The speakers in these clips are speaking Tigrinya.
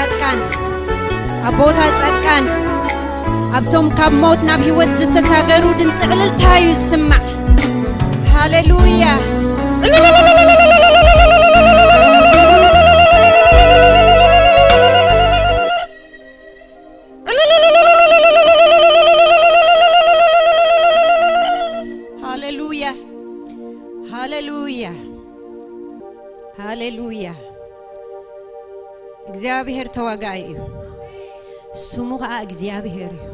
ጻድቃን ኣቦታት ጻድቃን ኣብቶም ካብ ሞት ናብ ህይወት ዝተሳገሩ ድምፂ ዕልልታ እዩ ዝስማዕ። ሃሌሉያ። ሃሌሉያ። ሃሌሉያ። ሃሌሉያ። እግዚኣብሔር ተዋጋኣይ እዩ። ስሙ ኸዓ እግዚኣብሔር እዩ።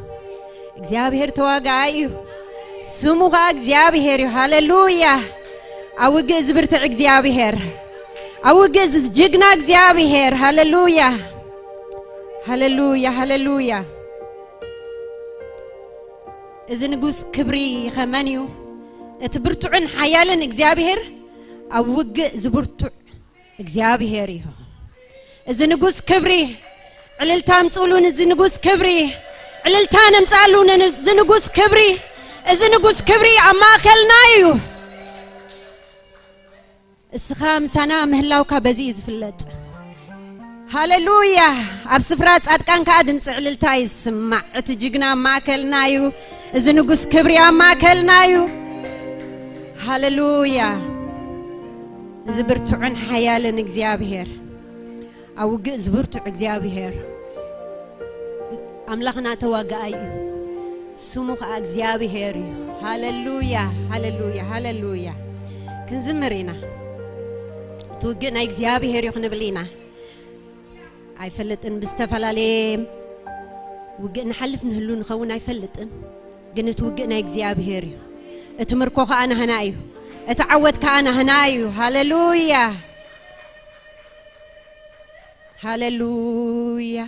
እግዚኣብሔር ተዋጋኣይ እዩ። ስሙ ኸዓ እግዚኣብሔር እዩ። ሃሌሉያ። ኣብ ውግእ ዝብርትዕ እግዚኣብሔር፣ ኣብ ውግእ ዝጅግና እግዚኣብሔር። ሃሌሉያ። ሃሌሉያ። ሃሌሉያ። እዚ ንጉስ ክብሪ ኸመን እዩ? እቲ ብርቱዕን ሓያልን እግዚኣብሔር፣ ኣብ ውግእ ዝብርቱዕ እግዚኣብሔር እዩ። እዚ ንጉስ ክብሪ፣ ዕልልታ ኣምጽኡሉ። ንዚ ንጉስ ክብሪ ዕልልታ ነምጽኣሉ። ንዚ ንጉስ ክብሪ፣ እዚ ንጉስ ክብሪ ኣብ ማእከልና እዩ። እስኻ ምሳና ምህላውካ በዚ እዩ ዝፍለጥ። ሃሌሉያ። ኣብ ስፍራ ጻድቃን ከኣ ድምፂ ዕልልታ ይስማዕ። እቲ ጅግና ኣብ ማእከልና እዩ። እዚ ንጉስ ክብሪ ኣብ ማእከልና እዩ። ሃሌሉያ። እዚ ብርቱዕን ሓያልን እግዚኣብሔር፣ ኣብ ውግእ ዝብርቱዕ እግዚኣብሔር ኣምላኽና ተዋጋኣይ እዩ። ስሙ ኸዓ እግዚኣብሔር እዩ። ሃሌሉያ፣ ሃሌሉያ፣ ሃሌሉያ። ክንዝምር ኢና። እቲ ውግእ ናይ እግዚኣብሔር እዩ ክንብል ኢና። ኣይፈልጥን፣ ብዝተፈላለየ ውግእ ንሓልፍ ንህሉ ንኸውን ኣይፈልጥን። ግን እቲ ውግእ ናይ እግዚኣብሔር እዩ። እቲ ምርኮ ኸዓ ናህና እዩ። እቲ ዓወት ከኣ ናህና እዩ። ሃሌሉያ። ሃሌሉያ።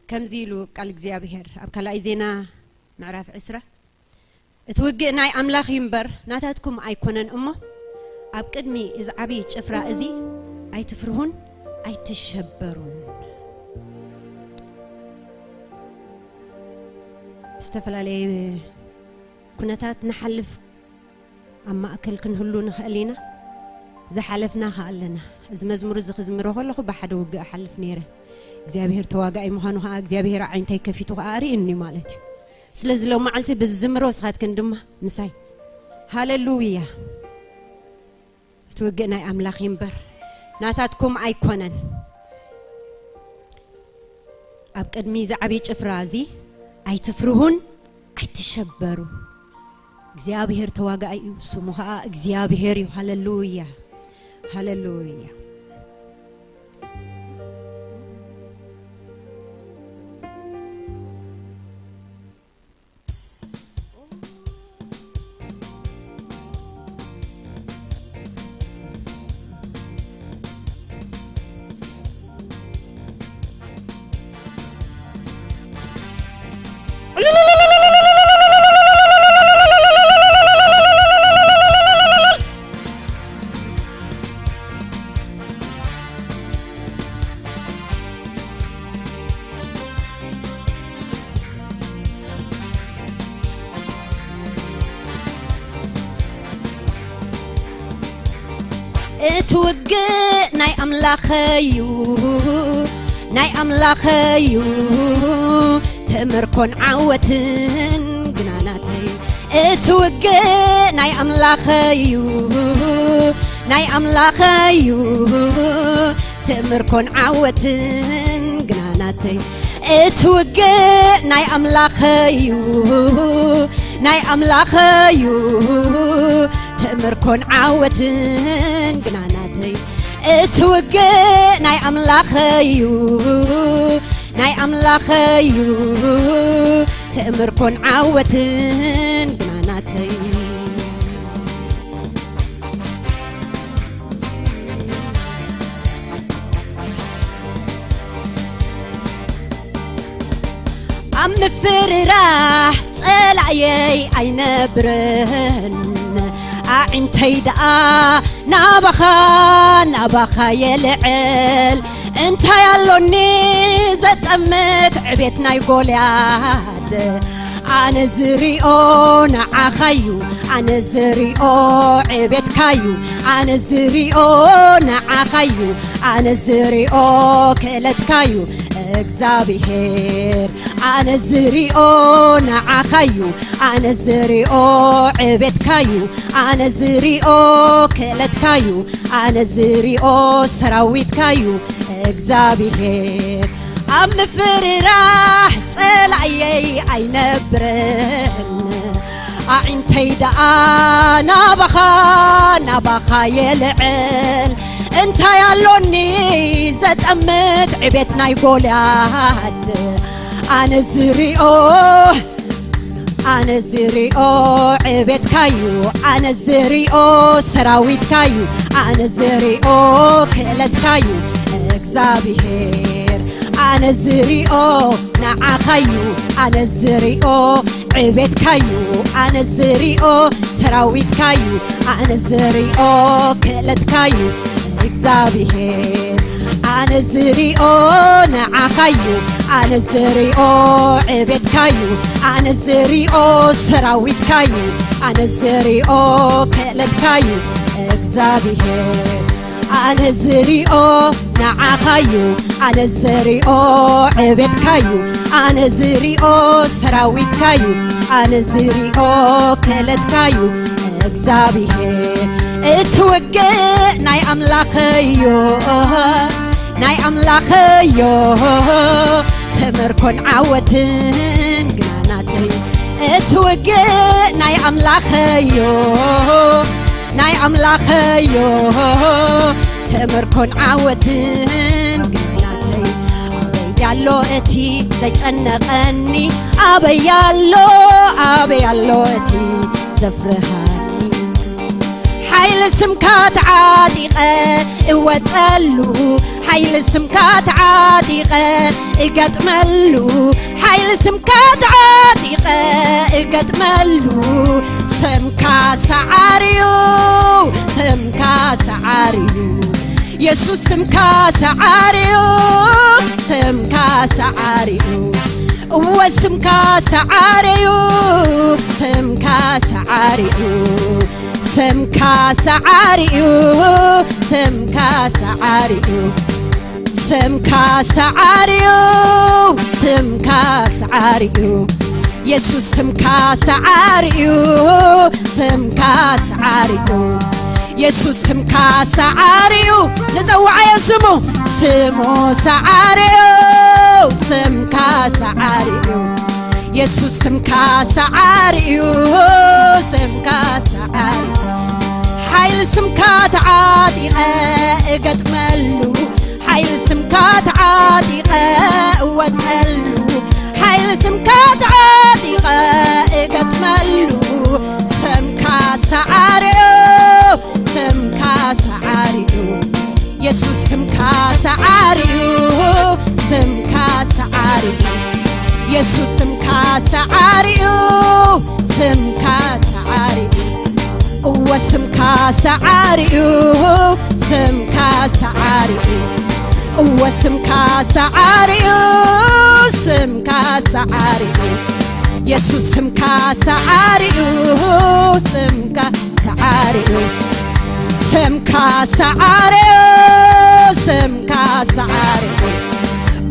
ከምዚ ኢሉ ቃል እግዚኣብሔር ኣብ ካልኣይ ዜና ምዕራፍ ዕስራ፣ እቲ ውግእ ናይ ኣምላኽ እዩ እምበር ናታትኩም ኣይኮነን እሞ፣ ኣብ ቅድሚ እዚ ዓብዪ ጭፍራ እዚ ኣይትፍርሁን ኣይትሸበሩን። ዝተፈላለየ ኩነታት ንሓልፍ ኣብ ማእከል ክንህሉ ንኽእል ኢና። ዝሓለፍና ኸኣ ኣለና። እዚ መዝሙር እዚ ክዝምሮ ከለኹ ብሓደ ውግእ እሓልፍ ነይረ። እግዚኣብሔር ተዋጋኢ ምዃኑ ኸኣ እግዚኣብሔር ኣዒንተይ ከፊቱ ኸኣ ኣርእዩኒ ማለት እዩ። ስለዚ ሎም መዓልቲ ብዝዝምሮ ንስኻትክን ድማ ምሳይ። ሃሌሉያ። እቲ ውግእ ናይ ኣምላኽ እዩ እምበር ናታትኩም ኣይኮነን። ኣብ ቅድሚ እዚ ዓብዪ ጭፍራ እዚ ኣይትፍርሁን ኣይትሸበሩ። እግዚኣብሔር ተዋጋኣይ እዩ፣ ስሙ ኸኣ እግዚኣብሔር እዩ። ሃሌሉያ፣ ሃሌሉያ። እቲ ውግእ ናይ ኣምላኸይ እዩ፣ ናይ ኣምላኸይ እዩ። ትእምርኮን ዓወትን ግናናተይ። እቲ ውግእ ናይ ኣምላኸይ እዩ፣ ናይ ኣምላኸይ እዩ። ትእምርኮን ዓወትን ግናናተይ። እቲ ውግእ ናይ ኣምላኸይ እዩ፣ ናይ ኣምላኸይ እዩ። ትእምርኮን ዓወትን ግናናተይ። እቲ ውግእ ናይ ኣምላኸይ እዩ፣ ናይ ኣምላኸይ እዩ። ትእምርኮን ዓወትን ግናናተይ። ኣብ ምፍርራሕ ጸላእየይ ኣይነብርን፣ ኣዒንተይ ደኣ ናባኻ፣ ናባኻ የልዕል። እንታይ ኣሎኒ ዘጠምት ዕቤት ናይ ጎልያድ? ኣነ ዝሪኦ ንዓኻዩ፣ ኣነ ዝሪኦ ዕቤትካዩ፣ ኣነ ዝሪኦ ንዓኻዩ፣ ኣነ ዝሪኦ ክእለትካዩ እግዚኣብሔር። ኣነ ዝሪኦ ንዓኻዩ፣ ኣነ ዝሪኦ ዕቤትካዩ፣ ኣነ ዝሪኦ ክእለትካዩ፣ ኣነ ዝሪኦ ሰራዊትካዩ እግዚኣብሔር። ኣብ ምፍርራሕ ጸላእየይ ኣይነብርን፣ ኣዒንተይ ደኣ ናባኻ ናባኻ የልዕል። እንታይ ኣሎኒ ዘጠምት ዕቤት ናይ ጎልያድ? ኣነ ዝሪኦ ኣነ ዝሪኦ ዕቤትካዩ፣ ኣነ ዝሪኦ ሰራዊትካዩ፣ ኣነ ዝሪኦ ክእለትካዩ እግዚኣብሔር። ኣነ ዝሪኦ ንዓኻዩ፣ ኣነ ዝሪኦ ዕቤትካዩ፣ ኣነ ዝሪኦ ሰራዊትካዩ፣ ኣነ ዝሪኦ ክእለትካዩ እግዚኣብሔር። ኣነ ዝሪኦ ንዓኻዩ፣ ኣነ ዝሪኦ ዕቤትካዩ፣ ኣነ ዝሪኦ ሰራዊትካዩ፣ ኣነ ዝሪኦ ክእለትካዩ እግዚኣብሔር። ኣነ ዝሪኦ ንዓኻዩ፣ ኣነ ዝሪኦ ዕቤትካዩ፣ ኣነ ዝሪኦ ሰራዊትካዩ፣ ኣነ ዝሪኦ ክእለትካዩ እግዚኣብሔር። እቲ ውግእ ናይ ኣምላኸዮ፣ ናይ ኣምላኸዮ፣ ተመርኮን ዓወትን ግናናተይ። እቲ ውግእ ናይ ኣምላኸዮ፣ ናይ ኣምላኸዮ፣ ተመርኮን ዓወትን ግናናተይ። ኣበይ ኣሎ እቲ ዘጨነቐኒ? ኣበይ ኣሎ፣ ኣበይ ኣሎ እቲ ዘፍርሃኒ? ሓይሊ ስምካ ተዓጢቐ እወጸሉ፣ ሓይሊ ስምካ ተዓጢቐ እገጥመሉ፣ ሓይሊ ስምካ ተዓጢቐ እገጥመሉ። ስምካ ሰዓርዩ፣ ስምካ ሰዓርዩ፣ የሱስ ስምካ ሰዓርዩ፣ ስምካ ሰዓርዩ፣ እወ ስምካ ሰዓርዩ፣ ስምካ ሰዓርዩ፣ ስምካ ሰዓርዩ፣ ስምካ ሰዓርዩ፣ ስምካ ሰዓርዩ፣ ስምካ ሰዓርዩ፣ የሱስ ስምካ ሰዓርዩ፣ ስምካ ሰዓርዩ፣ የሱስ ስምካ ሰዓርዩ፣ ንጸውዓዮ ስሙ፣ ስሙ ሰዓርዩ፣ ስምካ ሰዓርዩ፣ የሱስ ስምካ ሰዓርዩ፣ ስምካ ሰዓርዩ፣ ሓይሊ ስምካ ተዓጢቐ እገጥመሉ፣ ሓይሊ ስምካ ተዓጢቐ እወጸሉ፣ ሓይሊ ስምካ ተዓጢቐ እገጥመሉ፣ ስምካ ሰዓርዩ፣ ስምካ ሰዓርዩ፣ የሱስ ስምካ ሰዓርዩ፣ ስምካ ሰዓርዩ፣ የሱስ ስምካ ሰዓርዩ፣ ስምካ ሰዓርዩ፣ እወ ስምካ ሰዓርዩ፣ ስምካ ሰዓርዩ፣ እወ ስምካ ሰዓርዩ፣ ስምካ ሰዓርዩ፣ የሱስ ስምካ ሰዓርዩ፣ ስምካ ሰዓርዩ፣ ስምካ ሰዓርዩ፣ ስምካ ሰዓርዩ፣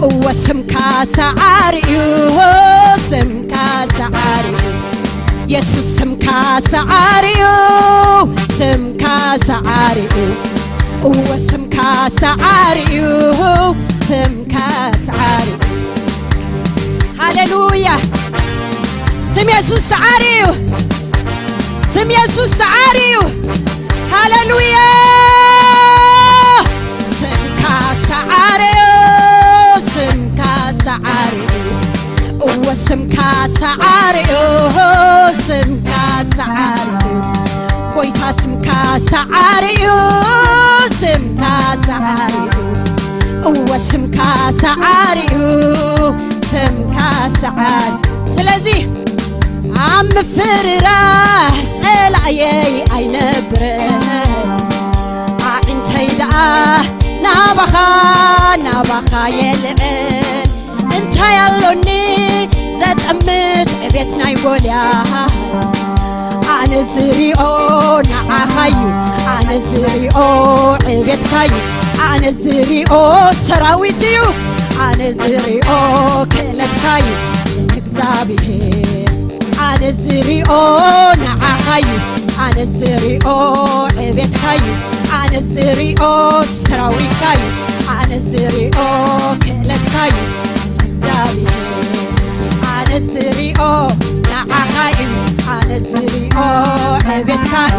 እወ ስምካ ሰዓርዩ፣ ስምካ ሰዓርዩ፣ የሱስ ስምካ ሰዓርዩ፣ ስምካ ሰዓርዩ፣ እወ ስምካ ሰዓርዩ፣ ስምካ ሰዓርዩ። ሃሌሉያ! ስም የሱስ ሰዓሪ እዩ። ስም የሱስ ሰዓሪ እዩ። ሃሌሉያ! ስምካ ሰዓሪ እዩ፣ ስምካ ሰዓሪ እዩ። እወ ስምካ ሰዓሪ እዩ፣ ስምካ ሰዓሪ እዩ። ጎይታ ስምካ ሰዓሪ እዩ፣ ስምካ ሰዓሪ እዩ። እወ ስምካ ሰዓሪ እዩ፣ ስምካ ሰዓሪ። ስለዚ ኣብ ምፍርራህ ጸላእየይ ኣይነብርን፣ ኣዒንተይ ደኣ ናባኻ ናባኻ የልዕል። እንታይ ኣሎኒ ዘጠ ዝጥምት ዕቤት ናይ ጎልያድ ኣነ ዝሪኦ ንዓኻዩ። ኣነ ዝሪኦ ዕቤትካዩ። ኣነ ዝሪኦ ሰራዊት እዩ። ኣነ ዝሪኦ ክእለትካዩ እግዚኣብሔር። ኣነ ዝሪኦ ንዓኻዩ። ኣነ ዝሪኦ ዕቤትካዩ። ኣነ ዝሪኦ ሰራዊትካዩ። ኣነ ዝሪኦ ክእለትካዩ እግዚኣብሔር። ኣነ ዝሪኦ ንዓኻዩ። ኣነ ዝሪኦ ዕቤትካዩ።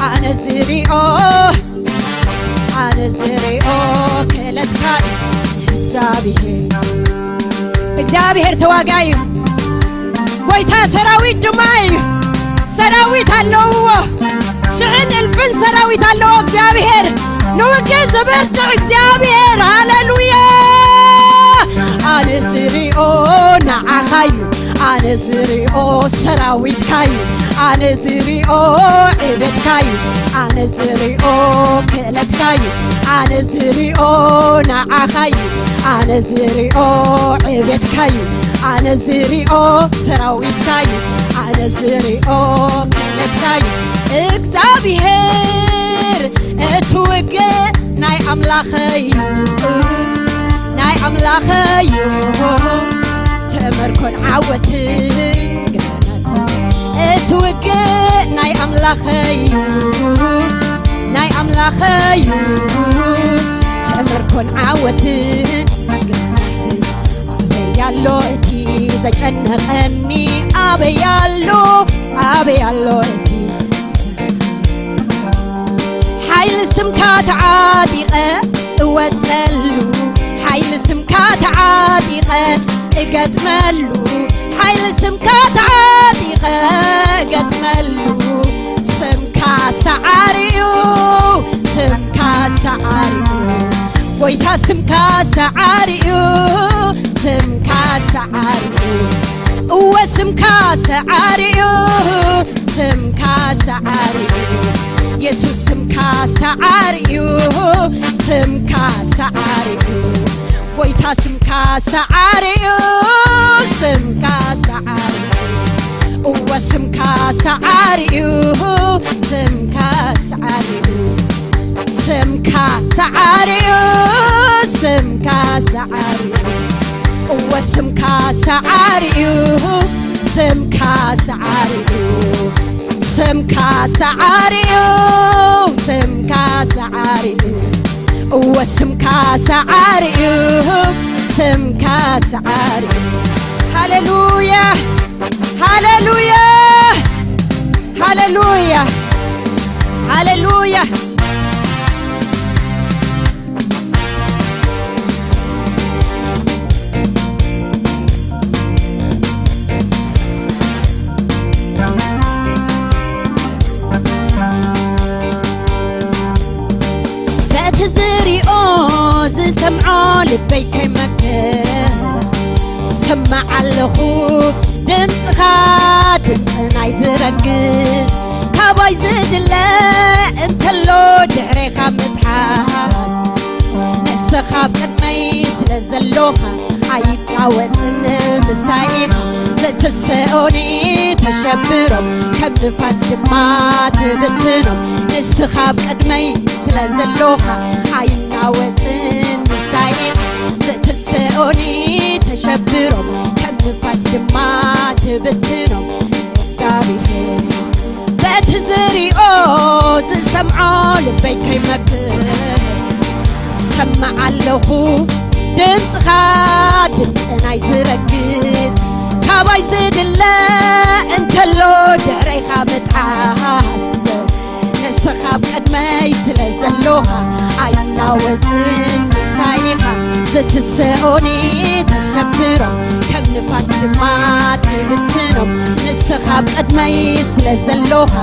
ኣነ ዝሪኦ ኣነ ዝሪኦ ክእለትካዩ እግዚኣብሔር። እግዚኣብሔር ተዋጋዩ፣ ጎይታ ሰራዊት ድማ እዩ። ሰራዊት ኣለውዎ፣ ሽሕን እልፍን ሰራዊት ኣለዎ እግዚኣብሔር። ንውግእ ዝበርትዕ እግዚኣብሔር። ሃሌሉያ። ኣነ ዝሪኦ ንዓኻዩ። ኣነ ዝሪኦ ሰራዊትካዩ። ኣነ ዝሪኦ ዕቤትካዩ። ኣነ ዝሪኦ ክእለትካዩ። ኣነ ዝሪኦ ንዓኻዩ። ኣነ ዝሪኦ ዕቤትካዩ። ኣነ ዝሪኦ ሰራዊትካዩ። ኣነ ዝሪኦ ክእለትካዩ። እግዚኣብሔር እቲ ውግእ ናይ ኣምላኸዩ። ናይ ኣምላኸዩ። ተመርኮን ዓወትን እቲ ውግእ ናይ ኣምላኸዩ። ናይ ኣምላኸዩ። ተመርኮን ዓወትን ኣበይ ኣሎ እቲ ዘጨነቐኒ? ኣበይ ኣሎ? ኣበይ ኣሎ እቲ ሓይሊ ስምካ ተዓጢቐ እወጸሉ? ሓይሊ ስምካ ተዓጢቐ እገጥመሉ? ሓይሊ ስምካ ተዓጢቐ እገጥመሉ? ስምካ ሰዓሪ'ዩ። ስምካ ሰዓሪ'ዩ። ጎይታ ስምካ ሰዓሪ'ዩ። ስምካ ሰዓሪ'ዩ። እወ ስምካ ሰዓሪ'ዩ። ስምካ ሰዓሪ'ዩ። የሱስ ስምካ ሰዓሪ'ዩ። ስምካ ሰዓሪ'ዩ። ጎይታ ስምካ ሰዓሪ'ዩ። ስምካ ሰዓሪ'ዩ። እወ ስምካ ሰዓሪ'ዩ። ስምካ ሰዓሪ'ዩ። ስምካ ሰዓሪ'ዩ። ስምካ ሰዓሪ'ዩ። እወ ስምካ ሰዓሪ'ዩ። ስምካ ሰዓሪ'ዩ። ስምካ ሰዓሪ'ዩ። ስምካ ሰዓሪ'ዩ። እወ ስምካ ሰዓሪ'ዩ። ስምካ ሰዓሪ'ዩ። ሃሌሉያ። ሃሌሉያ። ሃሌሉያ። ሃሌሉያ። በቲ ዝሪኦ ዝሰምዖ ልበይ ከይመክር ሰማዕ ኣለኹ ድምፅኻ፣ ድምፂ ናይ ዝረግጽ ካባይ ዝድለ እንተሎ ድሕሬኻ ምትሓዝ። ንስኻ ኣብ ቅድመይ ስለ ዘሎኻ ኣይናወጽን ምሳይ ኢኻ። ዝትስኦኒ ተሸብሮም ከም ንፋስ ድማ ትብትኖም። ንስኻ ኣብ ቅድመይ ስለ ዘሎኻ ኣይናወጽን ምሳይ ኢኻ። ዝትስኦኒ ተሸብሮም ከም ንፋስ ድማ ትብትኖም። እግዚኣብሔር በቲ ዝሪኦ ዝሰምዖ ልበይ ከይመክር ሰማዕ ኣለኹ ድምፅኻ፣ ድምፂ ናይ ዝረግጽ ካባይ ዝድለ እንተሎ ድሕረይኻ ምጥሓስ። ንስኻ ኣብ ቅድመይ ስለ ዘሎኻ ኣይናወጽን ምሳይ ኢኻ። ዝትስኦኒ ተሸብሮም ከም ንፋስ ድማ ትብትኖም። ንስኻ ኣብ ቅድመይ ስለ ዘሎኻ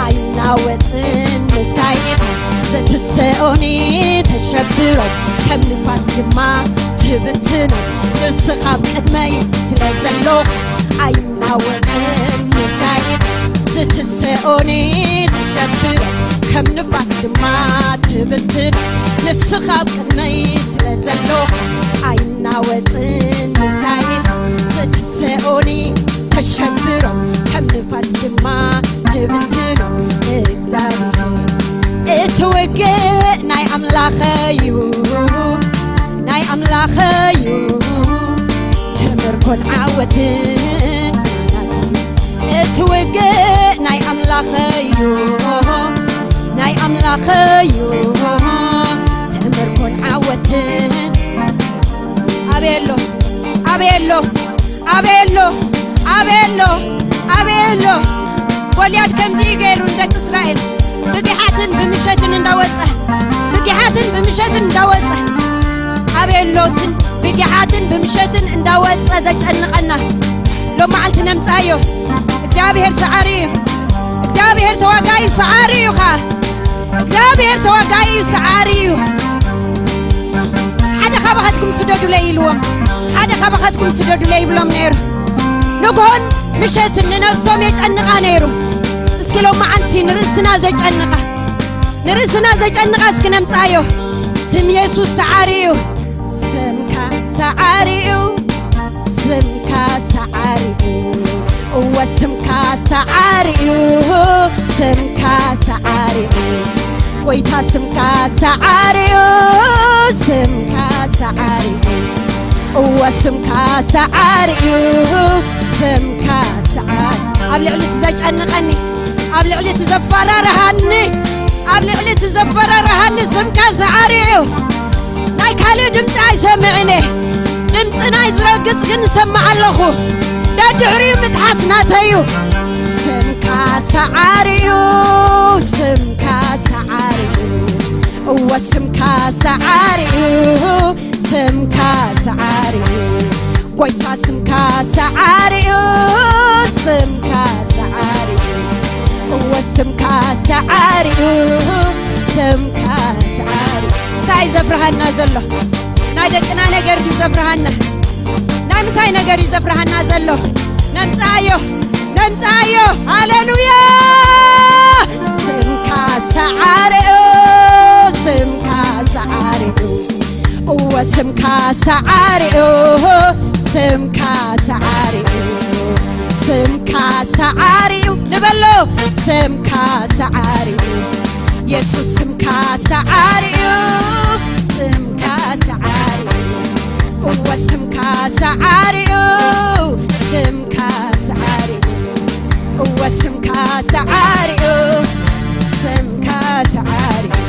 ኣይናወጽን ምሳይ ኢኻ። ዝትስኦኒ ተሸብሮም ከም ንፋስ ድማ ትብትኖም። ንስኻ ኣብ ቅድመይ ስለ ዘሎኻ ኣይናወጽን ምሳይ ኢኻ። ዝትስኦኒ ተሸብሮም ከም ንፋስ ድማ ትብትኖም። ንስኻ ኣብ ቅድመይ ስለ ዘሎኻ ኣይናወጽን ምሳይ ኢኻ። ዝትስኦኒ ከም ንፋስ ድማ ትብትኖ እግዚኣብሔር። እቲ ውግእ ናይ ኣምላኸ እዩ፣ ናይ ኣምላኸ እዩ። ትምርኮን ዓወትን እቲ ውግእ ናይ ኣምላኸ እዩ፣ ናይ ኣምላኸ እዩ። ትምርኮን ዓወትን ኣበየሎ ኣበየሎ ኣበየሎ ኣበየሎ ኣበየሎ። ጎልያድ ከምዚ እዩ ገይሩ ንደቂ እስራኤል ብጊሓትን ብምሸትን እንዳወፀ፣ ብጊሓትን ብምሸትን እንዳወፀ፣ ኣበየሎትን ብጊሓትን ብምሸትን እንዳወፀ ዘጨንቐና ሎም መዓልቲ ነምፃዮ። እግዚኣብሔር ሰዓሪ እዩ። እግዚኣብሔር ተዋጋኢ ሰዓሪ እዩ ኸዓ። እግዚኣብሔር ተዋጋኢ እዩ፣ ሰዓሪ እዩ። ሓደ ካባኻትኩም ስደዱለይ ኢልዎም፣ ሓደ ካባኻትኩም ስደዱለይ ይብሎም ነይሩ። ንግሆን ምሸትን ንነፍሶም የጨንቓ ነይሩ። እስኪ ሎም መዓልቲ ንርእስና ዘጨንቓ፣ ንርእስና ዘጨንቓ እስኪ ነምጻዮ። ስም የሱስ ሰዓሪ እዩ። ስምካ ሰዓሪ እዩ፣ ስምካ ሰዓሪ እዩ። እወ ስምካ ሰዓሪ እዩ፣ ስምካ ሰዓሪ እዩ። ጎይታ ስምካ ሰዓሪ እዩ፣ ስምካ ሰዓሪ እዩ። እወ ስምካ ሰዓሪ እዩ፣ ስምካ ሰዓሪ። ኣብ ልዕሊ እቲ ዘጨንቐኒ፣ ኣብ ልዕሊ እቲ ዘፈራርሃኒ፣ ኣብ ልዕሊ እቲ ዘፈራርሃኒ ስምካ ሰዓሪ እዩ። ናይ ካልእ ድምፂ ኣይሰምዕን እየ። ድምፂ ናይ ዝረግፅ ግን እሰምዕ ኣለኹ። ደድሕሪኡ ምጥሓስ ናተይ እዩ። ስምካ ሰዓሪ እዩ፣ ስምካ ሰዓሪ እዩ። እወ ስምካ ሰዓሪ እዩ፣ ስምካ ሰዓሪ እዩ። ጎይታ ስምካ ሰዓሪ እዩ፣ ስምካ ሰዓሪ እዩ። እወ ስምካ ሰዓሪ እዩ፣ ስምካ ሰዓሪ እዩ። እንታይ እዩ ዘፍርሃና ዘሎ? ናይ ደቅና ነገር ድዩ ዘፍርሃና? ናይ ምንታይ ነገር እዩ ዘፍርሃና ዘሎ? ነምጽኣዮ፣ ነምጽኣዮ። ሃሌሉያ! ስምካ ሰዓሪ እዩ፣ ስምካ ሰዓሪ እዩ። እወ ስምካ ሰዓሪ እዩ፣ ስምካ ሰዓሪ እዩ። ስምካ ሰዓሪ እዩ ንበሎ። ስምካ ሰዓሪ እዩ የሱስ፣ ስምካ ሰዓሪ እዩ፣ ስምካ ሰዓሪ እዩ። እወ ስምካ ሰዓሪ እዩ፣ ስምካ ሰዓሪ እዩ። እወ ስምካ ሰዓሪ እዩ፣ ስምካ ሰዓሪ እዩ።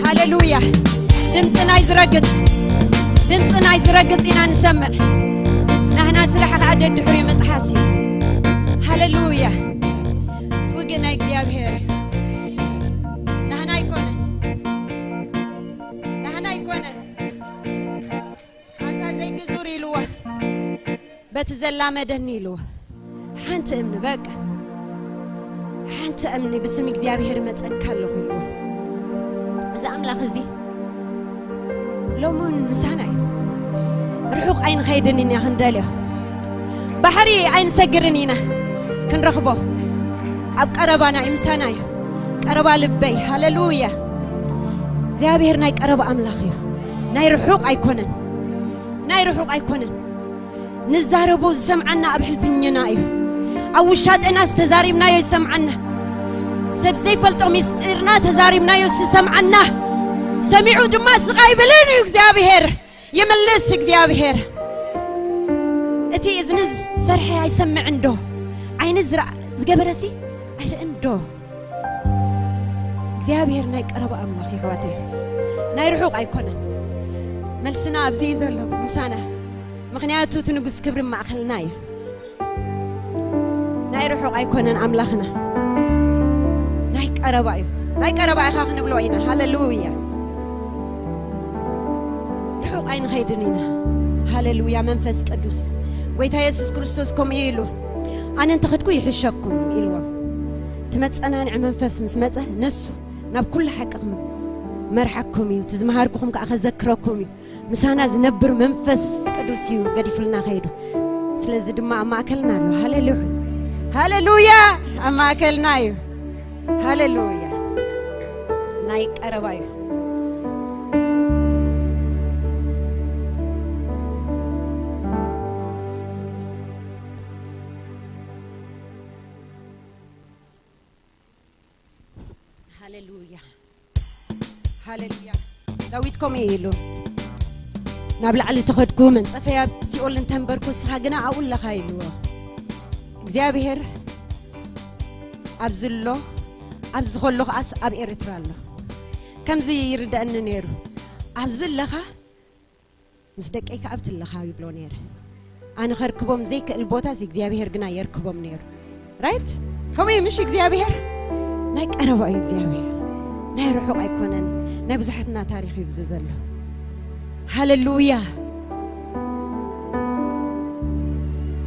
ሃሌሉያ። ድምፂ ናይ ዝረግፅ፣ ድምፂ ናይ ዝረግፅ ኢና ንሰምዕ። ናህና ስራሕ ከዓ ደድሕሪኡ ምጥሓስ እዩ። ሃሌሉያ። እቲ ውግእ ናይ እግዚኣብሔር እዩ። ናህና ኣይኮነን፣ ናህና ኣይኮነን። ኣታ ዘይግዙር ኢልዎ፣ በቲ ዘላመደኒ ኢልዎ። ሓንቲ እምኒ በቃ፣ ሓንቲ እምኒ ብስም እግዚኣብሔር እመጸካ ኣለኹ ኢልዎ። እዚ ኣምላኽ እዚ ሎሚ እውን ምሳና እዩ። ርሑቕ ኣይንኸይድን ኢና ክንደልዮ። ባሕሪ ኣይንሰግርን ኢና ክንረኽቦ። ኣብ ቀረባና እዩ፣ ምሳና እዩ። ቀረባ ልበይ፣ ሃሌሉያ። እግዚኣብሔር ናይ ቀረባ ኣምላኽ እዩ። ናይ ርሑቕ ኣይኮነን፣ ናይ ርሑቕ ኣይኮነን። ንዛረቦ ዝሰምዓና ኣብ ሕልፍኝና እዩ። ኣብ ውሻጠና ዝተዛሪብናዮ ይሰምዓና። ሰብ ዘይፈልጦ ሚስጢርና ተዛሪብናዮ ዝሰምዓና። ሰሚዑ ድማ ስቕ ኣይብልን እዩ እግዚኣብሔር። ይምልስ እግዚኣብሔር። እቲ እዝኒ ዝሰርሐ ኣይሰምዕን ዶ? ዓይኒ ዝረኣ-፣ ዝገበረሲ ኣይርእን ዶ? እግዚኣብሔር ናይ ቀረባ ኣምላኽ የሕዋተይ፣ ናይ ርሑቕ ኣይኮነን። መልስና ኣብዚ እዩ ዘሎ ምሳና። ምኽንያቱ እቲ ንጉስ ክብሪ ማእኸልና እዩ። ናይ ርሑቕ ኣይኮነን ኣምላኽና፣ ናይ ቀረባ እዩ። ናይ ቀረባ ኢኻ ክንብሎ ኢና። ሃሌሉያ። ርሑቕ ኣይንኸይድን ኢና። ሃሌሉያ። መንፈስ ቅዱስ፣ ጎይታ የሱስ ክርስቶስ ከምኡ እዩ ኢሉ፣ ኣነ እንተኸድኩ ይሕሸኩም ኢልዎም። እቲ መጸናንዒ መንፈስ ምስ መጸ፣ ንሱ ናብ ኩሉ ሓቂ ክመርሓኩም እዩ፣ እቲ ዝመሃርኩኹም ከኣ ከዘክረኩም እዩ። ምሳና ዝነብር መንፈስ ቅዱስ እዩ ገዲፉልና ከይዱ። ስለዚ ድማ ኣብ ማእከልና ኣሎ። ሃሌሉያ፣ ሃሌሉያ። ኣብ ማእከልና እዩ። ሃሌሉያ። ናይ ቀረባ እዩ። ሃሌሉያ፣ ሃሌሉያ። ዳዊት ከምኡ ኢሉ፣ ናብ ላዕሊ ተኸድኩ፣ መንጸፈይ ኣብ ሲኦል እንተንበርኩ፣ ንስኻ ግና ኣብኡ ኣለኻ ኢልዎ። እግዚኣብሔር ኣብዚ ኣሎ፣ ኣብዚ ከሎ ከኣስ ኣብ ኤርትራ ኣሎ። ከምዚ ይርደኣኒ ነይሩ፣ ኣብዚ ኣለኻ፣ ምስ ደቀይ ከኣ ኣብቲ ኣለኻ ይብሎ ነይረ። ኣነ ከርክቦም ዘይክእል ቦታስ እግዚኣብሔር ግና የርክቦም ነይሩ። ራይት? ከምኡ እዩ ምሽ እግዚኣብሔር? ናይ ቀረባ እዩ እግዚኣብሔር። ናይ ርሑቕ ኣይኮነን። ናይ ብዙሓትና ታሪኽ እዩ ብዚ ዘሎ። ሃሌሉያ።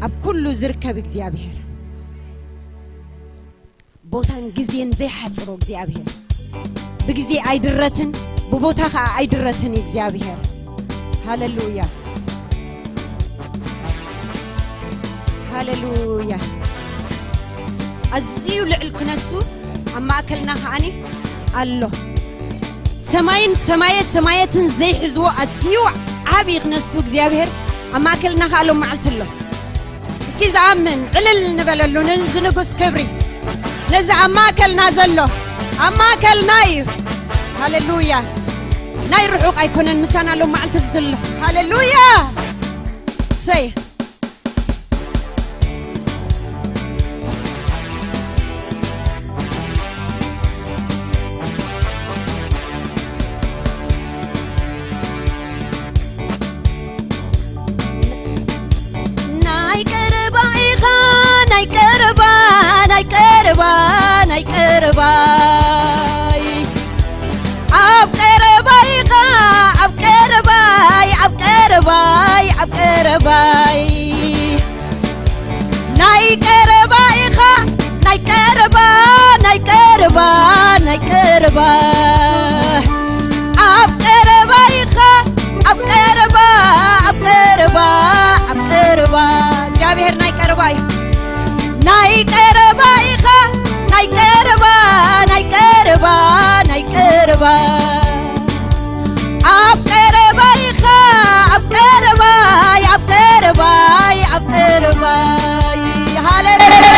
ኣብ ኩሉ ዝርከብ እግዚኣብሔር። ቦታን ግዜን ዘይሓጽሮ እግዚኣብሔር። ብግዜ ኣይድረትን፣ ብቦታ ኸኣ ኣይድረትን እዩ እግዚኣብሔር። ሃሌሉያ። ሃሌሉያ። ኣዝዩ ልዕል ክነሱ ኣብ ማእከልና ከኣኒ ኣሎ። ሰማይን ሰማየ ሰማያትን ዘይሕዝዎ ኣዝዩ ዓቢ ክነሱ እግዚኣብሔር ኣብ ማእከልና ከኣ ኣሎ መዓልቲ ኣሎ። እስኪ ዝኣምን ዕልል ንበለሉ፣ ነዚ ንጉስ ክብሪ፣ ነዚ ኣብ ማእከልና ዘሎ፣ ኣብ ማእከልና እዩ። ሃሌሉያ። ናይ ርሑቕ ኣይኮነን፣ ምሳና ኣሎ መዓልቲ ብዝሎ። ሃሌሉያ። ሰይ ናይ ቀረባ ኢኻ፣ ናይ ቀረባ፣ ናይ ቀረባ፣ ናይ ቀረባይ። ኣብ ቀረባይ ኢኻ፣ ኣብ ቀረባይ፣ ኣብ ቀረባይ፣ ኣብ ቀረባይ። ናይ ቀረባ ኢኻ፣ ናይ ቀረባ፣ ናይ ቀረባ፣ ናይ ቀረባ። ኣብ ቀረባ ኢኻ፣ ኣብ ቀረባ፣ ኣብ ቀረባ፣ ኣብ ቀረባ። እግዚኣብሔር ናይ ቀረባ እዩ። ናይ ቀረባ ኢኻ፣ ናይ ቀረባ፣ ናይ ቀረባ፣ ናይ ቀረባ። ኣብ ቀረባ ኢኻ፣ ኣብ ቀረባይ፣ ኣብ ቀረባይ፣ ኣብ ቀረባይ። ሃሌሉያ።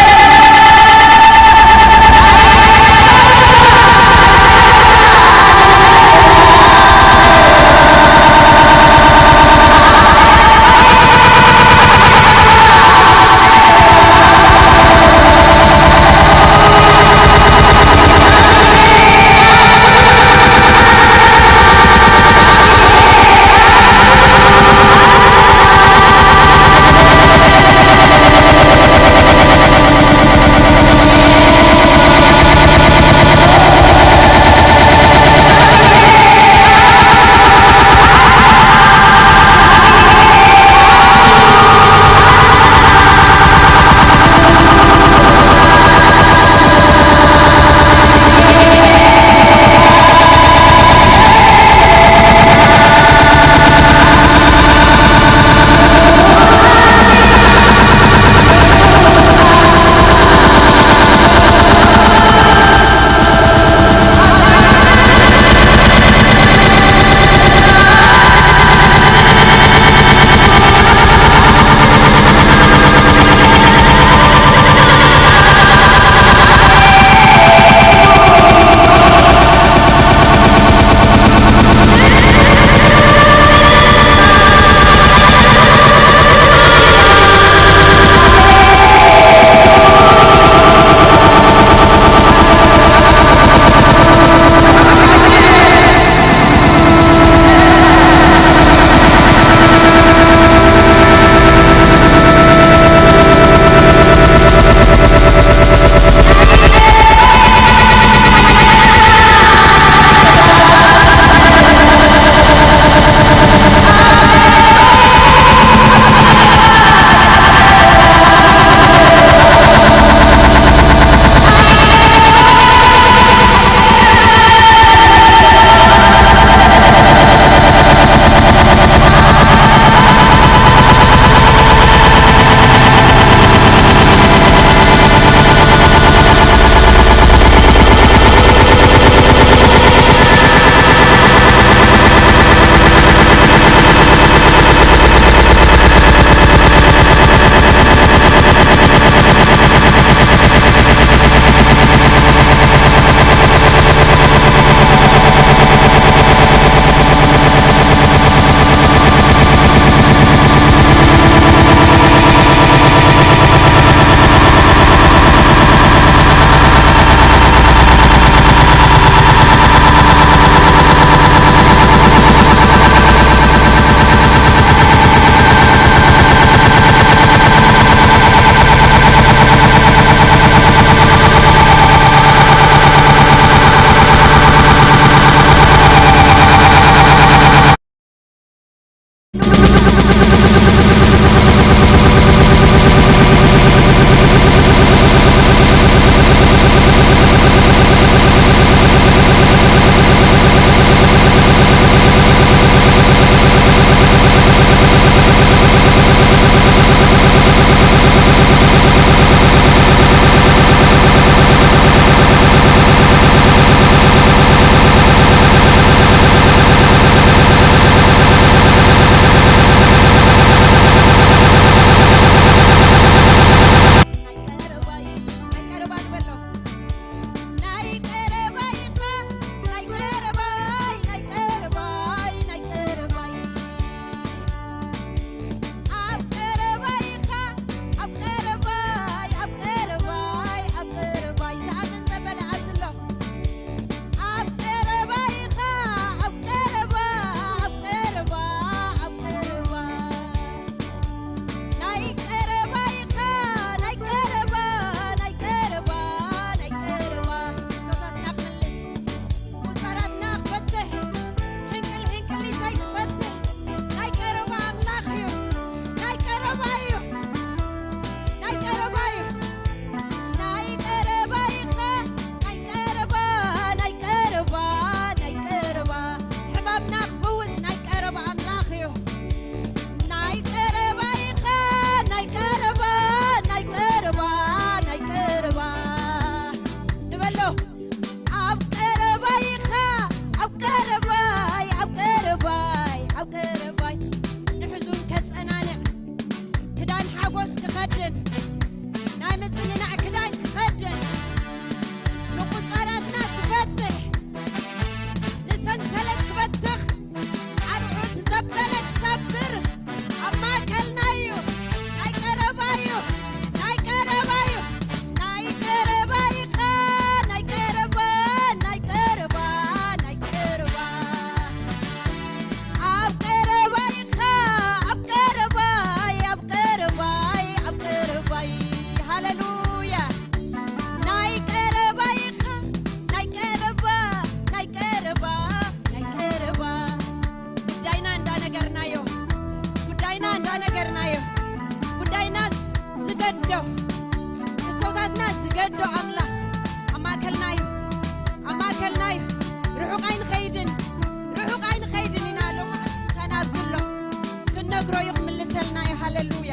ሃሌሉያ።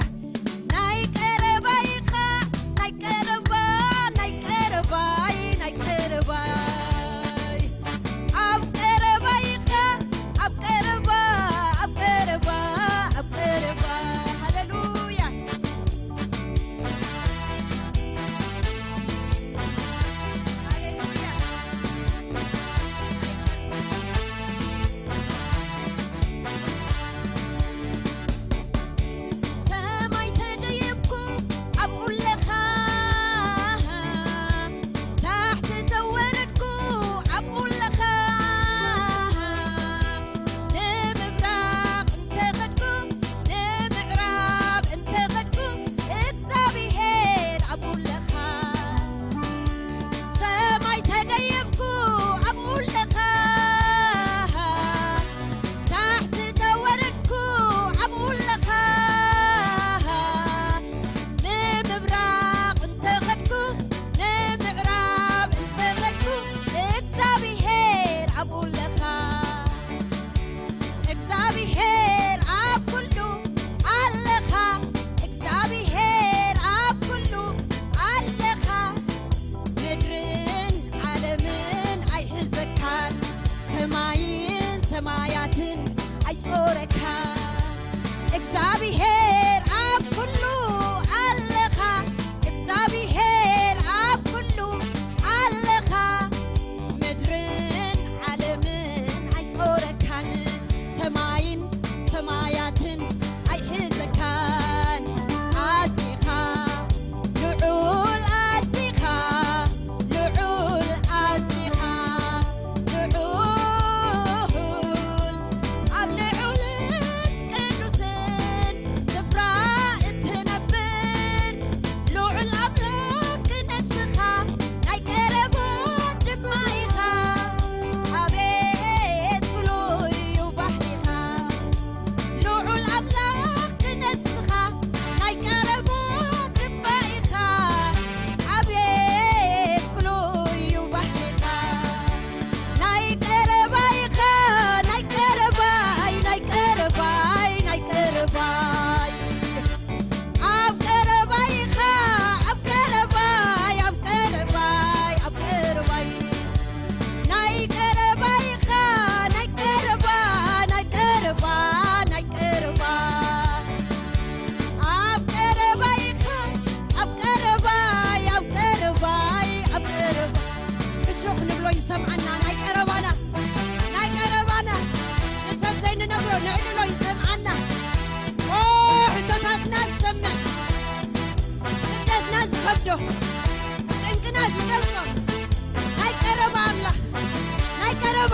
ናይ ቀረባይኻ፣ ናይ ቀረባ፣ ናይ ቀረባይ፣ ናይ ቀረባይ። ኣብ ቀረባይኻ፣ ኣብ ቀረባ፣ ኣብ ቀረባ፣ ኣብ ቀረባ። ሃሌሉያ። ሃሌሉያ። ሰማይ ተደየብኩ ኣብኡ ኣለኻ፣ ታሕቲ ተወረድኩ ኣብኡ ኣለኻ፣ ንምብራቕ እንተኸድኩ ንምዕራብ እንተኸድኩ እግዚኣብሄር ኣብኡ ኣለኻ። ሰማይ ተደየብኩ ኣብኡ ኣለኻ፣ ታሕቲ ተወረድኩ ኣብኡ ኣለኻ፣ ንምብራቕ እንተኸድኩ ንምዕራብ እንተኸድኩ እግዚኣብሄር ኣብኡ ኣለኻ። እግዚኣብሄር ኣብ ኩሉ ኣለኻ፣ እግዚኣብሄር ኣብ ኩሉ ኣለኻ። ምድርን ዓለምን ኣይሕዘካን፣ ሰማይን ሰማያትን ኣይጾረካን። እግዚኣብሄር ኣብ ኩሉ ኣለኻ፣ እግዚኣብሄር ኣብ ኩሉ ኣለኻ። ምድርን ዓለምን ኣይጾረካን፣ ሰማይን ሰማያትን ኣይሕዘካን። ኣዚኻ ልዑል፣ ኣዚኻ ልዑል፣ ኣዚኻ ልዑል፣ ኣብ ልዑልን ቅዱስን ስፍራ እትነብር ልዑል ኣምላኽ ክነግስኻ ናይ ቀረባ ድማ ኢኻ። ኣቤት ፍሉይ እዩ ባህሪኻ። ልዑል ኣምላኽ ክነግስኻ ናይ ቀረባ ድማ ኢኻ። ኣቤት ፍሉይ እዩ ባህሪኻ። ናይ ቀረባ ኢኻ፣ ናይ ቀረባይ፣ ናይ ቀረባይ፣ ናይ ቀረባይ። ኣብ ቀረባይ ኢኻ፣ ኣብ ቀረባይ፣ ኣብ ቀረባይ፣ ኣብ ቀረባይ። ናይ ቀረባ ኢኻ፣ ናይ ቀረባ፣ ናይ ቀረባ፣ ናይ ቀረባ። ኣብ ቀረባ ኢኻ፣ ኣብ ቀረባይ፣ ኣብ ቀረባይ፣ ኣብ ቀረባ። እሾኽ ንብሎ ይሰምዓና፣ ናይ ቀረባና፣ ናይ ቀረባና። ንሰብ ዘይንነግሮ ነዕልሎ ይሰምዓና። ኦ፣ ሕቶታትና ዝሰምዕ፣ ስደትና ዝኸብዶ፣ ጭንቅና ዝገልጾ፣ ናይ ቀረባ ኣምላኽ፣ ናይ ቀረባ።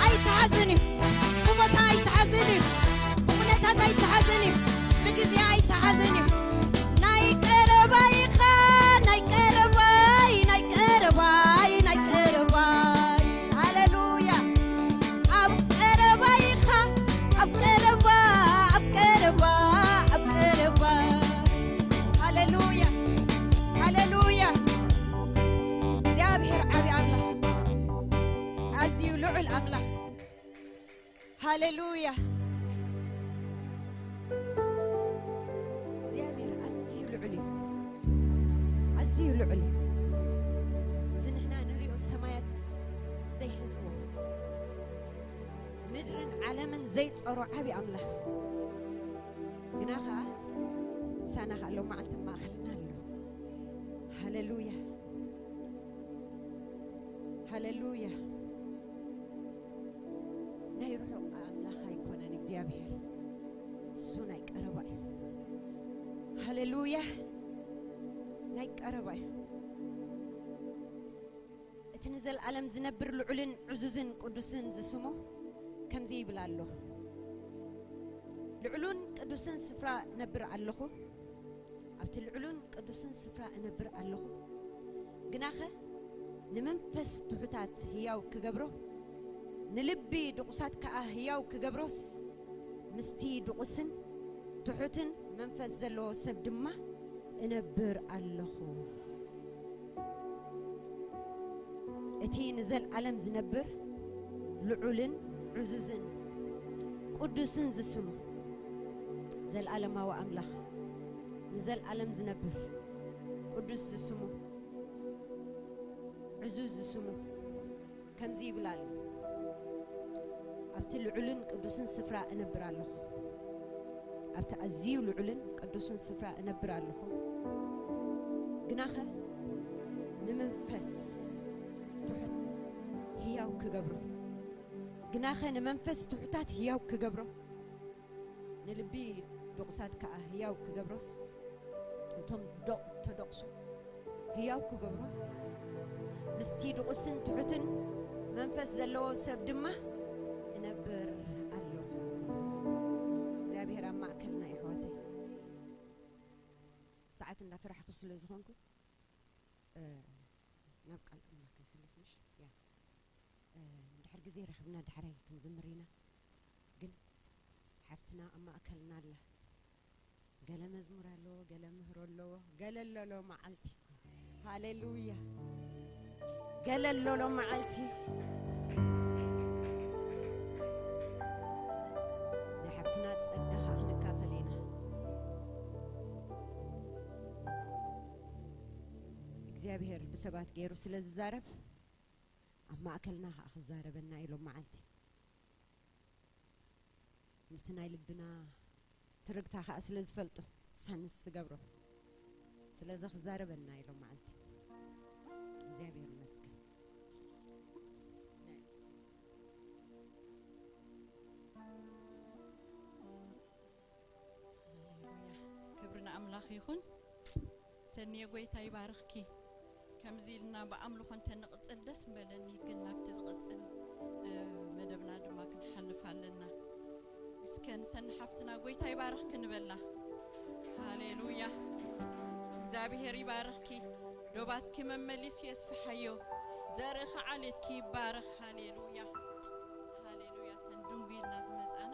ኣይተሓዝን እዩ፣ ብቦታ ኣይተሓዝን እዩ፣ ብኩነታት ኣይተሓዝን እዩ፣ ብግዜ ኣይተሓዝን እዩ። ናይ ቀረባ ኢኻ፣ ናይ ቀረባይ፣ ናይ ቀረባይ፣ ናይ ቀረባይ። ሃሌሉያ። ኣብ ቀረባ ኢኻ፣ ኣብ ቀረባ፣ ኣብ ቀረባ፣ ኣብ ቀረባ። ሃሌሉያ፣ ሃሌሉያ። እግዚኣብሔር ዓቢ ኣምላኽ፣ ኣዝዩ ልዑል ኣምላኽ። ሃሌሉያ። እግዚኣብሔር ኣዝዩ ልዑል እዩ። ኣዝዩ ልዑል እዩ። እዚ ንሕና ንሪኦ ሰማያት ዘይሕዝዎ፣ ምድርን ዓለምን ዘይጸሮ ዓቢ ኣምላኽ፣ ግና ኸኣ ምሳና ኸኣ ሎም መዓልቲ ኣብ ማእከልና ኣሎ። ሃሌሉያ። ሃሌሉያ። ናይ ርሑቕ ኣምላኽ ኣይኮነን እግዚኣብሔር። እሱ ናይ ቀረባ እዩ። ሃሌሉያ። ናይ ቀረባ እዩ። እቲ ንዘለኣለም ዝነብር ልዑልን ዕዙዝን ቅዱስን ዝስሙ ከምዚ ይብል ኣሎ። ልዑሉን ቅዱስን ስፍራ እነብር ኣለኹ። ኣብቲ ልዑሉን ቅዱስን ስፍራ እነብር ኣለኹ። ግናኸ ንመንፈስ ትሑታት ህያው ክገብሮ፣ ንልቢ ድቑሳት ከኣ ህያው ክገብሮስ፣ ምስቲ ድቑስን ትሑትን መንፈስ ዘለዎ ሰብ ድማ እነብር ኣለኹ። እቲ ንዘለኣለም ዝነብር ልዑልን ዕዙዝን ቅዱስን ዝስሙ ዘልኣለማዊ ኣምላኽ፣ ንዘልኣለም ዝነብር፣ ቅዱስ ዝስሙ፣ ዕዙዝ ዝስሙ፣ ከምዚ ይብል ኣሎ፣ ኣብቲ ልዑልን ቅዱስን ስፍራ እነብር ኣለኹ። ኣብቲ ኣዝዩ ልዑልን ቅዱስን ስፍራ እነብር ኣለኹ። ግናኸ ንመንፈስ ትሑት ህያው ክገብሮ፣ ግናኸ ንመንፈስ ትሑታት ህያው ክገብሮ፣ ንልቢ ድቑሳት ከኣ ህያው ክገብሮስ፣ እቶም ዶቕ ተደቑሱ ህያው ክገብሮስ፣ ምስቲ ድቑስን ትሑትን መንፈስ ዘለዎ ሰብ ድማ እነብር ኣለኹ። እግዚኣብሔር ኣብ ማእከልና፣ የሕዋተይ። ሰዓት እንዳፈራሕኩ ስለ ዝኾንኩ፣ እ፣ ናብ ቃል ኣምላኽ ክንሓልፍ፣ ምሽ? ያ። እ፣ እንድሕር ግዜ ረኺብና፣ ዳሕራይ ክንዝምር ኢና። ግን ሓፍትና ኣብ ማእከልና ኣላ። ገለ መዝሙር ኣለዎ፣ ገለ ምህሮ ኣለዎ፣ ገለ ኣሎ ሎመዓልቲ። ሃሌሉያ። ገለ ኣሎ ሎመዓልቲ። ናይ ሓፍትና ጸጋ ኸኣ ክንካፈል ኢና። እግዚኣብሔር ብሰባት ገይሩ ስለ ዝዛረብ፣ ኣብ ማእከልና ኸኣ ክዛረበና እዩ ሎመዓልቲ። ነቲ ናይ ልብና ትርግታ ኸኣ ስለ ዝፈልጦ፣ ሰንስ ዝገብሮ። ስለዚ ክዛረበና እዩ ሎመዓልቲ። እግዚኣብሔር ይመስገን። ሃሌሉያ። ክብሪ ንኣምላኽ ይኹን። ሰንየ፣ ጎይታ ይባርኽኪ። ከምዚ ኢልና ብኣምልኾ እንተ ንቕጽል ደስ ምበለኒ፣ ግን ናብቲ ዝቕጽል፣ እ፣ መደብና ድማ ክንሓልፍ ኣለና። እስከ ንሰኒ ሓፍትና ጎይታ ይባርኽኪ ንበላ። ሃሌሉያ። እግዚኣብሔር ይባርኽኪ። ዶባትኪ መመሊሱ የስፍሓዮ። ዘርእኺ ዓሌትኪ ይባረኽ። ሃሌሉያ። ሃሌሉያ። እተን ድንጉ ኢልና ዝመጻና፣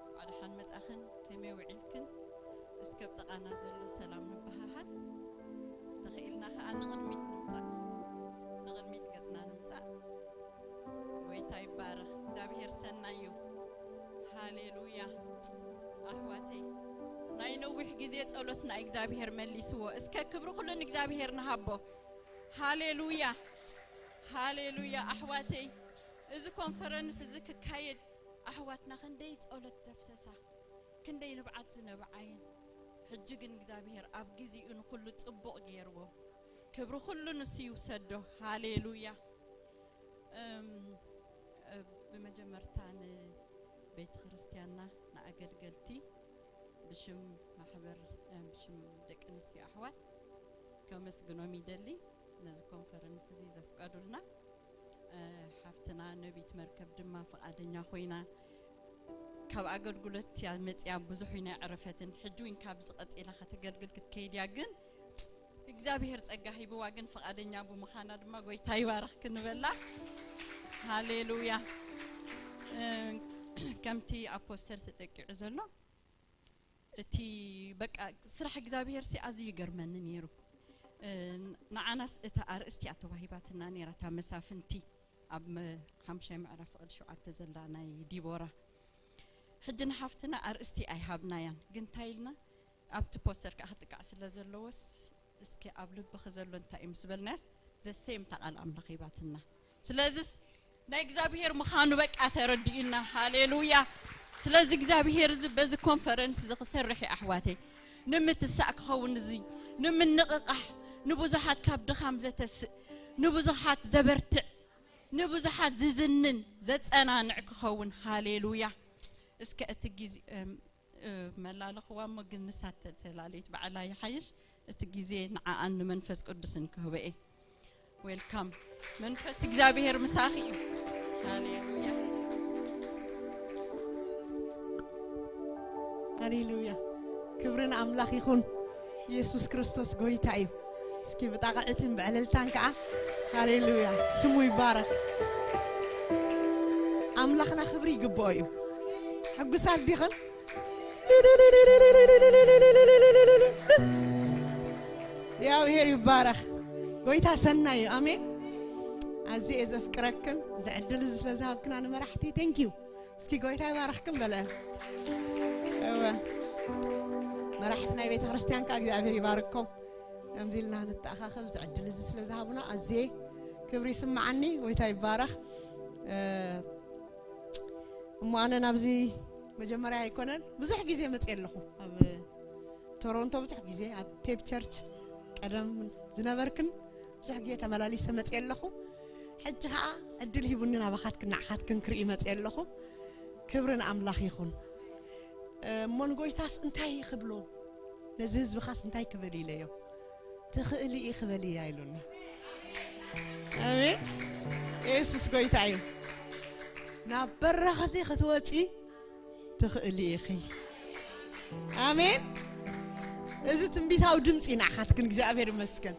እንኳዕ ደሓን መጻኽን። ከመይ ውዒልክን? እስከ ኣብ ጥቓና ዘሎ ሰላም ንበሃሃል። ተኽኢልና ኸኣ ንቕድሚት ንምጻእ፣ ንቕድሚት ገጽና ንምጻእ። ጎይታ ይባረኽ። እግዚኣብሔር ሰናይ እዩ። ሃሌሉያ። ኣሕዋተይ፣ ናይ ነዊሕ ግዜ ጸሎትና እግዚኣብሔር መሊስዎ። እስከ ክብሪ ኩሉ ንእግዚኣብሔር ንሃቦ። ሃሌሉያ። ሃሌሉያ። ኣሕዋተይ፣ እዚ ኮንፈረንስ እዚ ክካየድ ኣሕዋትና ክንደይ ጸሎት ዘፍሰሳ፣ ክንደይ ንብዓት ዝነብዓየን። ሕጂ ግን እግዚኣብሔር ኣብ ግዜኡ ንኹሉ ጽቡቕ ገይርዎ። ክብሪ ኩሉ ንሱ ይውሰዶ። ሃሌሉያ። እም፣ እ፣ ብመጀመርታ ንቤተ ክርስቲያንና፣ ንኣገልገልቲ፣ ብሽም ማሕበር፣ እ፣ ብሽም ደቂ ኣንስትዮ ኣሕዋት ከመስግኖም ይደሊ፣ ነዚ ኮንፈረንስ እዚ ዘፍቀዱልና። እ፣ ሓፍትና ነቢት መርከብ ድማ ፍቓደኛ ኮይና ካብ ኣገልግሎት እያ መጽያ፣ ብዙሕ ኢና ዕረፈትን። ሕጂ እውን ካብዚ ቀጺላ ከተገልግል ክትከይድ እያ፣ ግን እግዚኣብሔር ጸጋ ሂብዋ፣ ግን ፍቓደኛ ብምዃና ድማ ጎይታ ይባርኽ ክንበላ። ሃሌሉያ። እ፣ ከምቲ ኣብ ፖስተር ተጠቂዑ ዘሎ፣ እቲ በቃ ስራሕ እግዚኣብሔር ሲ ኣዝዩ ይገርመኒ ነይሩ። እ፣ ንዓናስ እታ ኣርእስቲ እያ ተዋሂባትና ነይራ፣ እታ መሳፍንቲ ኣብ መ-፣ ሓሙሻይ ምዕራፍ ፍቕዲ ሸውዓተ ዘላ ናይ ዲቦራ። ሕጂ ንሓፍትና ኣርእስቲ ኣይሃብናያን፣ ግን እንታይ ኢልና ኣብቲ ፖስተር ከዓ ክጥቃዕ ስለ ዘለዎስ፣ እስኪ ኣብ ልብኺ ዘሎ እንታይ እዩ ምስ በልናስ፣ ዘሰየም እታ ቃል ኣምላኽ ሂባትና። ስለዚስ ናይ እግዚኣብሔር ምዃኑ በቃ ተረዲኡና። ሃሌሉያ። ስለዚ እግዚኣብሔር እዚ በዚ ኮንፈረንስ እዚ ክሰርሕ እዩ ኣሕዋተይ። ንምትሳእ ክኸውን፣ እዚ ንምንቕቓሕ፣ ንብዙሓት ካብ ድኻም ዘተስእ፣ ንብዙሓት ዘበርትዕ፣ ንብዙሓት ዝዝንን ዘጸናንዕ ክኸውን። ሃሌሉያ። እስከ እቲ ግዜ፣ እም፣ እ፣ መላለኽዋ እሞ ግን ንሳ ተ-፣ ተላለየት ባዕላ ይሓይሽ። እቲ ግዜ ንዓኣን ንመንፈስ ቅዱስን ክህበ እየ። ዌልካም። መንፈስ እግዚኣብሔር ምሳኺ እዩ። ሃሌሉያ። ሃሌሉያ። ክብሪ ንኣምላኽ ይኹን። ኢየሱስ ክርስቶስ ጎይታ እዩ። እስኪ ብጣቕዕትን ብዕልልታን ከዓ ሃሌሉያ፣ ስሙ ይባረኽ። ኣምላኽና ክብሪ ይግብኦ እዩ። ሕጉሳት ዲኽን? እግዚኣብሔር ይባረኽ። ጎይታ ሰናይ እዩ። ኣሜን። ኣዝየ እየ ዘፍቅረክን፣ እዚ ዕድል እዚ ስለ ዝሃብክና ንመራሕቲ፣ ቴንክ ዩ። እስኪ ጎይታ ይባርኽክን በለ። እወ። መራሕቲ ናይ ቤተ ክርስቲያን ከኣ እግዚኣብሔር ይባርኮም። ከምዚ ኢልና ንተኣኻኸብ ዝዕድል እዚ ስለ ዝሃቡና ኣዝየ ክብሪ ይስምዓኒ። ጎይታ ይባረኽ። እ፣ እሞ ኣነ ናብዚ መጀመርያ ኣይኮነን፣ ብዙሕ ግዜ መጽየ ኣለኹ። ኣብ ቶሮንቶ ብዙሕ ግዜ፣ ኣብ ፔፕ ቸርች ቀደም ዝነበርክን ብዙሕ ግዜ ተመላሊሰ መጽየ ኣለኹ። ሕጂ ኸኣ ዕድል ሂቡኒ ናባኻትክን ንዓኻትክን ክርኢ መጽየ ኣለኹ። ክብሪ ንኣምላኽ ይኹን። እሞ ንጎይታስ እንታይ ክብሎ? ነዚ ህዝብኻስ እንታይ ክብል ኢለዮ? ትኽእሊ ኢኺ በልያ ኢሉኒ። ኣሜን። የሱስ ጎይታ እዩ። ናብ በረኸቲ ክትወጺ ትኽእሊ ኢኺ። ኣሜን። እዚ ትንቢታዊ ድምፂ ንዓኻትክን እግዚኣብሔር ይመስገን።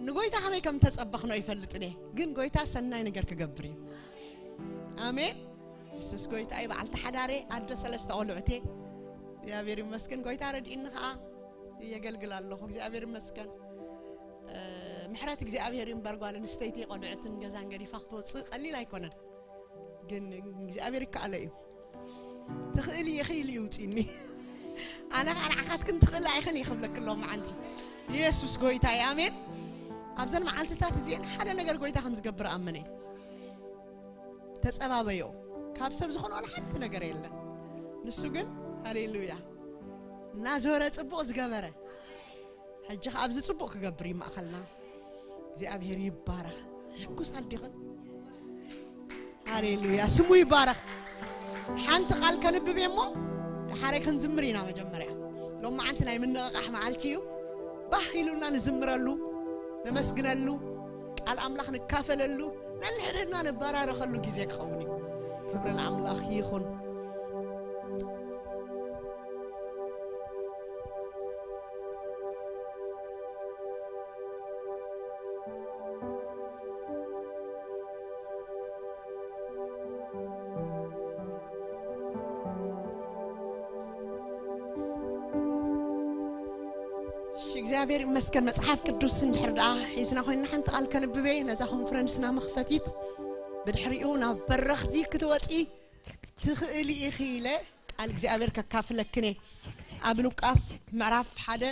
ንጎይታ ከመይ ከም ተጸበኽኖ ይፈልጥን እየ፣ ግን ጎይታ ሰናይ ነገር ክገብር እዩ። ኣሜን። የሱስ ጎይታ እዩ። በዓልቲ ሓዳሬ፣ ኣደ ሰለስተ ቆልዑት እየ። እግዚኣብሔር ይመስገን። ጎይታ ረድኢኒ ኸዓ የገልግል ኣለኹ። እግዚኣብሔር ይመስገን። እ፣ ምሕረት እግዚኣብሔር እዩ እምበር ጓል ኣንስተይቲ ቆልዑትን ገዛን ገዲፋ ክትወፅእ ቀሊል ኣይኮነን። ግን እግዚኣብሔር ይከኣሎ እዩ። ትኽእሊ ኢኺ ኢሉ ይውፅኒ። ኣነ ከዓ ንዓኻትክን ትኽእላ ኢኽን እየ ክብለክን ሎመዓንቲ። የሱስ ጎይታ እዩ። ኣሜን። ኣብዘን መዓልትታት እዚአን ሓደ ነገር ጎይታ ከም ዝገብር ኣመነ። ተጸባበዮ። ካብ ሰብ ዝኾነ ዋላ ሓንቲ ነገር የለን። ንሱ ግን፣ ሃሌሉያ፣ እናዞረ ጽቡቕ ዝገበረ፣ ሕጂ ኸኣ ኣብዚ ጽቡቕ ክገብር እዩ ማእኸልና። እግዚኣብሔር ይባረኽ። ሕጉሳት ዲኽን? ሃሌሉያ፣ ስሙ ይባረኽ። ሓንቲ ቃል ከንብብ እየ እሞ፣ ደሓረይ ክንዝምር ኢና መጀመርያ። ሎማዓንቲ ናይ ምንቕቓሕ መዓልቲ እዩ። ባህ ኢሉና ንዝምረሉ፣ ነመስግነሉ፣ ቃል ኣምላኽ ንካፈለሉ፣ ነንሕድሕድና ንባራረኸሉ ግዜ ክኸውን እዩ። ክብሪ ንኣምላኽ ይኹን። እሺ፣ እግዚኣብሔር ይመስገን። መጽሓፍ ቅዱስ እንድሕር ደኣ ሒዝና ኮይንና ሓንቲ ቃል ከንብብ እየ። ነዛ ኮንፈረንስና መኽፈቲት ብድሕሪኡ ናብ በረኽቲ ክትወጺ ትኽእሊ ኢኺ ኢለ ቃል እግዚኣብሔር ከካፍለክን እየ። ኣብ ሉቃስ ምዕራፍ ሓደ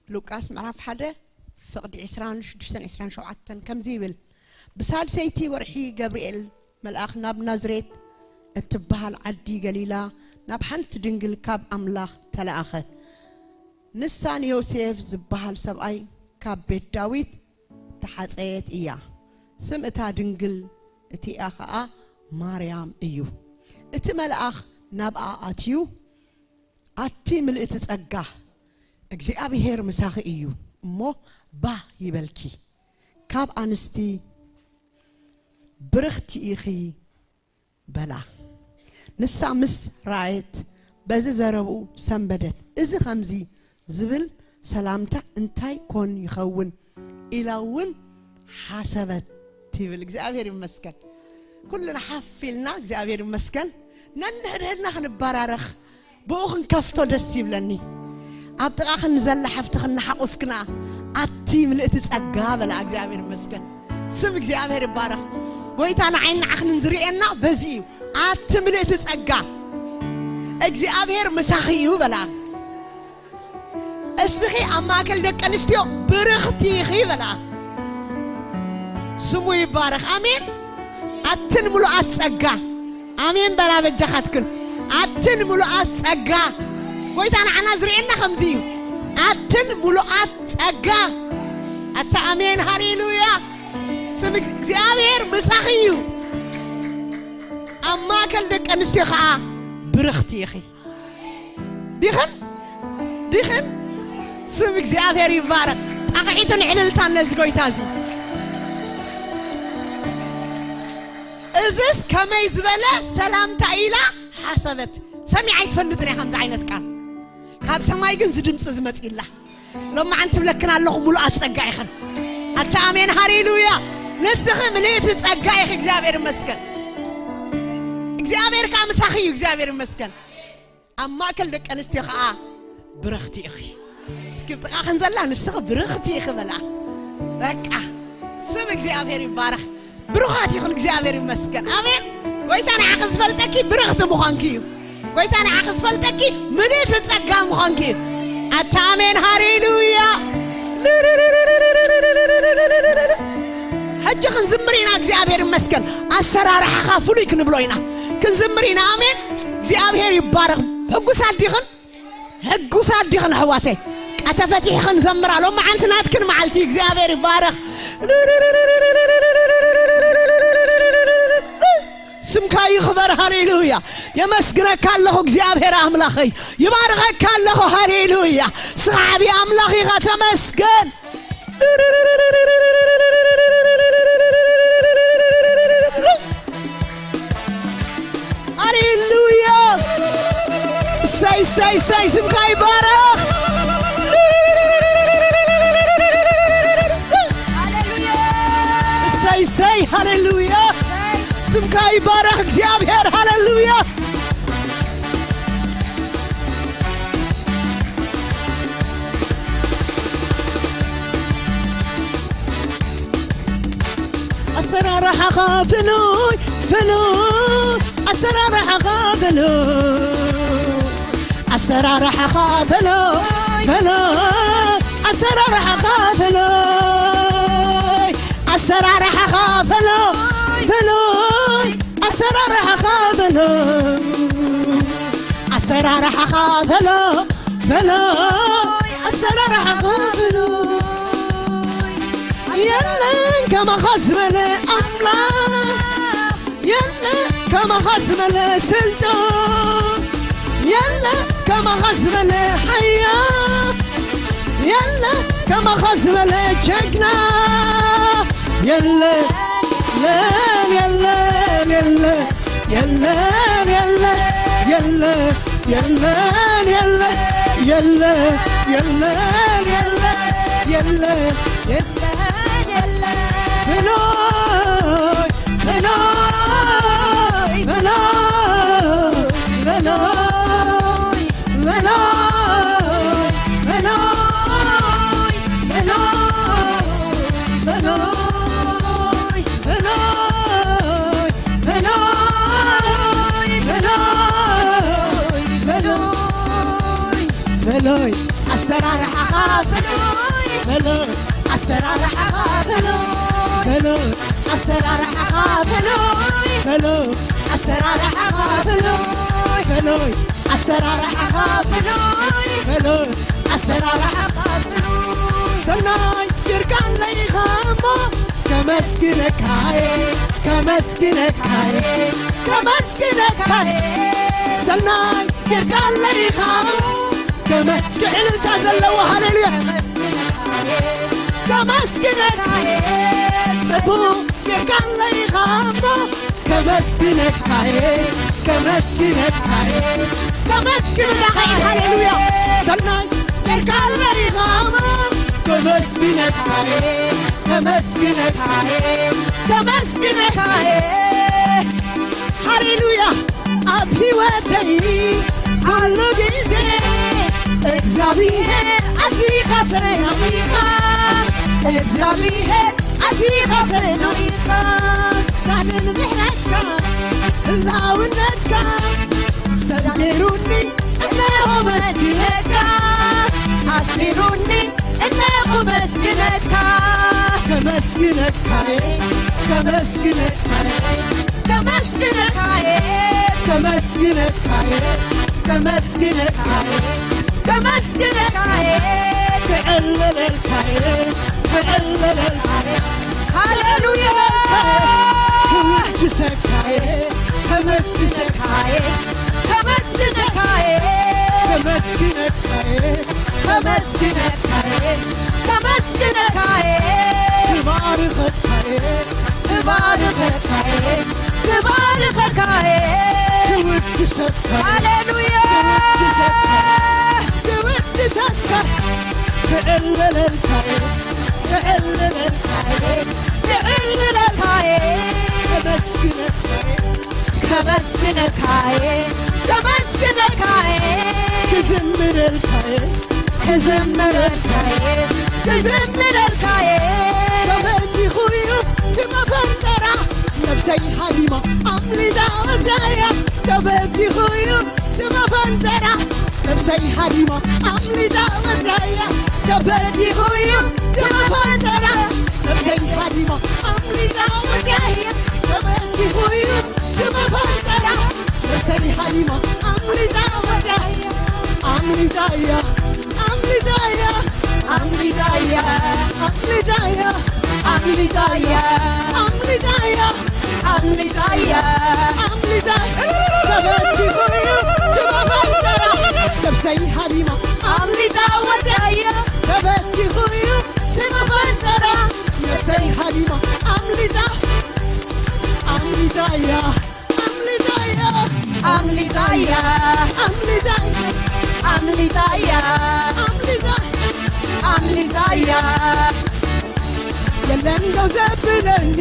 ሉቃስ ምዕራፍ ሓደ ፍቕዲ ዕስራን ሽዱሽተን ዕስራን ሸውዓተን ከምዚ ይብል፣ ብሳልሰይቲ ወርሒ ገብርኤል መልኣኽ ናብ ናዝሬት እትበሃል ዓዲ ገሊላ ናብ ሓንቲ ድንግል ካብ ኣምላኽ ተለኣኸ። ንሳ ንዮሴፍ ዝበሃል ሰብኣይ ካብ ቤት ዳዊት እተሓጸየት እያ። ስም እታ ድንግል እቲኣ ኸኣ ማርያም እዩ። እቲ መልኣኽ ናብኣ ኣትዩ፣ ኣቲ ምልእቲ ጸጋ፣ እግዚኣብሄር ምሳኺ እዩ እሞ፣ ባህ ይበልኪ፣ ካብ ኣንስቲ ብርኽቲ ኢኺ በላ። ንሳ ምስ ረኣየት በዚ ዘረብኡ ሰንበደት። እዚ ኸምዚ ዝብል ሰላምታ እንታይ ኮን ይኸውን? ኢላ እውን ሓሰበት ይብል። እግዚኣብሔር ይመስገን። ኩልና ሓፍ ኢልና እግዚኣብሔር ይመስገን። ነንሕድሕድና ክንባራረኽ ብኡ ክንከፍቶ ደስ ይብለኒ። ኣብ ጥቓኽን ዘላ ሓፍትኽን ሓቑፍክና ኣቲ ምልእቲ ጸጋ በላ። እግዚኣብሔር ይመስገን። ስም እግዚኣብሔር ይባረኽ። ጎይታ ንዓይን ንዓኽንን ዝርእየና በዚ እዩ። ኣቲ ምልእቲ ጸጋ እግዚኣብሔር ምሳኺ እዩ በላ። እስኺ ኣብ ማእከል ደቂ ኣንስትዮ ብርኽቲ ኢኺ በላ። ስሙ ይባረኽ። ኣሜን። ኣትን ምሉኣት ጸጋ። ኣሜን በላ በጃኻትክን። ኣትን ምሉኣት ጸጋ። ጎይታ ንዓና ዝርእየና ከምዚ እዩ። ኣትን ምሉኣት ጸጋ። ኣታ ኣሜን፣ ሃሌሉያ። ስም እግዚኣብሔር ምሳኺ እዩ። ኣብ ማእከል ደቂ ኣንስትዮ ኸዓ ብርኽቲ ኢኺ። ዲኽን? ዲኽን? ስም እግዚኣብሔር ይባረኽ። ጣቕዒትን ዕልልታን ነዚ ጎይታ እዚ። እዝስ ከመይ ዝበለ ሰላምታ ኢላ ሓሰበት። ሰሚዓ ኣይትፈልጥን እያ ከምዚ ዓይነት ቃል። ካብ ሰማይ ግን እዚ ድምፂ ዝመፅእላ። ሎማዓንቲ ትብለክን ኣለኹ፣ ሙሉኣት ጸጋ ኢኽን። ኣታ ኣሜን፣ ሃሌሉያ። ንስኺ ምልእቲ ጸጋ ኢኺ፣ እግዚኣብሔር ይመስገን። እግዚኣብሔር ከኣ ምሳኺ እዩ፣ እግዚኣብሔር ይመስገን። ኣብ ማእከል ደቂ ኣንስትዮ ከኣ ብርኽቲ ኢኺ። እስኪ ብጥቓኽን ዘላ ንስኺ ብርኽቲ ኢኺ በላ። በቃ ስም እግዚኣብሔር ይባረኽ። ብሩኻት ይኹን እግዚኣብሔር ይመስገን። ኣሜን። ጎይታ ንዓኺ ዝፈልጠኪ ብርኽቲ ምዃንኪ እዩ። ጎይታ ንዓኺ ዝፈልጠኪ ምልእቲ ጸጋ ምዃንኪ እዩ። ኣታ ኣሜን ሃሌሉያ። ሕጂ ክንዝምር ኢና እግዚኣብሔር ይመስገን። ኣሰራርሓኻ ፍሉይ ክንብሎ ኢና። ክንዝምር ኢና። ኣሜን። እግዚኣብሔር ይባረኽ። ሕጉሳት ዲኽን? ሕጉሳት ዲኽን ኣሕዋተይ? ቃ ተፈቲሕኽን ዘምራ። ሎማዓንቲ ናትክን መዓልቲ እግዚኣብሔር ይባረኽ። ስምካ ይኽበር። ሃሌሉያ። የመስግነካ ኣለኹ እግዚኣብሔር ኣምላኸይ። ይባርኸካ ኣለኹ። ሃሌሉያ። ስኻ ዓብዪ ኣምላኽ ኢኻ። ተመስገን። ሃሌሉያ። እሰይ እሰይ እሰይ ስምካ ይባረኽ። እሰይ እሰይ ሃሌሉያ። ስምካ ይባረኽ እግዚኣብሔር። ሃሌሉያ። ኣሰራርሓኻ ፍሉይ ፍሉይ ኣሰራርሓኻ ፍሉይ ኣሰራርሓኻ ፍሉይ ፍሉይ ኣሰራርሓኻ ፍሉይ ኣሰራርሓኻ ፍሉይ ፍሉይ ኣሰራርሓኻ ፍሉይ ኣሰራርሓኻ ፍሉይ ፍሉይ ኣሰራርሓኻ ፍሉይ የለን ከማኻ ዝበለ ኣምላኽ የለ ከማኻ ዝበለ ስልጣን የለ ከማኻ ዝበለ ሓያል የለ ከማኻ ዝበለ ጀግና የለ የለን የለን የለን የለን የለ የለን የለ የለ የለን የለ የለ የለ ፍኖይ ፍኖይ ፍኖይ ፍኖይ ፍኖይ ፍኖይ ፍኖይ ፍኖይ ፍኖይ ፍኖይ ፍኖይ ፍኖይ ኣሰራርሓኻ ፍኖይ ፍኖይ ኣሰራርሓኻ ፍኖይ ፍኖይ ኣሰራርሓኻ ፍኖይ ፍኖይ ኣሰራርሓኻ ፍኖይ ፍኖይ ኣሰራርሓኻ ፍኖይ ፍኖይ ኣሰራርሓኻ ፍኖይ ሰናይ ጌርካለይ ኢኻ እሞ ከመስግነካየ ከመስግነካየ ከመስግነካየ ሰናይ ጌርካለይ ኢኻ ከመስግን እልልታ ዘለዎ ሃሌሉያ ከመስግነካየ ጽቡቕ ጌርካለይ ኢኻ እሞ ከመስግነካየ ከመስግነካየ ከመስግነካየ ሃሌሉያ ሰናይ ጌርካለይ ኢኻ እሞ ከመስግነካየ ከመስግነካየ ከመስግነካየ ሃሌሉያ ኣብ ህይወተይ ኩሉ ግዜ እግዚኣብሔር ኣዚኻ ሰናይ ኢኻ እግዚኣብሔር ኣዚኻ ሰናይ ኢኻ ሳልን ምሕረትካ ህላውነትካ ሰብ ገይሩኒ እነሆ መስግነካ ሳት ገይሩኒ እነሆ መስግነካ ከመስግነካ ከመስግነካ ከመስግነካየ ከመስግነካየ ከመስግነካየ ከመስግነካየ ክዕልለልካየ ክዕልለልካየ ሃሌሉያ ክውድሰካየ ከመስግነካየ ከመስግነካየ ከመስግነካየ ከመስግነካየ ከመስግነካየ ክባርኸካየ ክባርኸካየ ክባርኸካየ ክውድሰካየ ሃሌሉያ ክውድሰካየ ክዕልለልካየ ክዕልለልካየ ክዕልለልካየ ከመስግነካየ ከመስግነካየ ከመስግነካየ ክዝምረልካየ ክዝምረልካየ፣ ክዝምረልካየ። ተበቲኹ እዩ እቲ መፈንጠራ፣ ነፍሰይ ሃዲማ ኣምሊጣ ወፅያያ። ተበቲኹ እዩ እቲ መፈንጠራ፣ ነፍሰይ ሃዲማ ኣምሊጣ ወፅያያ። ተበቲኹ እዩ እቲ መፈንጠራ፣ ነፍሰይ ሃዲማ ኣምሊጣ ወፅያያ። ተበቲኹ እዩ እቲ መፈንጠራ፣ ነፍሰይ ሃዲማ ኣምሊጣ ወፅያያ። ኣምሊጣያ፣ ኣምሊጣያ፣ ኣምሊጣያ፣ ኣምሊጣያ፣ ኣምሊጣያ፣ ኣምሊጣያ፣ ኣምሊጣያ፣ ኣምሊጣያ። ተበቲኹ እዩ እቲ መፈንጠራ፣ ነፍሰይ ሃዲማ ኣምሊጣ ወፅያያ። ተበቲኹ እዩ እቲ መፈንጠራ፣ ነፍሰይ ሃዲማ ኣምሊጣ፣ ኣምሊጣያ። ኣምሊጣያ፣ ኣምሊጣያ፣ ኣምሊጣያ፣ ኣምሊጣያ፣ ኣምሊጣ፣ ኣምሊጣያ። የለን ደው ዘብለኒ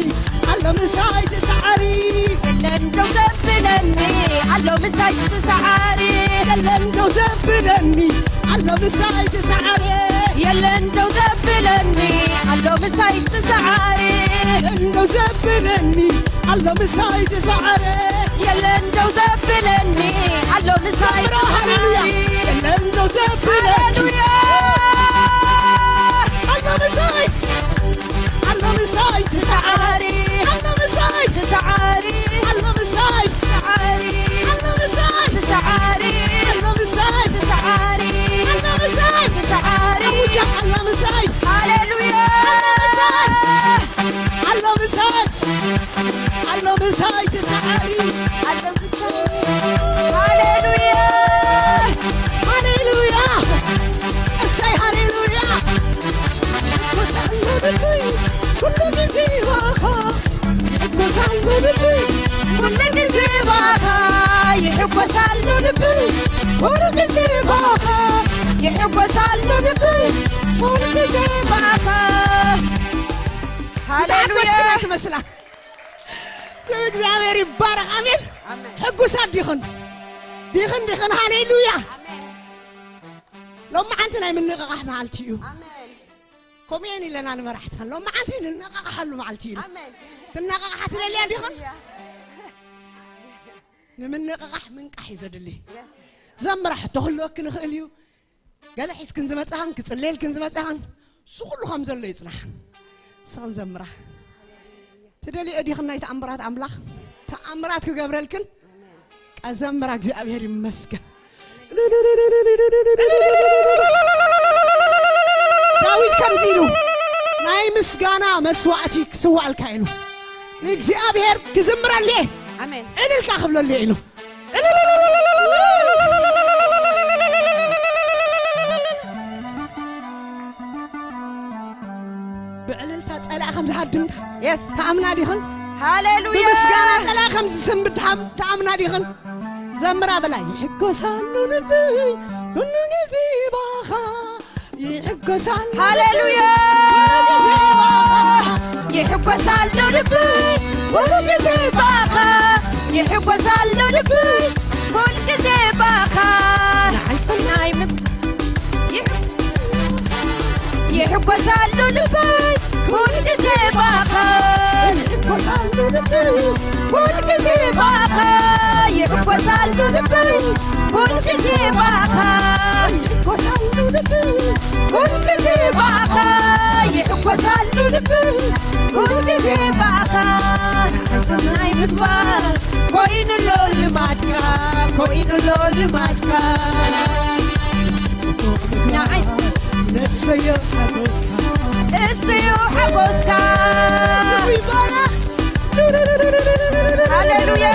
ኣሎ ምሳይ ትሰዓሪ። የለን ደው ዘብለኒ ኣሎ ምሳይ ትሰዓሪ። የለን ደው ዘብለኒ ኣሎ ምሳይ ትሰዓሪ። የለን ደው ዘብለኒ ኣሎ ምሳይ ትሰዓሪ። የለን ደው ዘብለኒ ኣሎ ምሳይ ትሰዓረ። የለን ደው ዘብለኒ ኣሎ ምሳይ ዘምራ፣ ሃሌሉያ። ትሰዓሪ። የለን ደው ዘብለኒ። ሃሌሉያ። ኣሎ ምሳይ፣ ኣሎ ምሳይ ትሰዓሪ። ኣሎ ምሳይ ትሰዓሪ። ኣሎ ምሳይ ትሰዓሪ። ኣሎ ምሳይ ትሰዓሪ። ኣሎ ምሳይ ትሰዓሪ። ኣሎ ምሳይ ትሰዓሪ። ኣውጃ፣ ኣሎ ምሳይ። ሃሌሉያ። ኣሎ ምሳይ። ኣሎ ምሳይ፣ ኣሎ ምሳይ ትሰዓሪ። ኣሎ ምሳይ። ሃሌሉያ፣ ሃሌሉያ። እሰይ፣ ሃሌሉያ። ይሕጎስ ኣሎ ልበይ ኩሉ ግዜ ባኻ። ይሕጎስ ኣሎ ልበይ ኩሉ ግዜ ባኻ። ይሕጎስ ኣሎ ልበይ ኩሉ ግዜ ባኻ። ይሕጎስ ኣሎ ልበይ ኩሉ ግዜ ባኻ። ሃሌሉያ። ትመስላ። ስም እግዚኣብሔር ይባረኽ። ኣሜን። ኣሜን። ሕጉሳት ዲኽን? ዲኽን፣ ዲኽን? ሃሌሉያ። ኣሜን። ሎማዓንቲ ናይ ምንቕቓሕ መዓልቲ እዩ። ኣሜን። ከምኡ እየን ኢለና ንመራሕትኸን። ሎማዓንቲ ንነቓቕሓሉ መዓልቲ እዩ። ኣሜን። ትነቓቕሓ ትደልያ ዲኽን? ሃሌሉያ። ንምንቕቓሕ ምንቃሕ እዩ ዘድሊ። የስ። ዘምራ ሕቶ ክህልወኪ ንኽእል እዩ። ገለ ሒዝክን ዝመጻኻን ክጽለየልክን ዝመጻኻን፣ እሱ ኩሉ ከም ዘሎ ይጽናሕ። ንስኽን ዘምራ። ትደልዮ ዲኽን ናይ ተኣምራት ኣምላኽ? ተኣምራት ክገብረልክን? ቃ ዘምራ፣ እግዚኣብሔር ይመስገን። ዳዊት ከምዚ ኢሉ፣ ናይ ምስጋና መስዋዕቲ ክስዋእልካ ኢሉ፣ ንእግዚኣብሔር ክዝምረሉ እየ፣ ኣሜን። እልልታ ክብለሉ እየ ኢሉ። ብዕልልታ ጸላኢ ከም ዝሃድምካ የስ። ተኣምና ዲኽን? ሃሌሉያ። ብምስጋና ጸላኢ ከም ዝስንብድ ተኣም-፣ ተኣምና ዲኽን? ዘምራ በላ። ይሕጎሳሉ ልበይ ኩሉ ግዜ ባኻ። ይሕጎሳሉ ሃሌሉያ። ኩሉ ግዜ ባኻ። ይሕጎሳሉ ልበይ ኩሉ ግዜ ባኻ። ይሕጎሳሉ ልበይ ኩሉ ግዜ ባኻ። ንዓይ ሰናይ ምብ-፣ ይሕ-፣ ይሕጎሳሉ ልበይ ኩሉ ግዜ ባኻ። ይሕጎሳሉ ልበይ ኩሉ ግዜ ባኻ። ይሕጎሳሉ ልበይ ኩሉ ግዜ ባኻ። ይሕጎሳሉ ልበይ ኩሉ ግዜ ባኻ። ይሕጎሳሉ ልበይ ኩሉ ግዜ ባኻ። ሰናይ ምግባር ኮይኑሎ ልማድካ፣ ኮይኑሎ ልማድካ። ንዓይ ንሰዮ ሓጎስካ፣ እሰዮ ሓጎስካ። ስሙ ይባረኽ። ሃሌሉያ።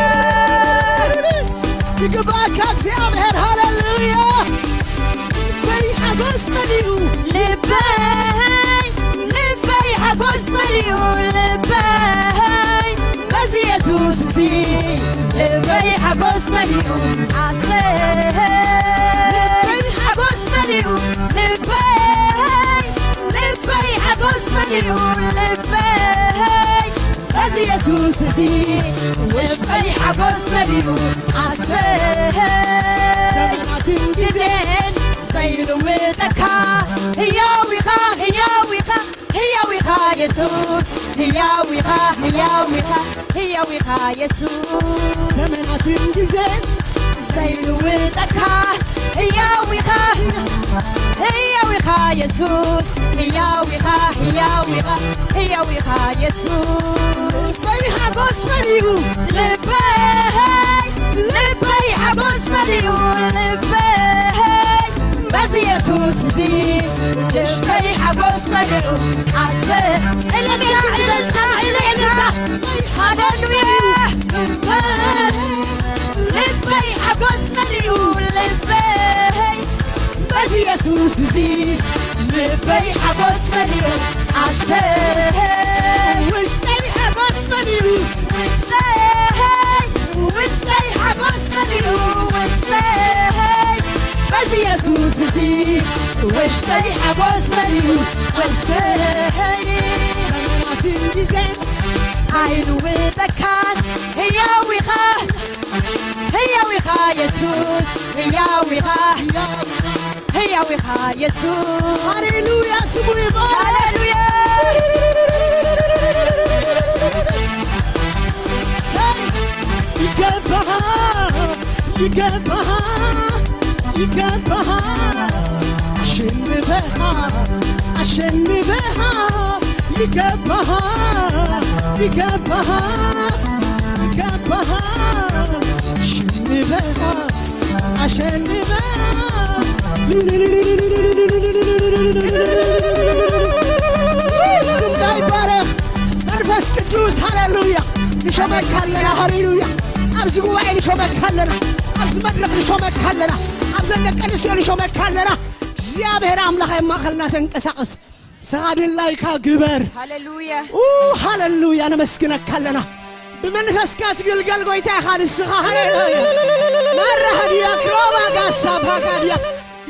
ይግባእካ እግዚኣብሔር። ሃሌሉያ። ልበይ ሓጎስ መሊኡ። ልበይ፣ ልበይ ሓጎስ መሊኡ። ልበይ በዚ የሱስ እዚ። ልበይ ሓጎስ መሊኡ። ኣሰይ። ልበይ ሓጎስ መሊኡ። ልበይ፣ ልበይ ሓጎስ መሊኡ። ልበይ በዚ የሱስ እዚ። ውሽጠይ ሓጎስ መሊኡ። ኣሰይ። ዘመናትን ግዜን ዘይልውጠካ ህያው ኢኻ፣ ህያው ኢኻ፣ ህያው ኢኻ የሱስ፣ ህያው ኢኻ፣ ህያው ኢኻ፣ ህያው ኢኻ የሱስ። ዘመናትን ግዜ ዘይልውጠካ ህያው ኢኻ፣ ህያው ኢኻ የሱስ፣ ህያው ኢኻ፣ ህያው ኢኻ፣ ህያው ኢኻ የሱስ። ልበይ ሓጎስ መሊኡ፣ ልበይ፣ ልበይ ሓጎስ መሊኡ፣ ልበይ በዚ የሱስ እዚ ልበይ ሓጎስ መሊኡ። ኣሰ እልልታ፣ እልልታ፣ እልልታ። ሃሌሉያ። ልበይ፣ ልበይ ሓጎስ መሊኡ፣ ልበይ በዚ የሱስ እዚ ልበይ ሓጎስ መሊኡ። ኣሰ ውሽጠይ ሓጎስ መሊኡ፣ ውሽጠይ፣ ውሽጠይ ሓጎስ መሊኡ፣ ውሽጠይ በዚ የሱስ እዚ ውሽጠይ ሓጎስ መሊኡ። ኣሰ ዘመናትን ግዜ ኣይልውጠካን፣ ህያው ኢኻ፣ ህያው ኢኻ የሱስ፣ ህያው ኢኻ፣ ህያው ኢኻ የሱስ። ሃሌሉያ፣ ስሙ ይባረክ። ሃሌሉያ። ይገባሃል፣ ይገባሃል፣ ይገባሃል። አሸንፈሃል፣ አሸንፈሃል። ይገባሃል፣ ይገባሃል፣ ይገባሃል። አሸንፈሃል፣ አሸንፈሃል። ስምካ ይባረክ መንፈስ ቅዱስ። ሃሌሉያ። ንሾመካ ኣለና። ሃሌሉያ። ኣብዚ ጉባኤ ንሾመካ ኣለና። ኣብዚ መድረኽ ንሾመካ ኣለና። ኣብዘን ደቂ ኣንስትዮ ንሾመካ ኣለና። እግዚኣብሔር ኣምላኽ ኣብ ማእኸልና ተንቀሳቐስ። ስኻ ድላይካ ግበር። ሃሌሉያ። ኡ፣ ሃሌሉያ። ነመስግነካ ኣለና። ብመንፈስካ ትግልገል ጎይታ ኢኻ ንስኻ። ሃሌሉያ። ማራሃድያ ክሮባ ጋሳ ፓካድያ።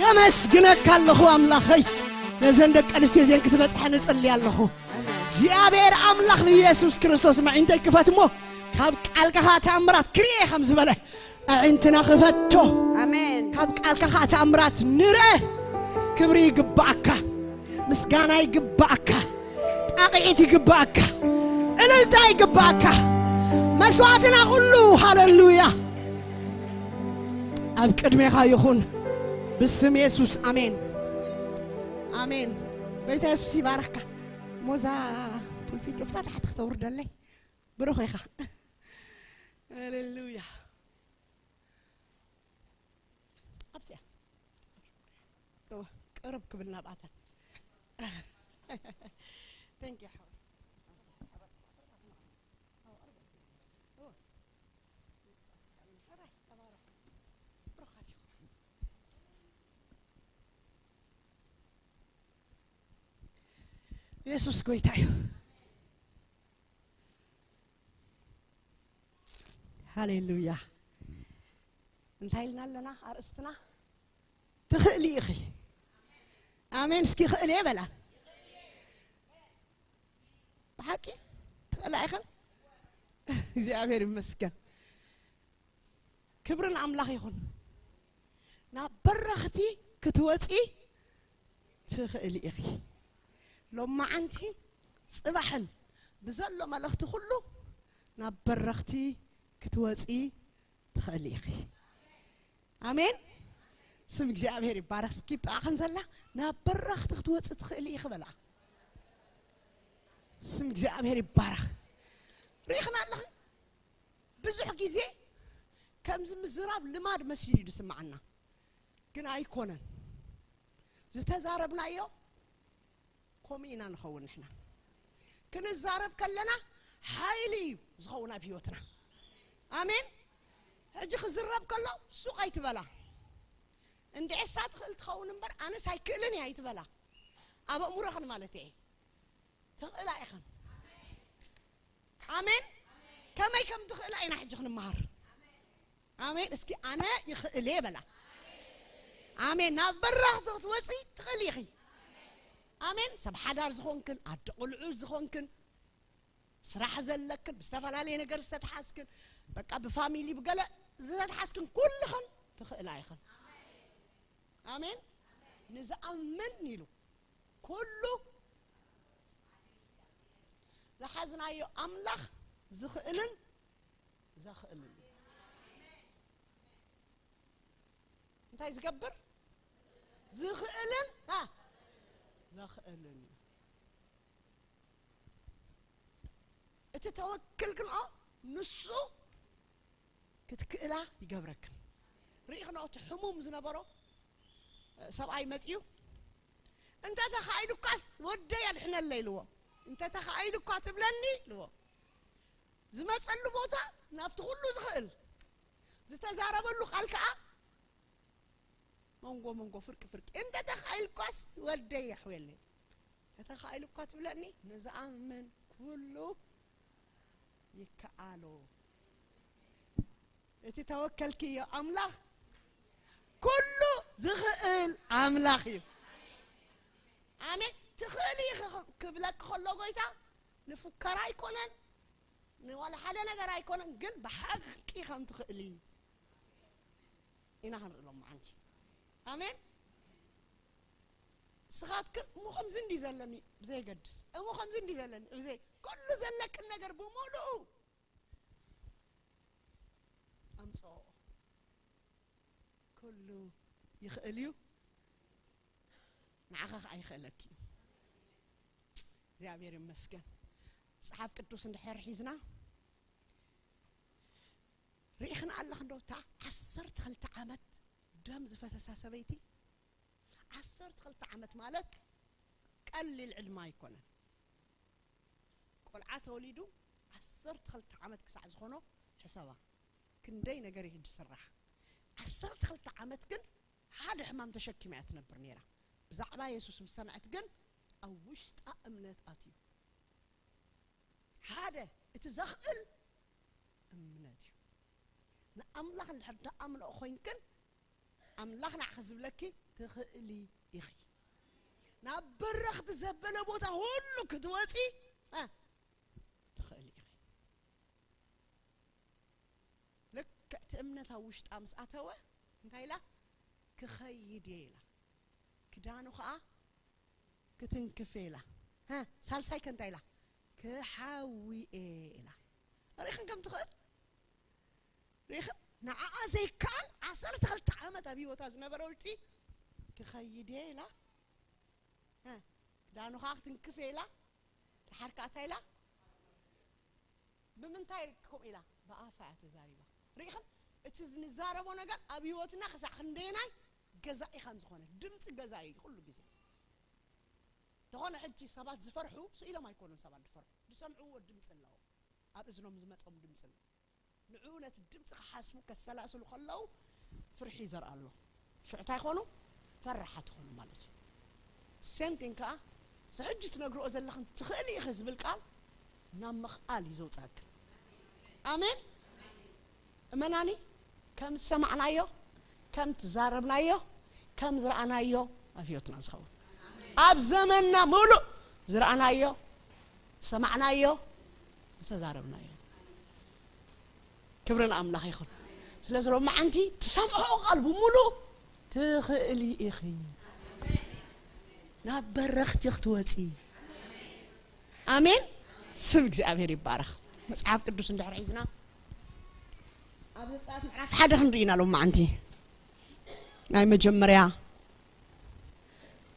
የመስግነካ ኣለኹ ኣምላኸይ። ነዘን ደቂ ኣንስትዮ እዚአን ክትበጽሐን እጽሊ ኣለኹ። እግዚኣብሔር ኣምላኽ ንየሱስ ክርስቶስ መዒንተይ ክፈት እሞ ካብ ቃልካ ኸኣ ተኣምራት ክርኤ ከም ዝበለ ኣዒንትና ክፈቶ። ኣሜን። ካብ ቃልካ ኸኣ ተኣምራት ንርአ። ክብሪ ይግባኣካ፣ ምስጋና ይግባኣካ፣ ጣቕዒት ይግባኣካ፣ እልልታ ይግባኣካ። መስዋዕትና ኩሉ ሃሌሉያ ኣብ ቅድሜኻ ይኹን ብስም የሱስ። ኣሜን፣ ኣሜን። ጎይታ የሱስ ይባርኽካ። ሞዛ ፑልፒት ዶፍታ ታሕቲ ክተውርደለይ ብሩኽ ኢኻ። ሃሌሉያ። ኣብዚኣ እወ፣ ቅርብ ክብል ናብኣተን። Thank you ሓወይ። ብሩኻት ኢኹም። የሱስ ጎይታ እዩ። ሃሌሉያ። እንታይ ኢልና ኣለና ኣርእስትና? ትኽእሊ ኢኺ። ኣሜን። እስኪ ክእል እየ በላ። ብሓቂ ትኽእላ ኢኽን? እግዚኣብሔር ይመስገን። ክብሪ ንኣምላኽ ይኹን። ናብ በረኽቲ ክትወፂ ትኽእሊ ኢኺ። ሎማዓንቲ ጽባሕን ብዘሎ መልእኽቲ ኩሉ ናብ በረኽቲ ክትወፂ ትኽእሊ ኢኺ። ኣሜን። ስም እግዚኣብሔር ይባረኽ። እስኪ ብኣኸን ዘላ ናብ በረኽቲ ክትወፂ ትኽእሊ ኢኺ በላ። ስም እግዚኣብሔር ይባረኽ። ርኢኽና ኣለኽን? ብዙሕ ግዜ ከምዚ ምዝራብ ልማድ መሲሉ እዩ ዝስምዓና፣ ግን ኣይኮነን። ዝተዛረብናዮ ከምኡ ኢና ንኸውን ንሕና። ክንዛረብ ከለና ሓይሊ እዩ ዝኸውን ኣብ ህይወትና። ኣሜን። ሕጂ ክዝረብ ከሎ ሱቕ ኣይትበላ። እንድዒ እሳ ትኽእል ትኸውን እምበር ኣነስ ኣይክእልን እየ ኣይትበላ። ኣብ ኣእምሮኽን ማለት እየ። ትኽእላ ኢኽን። ኣሜን። ከመይ ከም ትኽእላ ኢና ሕጂ ክንመሃር። ኣሜን። እስኪ ኣነ ይኽእል እየ በላ። ኣሜን። ናብ በረኽቲ ክትወፂ ትኽእሊ ኢኺ። ኣሜን። ሰብ ሓዳር ዝኾንክን፣ ኣደ ቆልዑ ዝኾንክን፣ ስራሕ ዘለክን፣ ብዝተፈላለየ ነገር ዝተተሓዝክን፣ በቃ ብፋሚሊ ብገለ ዝተተሓዝክን ኩልኽን ትኽእላ ኢኽን። ኣሜን። ንዝኣምን ኢሉ ኩሉ ዝሓዝናዮ ኣምላኽ ዝኽእልን ዘኽእልን እዩ። እንታይ ዝገብር? ዝኽእልን፣ እ፣ ዘኽእልን እዩ። እቲ ተወክልክንኦ ንሱ ክትክእላ ይገብረክን። ርኢኽንኦ እቲ ሕሙም ዝነበሮ ሰብኣይ መጺኡ፣ "እንተ ተኻኢሉኳስ ወደይ ኣድሕነለይ" ኢልዎ። "እንተ ተኻኢሉኳ ትብለኒ" ኢልዎ። ዝመጸሉ ቦታ ናብቲ ኩሉ ዝኽእል ዝተዛረበሉ ቃል ከኣ መንጎ መንጎ ፍርቂ ፍርቂ። "እንተ ተኻኢልኳስ ወደይ የሕውየለይ፣ እንተ ተኻኢሉኳ ትብለኒ፣ ንዝኣምን ኩሉ ይከኣሎ። እቲ ተወከልክዮ ኣምላኽ ኩሉ ዝኽእል ኣምላኽ እዩ። ኣሜን። ትኽእሊ ኢኺ ክብለኪ ከሎ ጎይታ ንፉከራ ኣይኮነን፣ ንዋላ ሓደ ነገር ኣይኮነን፣ ግን ብሓቂ ከም ትኽእሊ ኢና ክንርኢ ሎማዓንቲ። ኣሜን። ንስኻትክን እሞ ከምዚ እንዲ ዘለኒ ብዘይገድስ፣ እሞ ከምዚ እንዲ ዘለኒ ብዘይ፣ ኩሉ ዘለክን ነገር ብምሉኡ ኣምጽኦ። ኩሉ ይኽእል እዩ፣ ንዓኻ ኸኣ ይኽእለኪ እዩ። እግዚኣብሔር ይመስገን። መጽሓፍ ቅዱስ እንድሕር ሒዝና ርኢኽና ኣለኽን ዶ? እታ ዓሰርተ ክልተ ዓመት ደም ዝፈሰሳ ሰበይቲ፣ ዓሰርተ ክልተ ዓመት ማለት ቀሊል ዕድመ ኣይኮነን። ቆልዓ ተወሊዱ ዓሰርተ ክልተ ዓመት ክሳዕ ዝኾኖ ሕሰባ። ክንደይ ነገር እዩ ዝስራሕ። ዓሰርተ ክልተ ዓመት ግን ሓደ ሕማም ተሸኪማ እያ ትነብር ነይራ። ብዛዕባ የሱስ ምስ ሰምዐት ግን ኣብ ውሽጣ እምነት ኣትዩ። ሓደ እቲ ዘኽእል እምነት እዩ። ንኣምላኽ እንድሕር ትኣምንኦ ኮይንክን፣ ኣምላኽ ንዓኺ ዝብለኪ ትኽእሊ ኢኺ። ናብ በረኽቲ ዘበለ ቦታ ሁሉ ክትወጺ፣ እ፣ ትኽእሊ ኢኺ። ልክዕ እቲ እምነት ኣብ ውሽጣ ምስ ኣተወ፣ እንታይ ኢላ? "ክኸይድ እየ" ኢላ። ክዳኑ ኸኣ ክትንክፍ እየ ኢላ። ሀ፣ ሳልሳይ ከ እንታይ ኢላ? "ክሓዊ እየ" ኢላ። ርኢኽን ከም ትኽእል? ርኢኽን? ንዓኣ ዘይከኣል ዓሰርተ ክልተ ዓመት ኣብ ህይወታ ዝነበረ ወዲ፣ "ክኸይድ እየ" ኢላ። ሀ፣ ክዳኑ ኸኣ ክትንክፍ እየ ኢላ። ደሓር ከኣ እንታይ ኢላ? ብምንታይ ከምኡ ኢላ? ብኣፋ እያ ተዛሪባ። ርኢኽን? እቲ ንዛረቦ ነገር ኣብ ህይወትና ክሳዕ ክንደየናይ ገዛኢ ከም ዝኾነ። ድምፂ ገዛኢ እዩ ኩሉ ግዜ። እንተኾነ ሕጂ ሰባት ዝፈርሑ ስኢሎም ኣይኮኑን፣ ሰባት ዝፈርሑ ዝሰምዕዎ ድምፂ ኣለዎም። ኣብ እዝኖም ዝመፆም ድምፂ ኣሎ። ንዕኡ ነቲ ድምፂ ክሓስቡ ከሰላስሉ ከለዉ ፍርሒ ይዘርኣ ኣሎ። ሽዑ እንታይ ይኾኑ? ፈራሓት ይኾኑ ማለት እዩ። ሴም ቲንግ ከኣ እዚ ሕጂ ትነግርኦ ዘለኽን ትኽእሊ ኢኺ ዝብል ቃል ናብ ምኽኣል እዩ ዘውፅኣክን። ኣሜን። እመናኒ፣ ከም ዝሰማዕናዮ፣ ከም ትዛረብናዮ፣ ከም ዝረኣናዮ ኣብ ህይወትና ዝኸውን፣ ኣብ ዘመንና ሙሉእ ዝረኣናዮ፣ ዝሰማዕናዮ፣ ዝተዛረብናዮ። ክብሪ ንኣምላኽ ይኹን። ስለዚ ሎማዓንቲ ትሰምዖ ቃል ብምሉእ ትኽእሊ ኢኺ ናብ በረኽቲ ክትወፂ። ኣሜን። ስም እግዚኣብሔር ይባረኽ። መጽሓፍ ቅዱስ እንድሕር ሒዝና ኣብ ዘጸኣት ምዕራፍ ሓደ ክንርኢ ኢና ሎማዓንቲ። ናይ መጀመርያ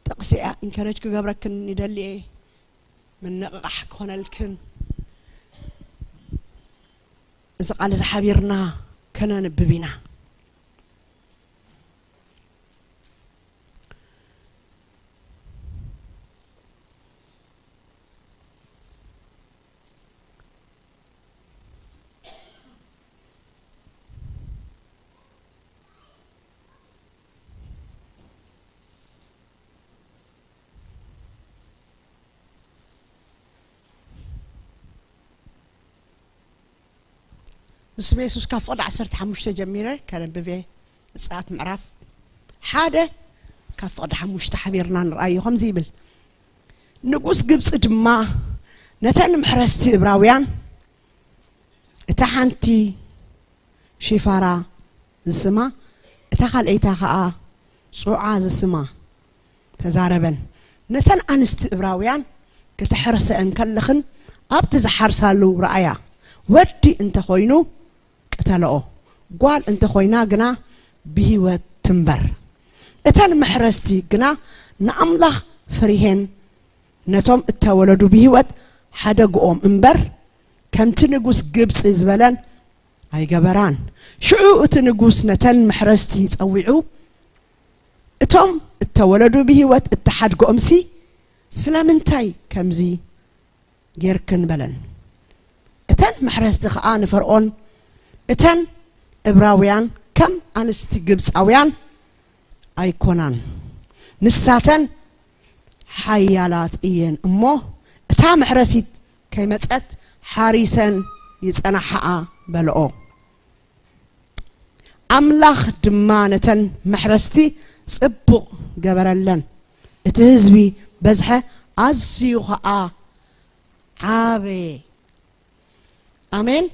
ጥቕሲ እያ። ኢንከሬጅ ክገብረክን ይደሊ እየ፣ ምንቕቓሕ ክኾነልክን። እዚ ቃል እዚ ሓቢርና ከነንብብ ኢና። ብስም የሱስ ካብ ፍቕዲ ዓሰርተ ሓሙሽተ ጀሚረ ከነብብ እየ። ዘጸኣት ምዕራፍ ሓደ ካብ ፍቕዲ ሓሙሽተ ሓቢርና ንርኣዮ። ከምዚ ይብል፣ ንጉስ ግብጺ ድማ ነተን መሕረስቲ እብራውያን፣ እታ ሓንቲ ሺፋራ ዝስማ፣ እታ ካልኣይታ ኸኣ ጹዓ ዝስማ፣ ተዛረበን። ነተን ኣንስቲ እብራውያን፣ ክተሕርሰአን ከለኽን ኣብቲ ዝሓርሳሉ ረኣያ። ወዲ እንተኾይኑ ቅተለኦ፣ ጓል እንተኾይና ግና ብህይወት ትንበር። እተን መሕረስቲ ግና ንኣምላኽ ፈሪሄን ነቶም እተወለዱ ብህይወት ሓደግኦም እምበር፣ ከምቲ ንጉስ ግብጺ ዝበለን ኣይገበራን። ሽዑ እቲ ንጉስ ነተን መሕረስቲ ጸዊዑ፣ እቶም እተወለዱ ብህይወት እተሓድግኦምሲ ስለምንታይ ከምዚ ጌርክን? በለን። እተን መሕረስቲ ኸኣ ንፈርኦን፣ እተን እብራውያን ከም ኣንስቲ ግብጻውያን ኣይኮናን፣ ንሳተን ሓያላት እየን እሞ፣ እታ መሕረሲት ከይመጸት ሓሪሰን ይጸናሓኣ፣ በልኦ። ኣምላኽ ድማ ነተን መሕረስቲ ጽቡቕ ገበረለን፣ እቲ ህዝቢ በዝሐ፣ ኣዝዩ ኸኣ ዓበየ። ኣሜን።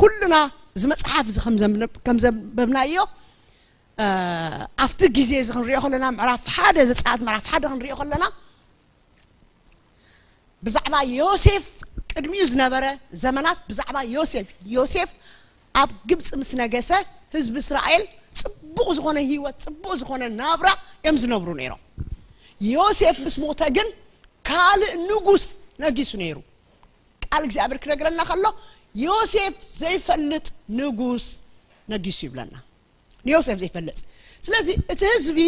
ኩልና እዚ መጽሓፍ እዚ ከም ዘንብ-፣ ከም ዘንበብናዮ፣ እ፣ ኣብቲ ግዜ እዚ ክንሪኦ ከለና፣ ምዕራፍ ሓደ፣ ዘጸኣት ምዕራፍ ሓደ ክንሪኦ ከለና፣ ብዛዕባ ዮሴፍ፣ ቅድሚኡ ዝነበረ ዘመናት ብዛዕባ ዮሴፍ፣ ዮሴፍ ኣብ ግብጺ ምስ ነገሰ፣ ህዝቢ እስራኤል ጽቡቕ ዝኾነ ህይወት፣ ጽቡቕ ዝኾነ ናብራ እዮም ዝነብሩ ነይሮም። ዮሴፍ ምስ ሞተ ግን ካልእ ንጉስ ነጊሱ ነይሩ። ቃል እግዚኣብሔር ክነግረና ከሎ፣ ዮሴፍ ዘይፈልጥ ንጉስ ነጊሱ ይብለና። ንዮሴፍ ዘይፈልጥ። ስለዚ እቲ ህዝቢ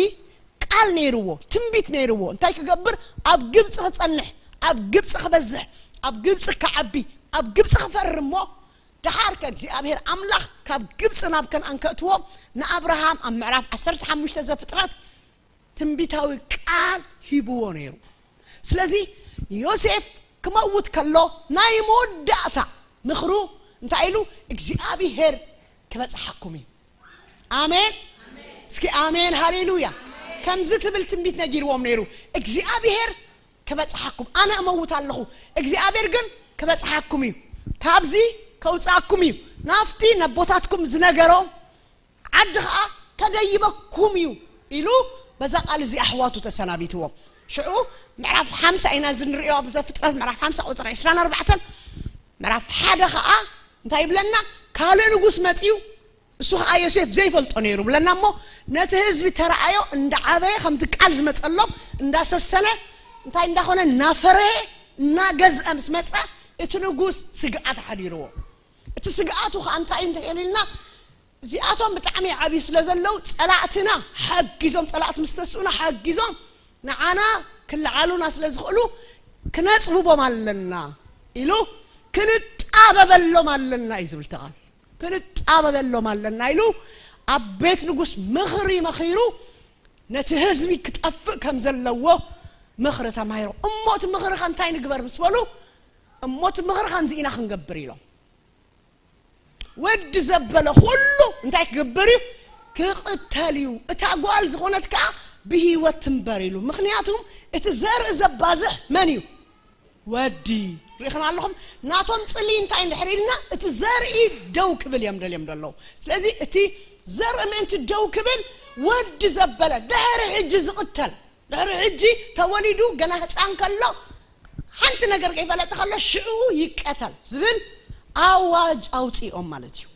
ቃል ነይርዎ፣ ትንቢት ነይርዎ። እንታይ ክገብር? ኣብ ግብጺ ክጸንሕ፣ ኣብ ግብጺ ክበዝሕ፣ ኣብ ግብጺ ክዓቢ፣ ኣብ ግብጺ ክፈሪ እሞ፣ ደሓር ከ እግዚኣብሔር ኣምላኽ ካብ ግብጺ ናብ ከነኣን ከእትዎም ንኣብርሃም ኣብ ምዕራፍ ዓሰርተ ሓሙሽተ ዘፍጥረት ትንቢታዊ ቃል ሂብዎ ነይሩ። ስለዚ ዮሴፍ ክመውት ከሎ ናይ መወዳእታ ምኽሩ እንታይ ኢሉ? እግዚኣብሔር ክበጽሓኩም እዩ። ኣሜን። እስኪ ኣሜን፣ ሃሌሉያ። ከምዚ ትብል ትንቢት ነጊርዎም ነይሩ። እግዚኣብሔር ክበጽሓኩም፣ ኣነ እመውት ኣለኹ፣ እግዚኣብሔር ግን ክበጽሓኩም እዩ፣ ካብዚ ከውጽኣኩም እዩ፣ ናብቲ ነቦታትኩም ዝነገሮም ዓዲ ኸኣ ከደይበኩም እዩ ኢሉ በዛ ቃል እዚ ኣሕዋቱ ተሰናቢትዎም። ሽዑ ምዕራፍ ሓምሳ ኢና እዚ ንሪኦ፣ ኣብ ዘፍጥረት ምዕራፍ ሓምሳ ቁጽሪ ዕስራን ኣርባዕተን። ምዕራፍ ሓደ ኸኣ እንታይ ይብለና? ካልእ ንጉስ መጺኡ፣ እሱ ኸኣ ዮሴፍ ዘይፈልጦ ነይሩ ብለና እሞ፣ ነቲ ህዝቢ ተረኣዮ፣ እንዳዓበየ፣ ከምቲ ቃል ዝመጸሎም እንዳሰሰነ፣ እንታይ እንዳኾነ፣ እናፈረየ፣ እናገዝአ ምስ መጸ፣ እቲ ንጉስ ስግኣት ሓዲርዎ። እቲ ስግኣቱ ኸኣ እንታይ እንተኢልና፣ እዚኣቶም ብጣዕሚ ዓብዪ ስለ ዘለዉ፣ ጸላእትና ሓጊዞም፣ ጸላእቲ ምስ ተስኡና ሓጊዞም፣ ንዓና ክለዓሉና ስለ ዝኽእሉ፣ ክነጽብቦም ኣለና ኢሉ፣ ክንጣበበሎም ኣለና እዩ ዝብል እቲ ቃል። ክንጣበበሎም ኣለና ኢሉ፣ ኣብ ቤት ንጉስ ምኽሪ መኺሩ፣ ነቲ ህዝቢ ክጠፍእ ከም ዘለዎ ምኽሪ ተማሂሮም። እሞ እቲ ምኽሪ ኸ እንታይ ንግበር ምስ በሉ፣ እሞ እቲ ምኽሪ ኸምዚ ኢና ክንገብር ኢሎም። ወዲ ዘበለ ኩሉ እንታይ ክግበር እዩ? ክቕተል እዩ። እታ ጓል ዝኾነት ከኣ ብህይወት ትንበር ኢሉ። ምኽንያቱም እቲ ዘርኢ ዘባዝሕ መን እዩ? ወዲ። ርኢኽና ኣለኹም? ናቶም ጽልኢ እንታይ እንድሕር ኢልና፣ እቲ ዘርኢ ደው ክብል እዮም ደልዮም ዘለዉ። ስለዚ እቲ ዘርኢ ምእንቲ ደው ክብል፣ ወዲ ዘበለ ድሕሪ ሕጂ ዝቕተል፣ ድሕሪ ሕጂ ተወሊዱ ገና ህፃን ከሎ፣ ሓንቲ ነገር ከይፈለጠ ከሎ ሽዑ ይቀተል ዝብል ኣዋጅ ኣውፂኦም ማለት እዩ።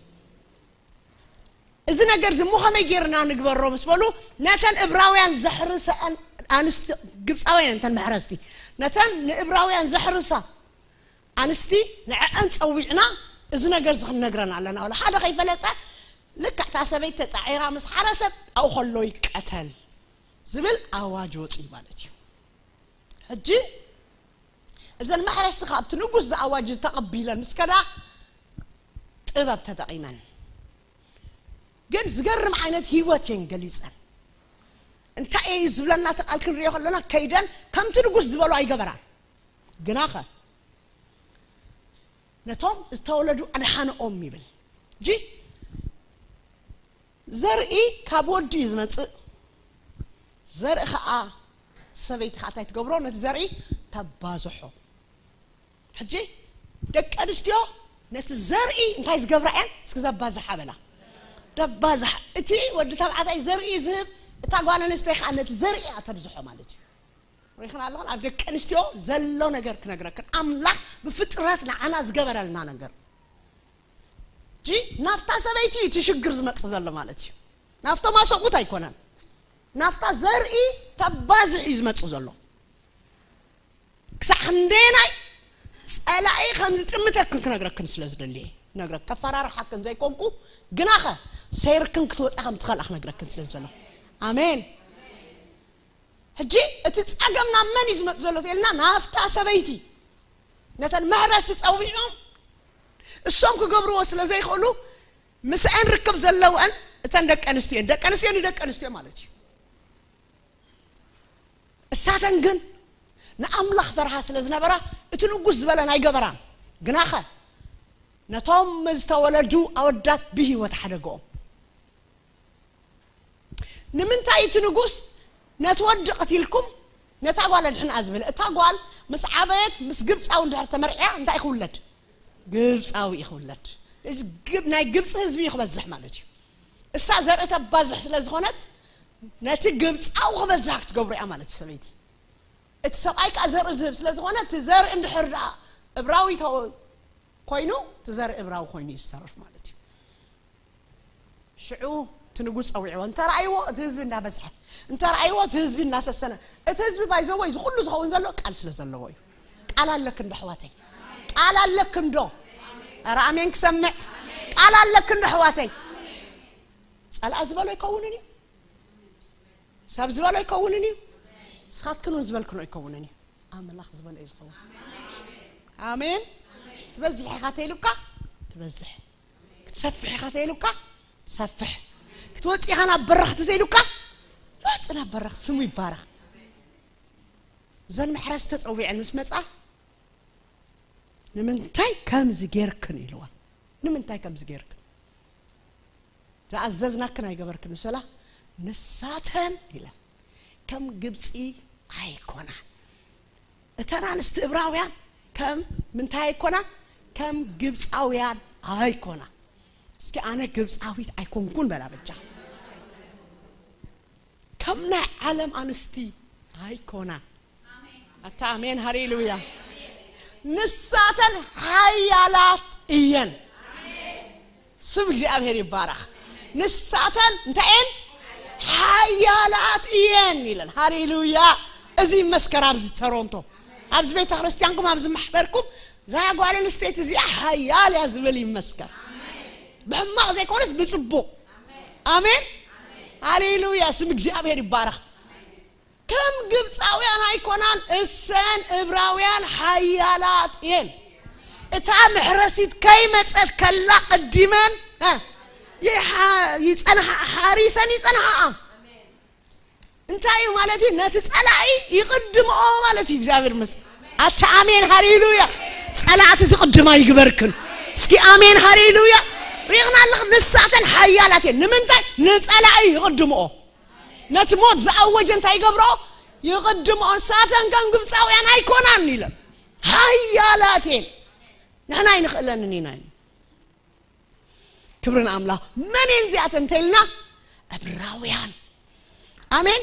እዚ ነገር እዚ እሞ ከመይ ጌርና ንግበሮ ምስ በሉ፣ ነተን እብራውያን ዘሕርሰአን ኣንስቲ፣ ግብፃውያን እተን መሕረስቲ፣ ነተን ንእብራውያን ዘሕርሳ ኣንስቲ ንዐአን ፀዊዕና እዚ ነገር እዚ ክንነግረን ኣለና በሉ። ሓደ ከይፈለጠ ልክዕ እታ ሰበይቲ ተፃዒራ ምስ ሓረሰት ኣብኡ ከሎ ይቀተል ዝብል ኣዋጅ ወፂኡ ማለት እዩ። ሕጂ እዘን መሕረስቲ ካብቲ ንጉስ ዝኣዋጅ ተቐቢለን ምስ ከዳ ጥበብ ተጠቒመን። ግን ዝገርም ዓይነት ህይወት እየን ገሊፀን። እንታይ እዩ ዝብለና እቲ ቃል ክንሪኦ ከለና፣ ከይደን ከምቲ ንጉስ ዝበሎ ኣይገበራን። ግናኸ ነቶም ዝተወለዱ ኣድሓነኦም ይብል። እጂ ዘርኢ ካብ ወዲ እዩ ዝመጽእ። ዘርኢ ኸኣ ሰበይቲ ኸኣ እንታይ ትገብሮ? ነቲ ዘርኢ ተባዝሖ። ሕጂ ደቂ ኣንስትዮ ነቲ ዘርኢ እንታይ ዝገብራ እየን? እስኪ ዘባዝሓ በላ። ደባዝሓ። እቲ ወዲ ተባዕታይ ዘርኢ ዝህብ እታ ጓል ኣንስተይቲ ከዓ ነቲ ዘርኢ እያ ተብዝሖ ማለት እዩ። ሪኽና ኣለኹን ኣብ ደቂ ኣንስትዮ ዘሎ ነገር ክነግረክን፣ ኣምላኽ ብፍጥረት ንዓና ዝገበረልና ነገር። ጂ ናፍታ ሰበይቲ እዩ እቲ ሽግር ዝመጽእ ዘሎ ማለት እዩ። ናፍቶም ኣሰብኡት ኣይኮነን። ናፍታ ዘርኢ ተባዝሕ እዩ ዝመጽእ ዘሎ። ክሳዕ ክንደየናይ ጸላኢ ከም ዝጥምተክን ክነግረክን ስለ ዝደልየ ነግረክ፣ ከፈራርሓክን ዘይኮንኩ፣ ግናኸ ሰይርክን ክትወጻ ከም ትኸልኣ ክነግረክን ስለ ዝደለኹ። ኣሜን። ሕጂ እቲ ጸገም ናብ መን እዩ ዝመጽእ ዘሎ ኢልና፣ ናፍታ ሰበይቲ። ነተን መሕረስቲ ጸዊዖም እሶም ክገብርዎ ስለ ዘይኽእሉ፣ ምስአን ርክብ ዘለወን እተን ደቂ ኣንስትዮ እየን። ደቂ ኣንስትዮ ንደቂ ኣንስትዮ ማለት እዩ። እሳተን ግን ንኣምላኽ ፈርሃ ስለ ዝነበራ፣ እቲ ንጉስ ዝበለን ኣይገበራን። ግናኸ ነቶም ዝተወለዱ ኣወዳት ብህይወት ሓደገኦም። ንምንታይ እቲ ንጉስ ነቲ ወዲ ቀቲልኩም ነታ ጓል ኣድሕንኣ ዝበለ? እታ ጓል ምስ ዓበየት ምስ ግብፃዊ እንድሕር ተመርዕያ እንታይ ክውለድ? ግብፃዊ እዩ ክውለድ። እዚ ግብ-፣ ናይ ግብፂ ህዝቢ እዩ ክበዝሕ ማለት እዩ። እሳ ዘርኢ ተባዝሕ ስለ ዝኾነት ነቲ ግብፃዊ ክበዝሕ ክትገብሮ እያ ማለት እዩ ሰበይቲ። እቲ ሰብኣይ ከዓ ዘርኢ ዝህብ ስለ ዝኾነ እቲ ዘርኢ እንድሕር ደኣ እብራዊ ተወ-፣ ኮይኑ እቲ ዘርኢ እብራዊ ኮይኑ እዩ ዝተርፍ ማለት እዩ። ሽዑ እቲ ንጉስ ጸዊዕዎ እንተረኣይዎ እቲ ህዝቢ እንዳበዝሐ፣ እንተረኣይዎ እቲ ህዝቢ እናሰሰነ፣ እቲ ህዝቢ ባይዘወይ እዚ ኩሉ ዝኸውን ዘሎ ቃል ስለ ዘለዎ እዩ። ቃል ኣለክ እንዶ ኣሕዋተይ? ቃል ኣለክ እንዶ? ኧረ ኣሜን ክሰምዕ። ቃል ኣለክ እንዶ ኣሕዋተይ? ጸላእ ዝበሎ ኣይከውንን እዩ። ሰብ ዝበሎ ኣይከውንን እዩ። ንስኻትክን እውን ዝበልክኖ ኣይከውንን እዩ። ኣምላኽ ዝበሎ እዩ ዝኸውን። ኣሜን። ትበዝሕ ኢኻ ተይሉካ ትበዝሕ። ክትሰፍሕ ኢኻ ተይሉካ ትሰፍሕ። ክትወፅእ ኢኻ ናብ በረኽቲ ተይሉካ ወፅ ናብ በረኽቲ። ስሙ ይባረኽ። እዘን መሕረስ ተፀዊዐን ምስ መፃ ንምንታይ ከምዚ ጌርክን ኢልዋ። ንምንታይ ከምዚ ጌርክን? ዝኣዘዝናክን ኣይገበርክን። ንሰላ ንሳተን ኢለ ከም ግብፂ ኣይኮናን። እተን ኣንስቲ እብራውያን ከም ምንታይ ኣይኮናን? ከም ግብፃውያን ኣይኮናን። እስኪ ኣነ ግብፃዊት ኣይኮንኩን በላ በጃ። ከም ናይ ዓለም ኣንስቲ ኣይኮናን። ኣታ ኣሜን ሃሌሉያ። ንሳተን ሓያላት እየን። ስም እግዚኣብሔር ይባረኽ። ንሳተን እንታይ እየን? ሓያላት እየን ኢለን። ሃሌሉያ። እዚ ይመስከር ኣብዚ ቶሮንቶ ኣብዚ ቤተ ክርስቲያንኩም ኣብዚ ማሕበርኩም እዛ ጓል ኣንስተይቲ እዚኣ ሓያል እያ ዝብል ይመስከር። ብሕማቕ ዘይኮነስ ብጽቡቕ። ኣሜን ሃሌሉያ። ስም እግዚኣብሔር ይባረኽ። ከም ግብፃውያን ኣይኮናን። እሰን እብራውያን ሓያላት እየን። እታ መሕረሲት ከይመፀት ከላ ቀዲመን እ፣ ይሓ-፣ ይፀንሓ፣ ሓሪሰን ይፀንሓኣ። እንታይ እዩ ማለት እዩ? ነቲ ፀላኢ ይቕድምኦ ማለት እዩ። እግዚኣብሔር ይመስገን። ኣታ ኣሜን ሃሌሉያ። ፀላእቲ ትቕድማ ይግበርክን። እስኪ ኣሜን ሃሌሉያ። ሪቕና ኣለኽ። ንሳተን ሓያላት እየን። ንምንታይ? ንፀላኢ ይቕድምኦ። ነቲ ሞት ዝኣወጀ እንታይ ይገብሮ? ይቕድምኦ። ንሳተን ከም ግብፃውያን ኣይኮናን ኢለን። ሓያላት እየን። ንሕና ኣይንኽእለንን ኢና። ክብሪ ንኣምላኽ። መን እየን እዚኣተን እንተኢልና፣ ዕብራውያን። ኣሜን።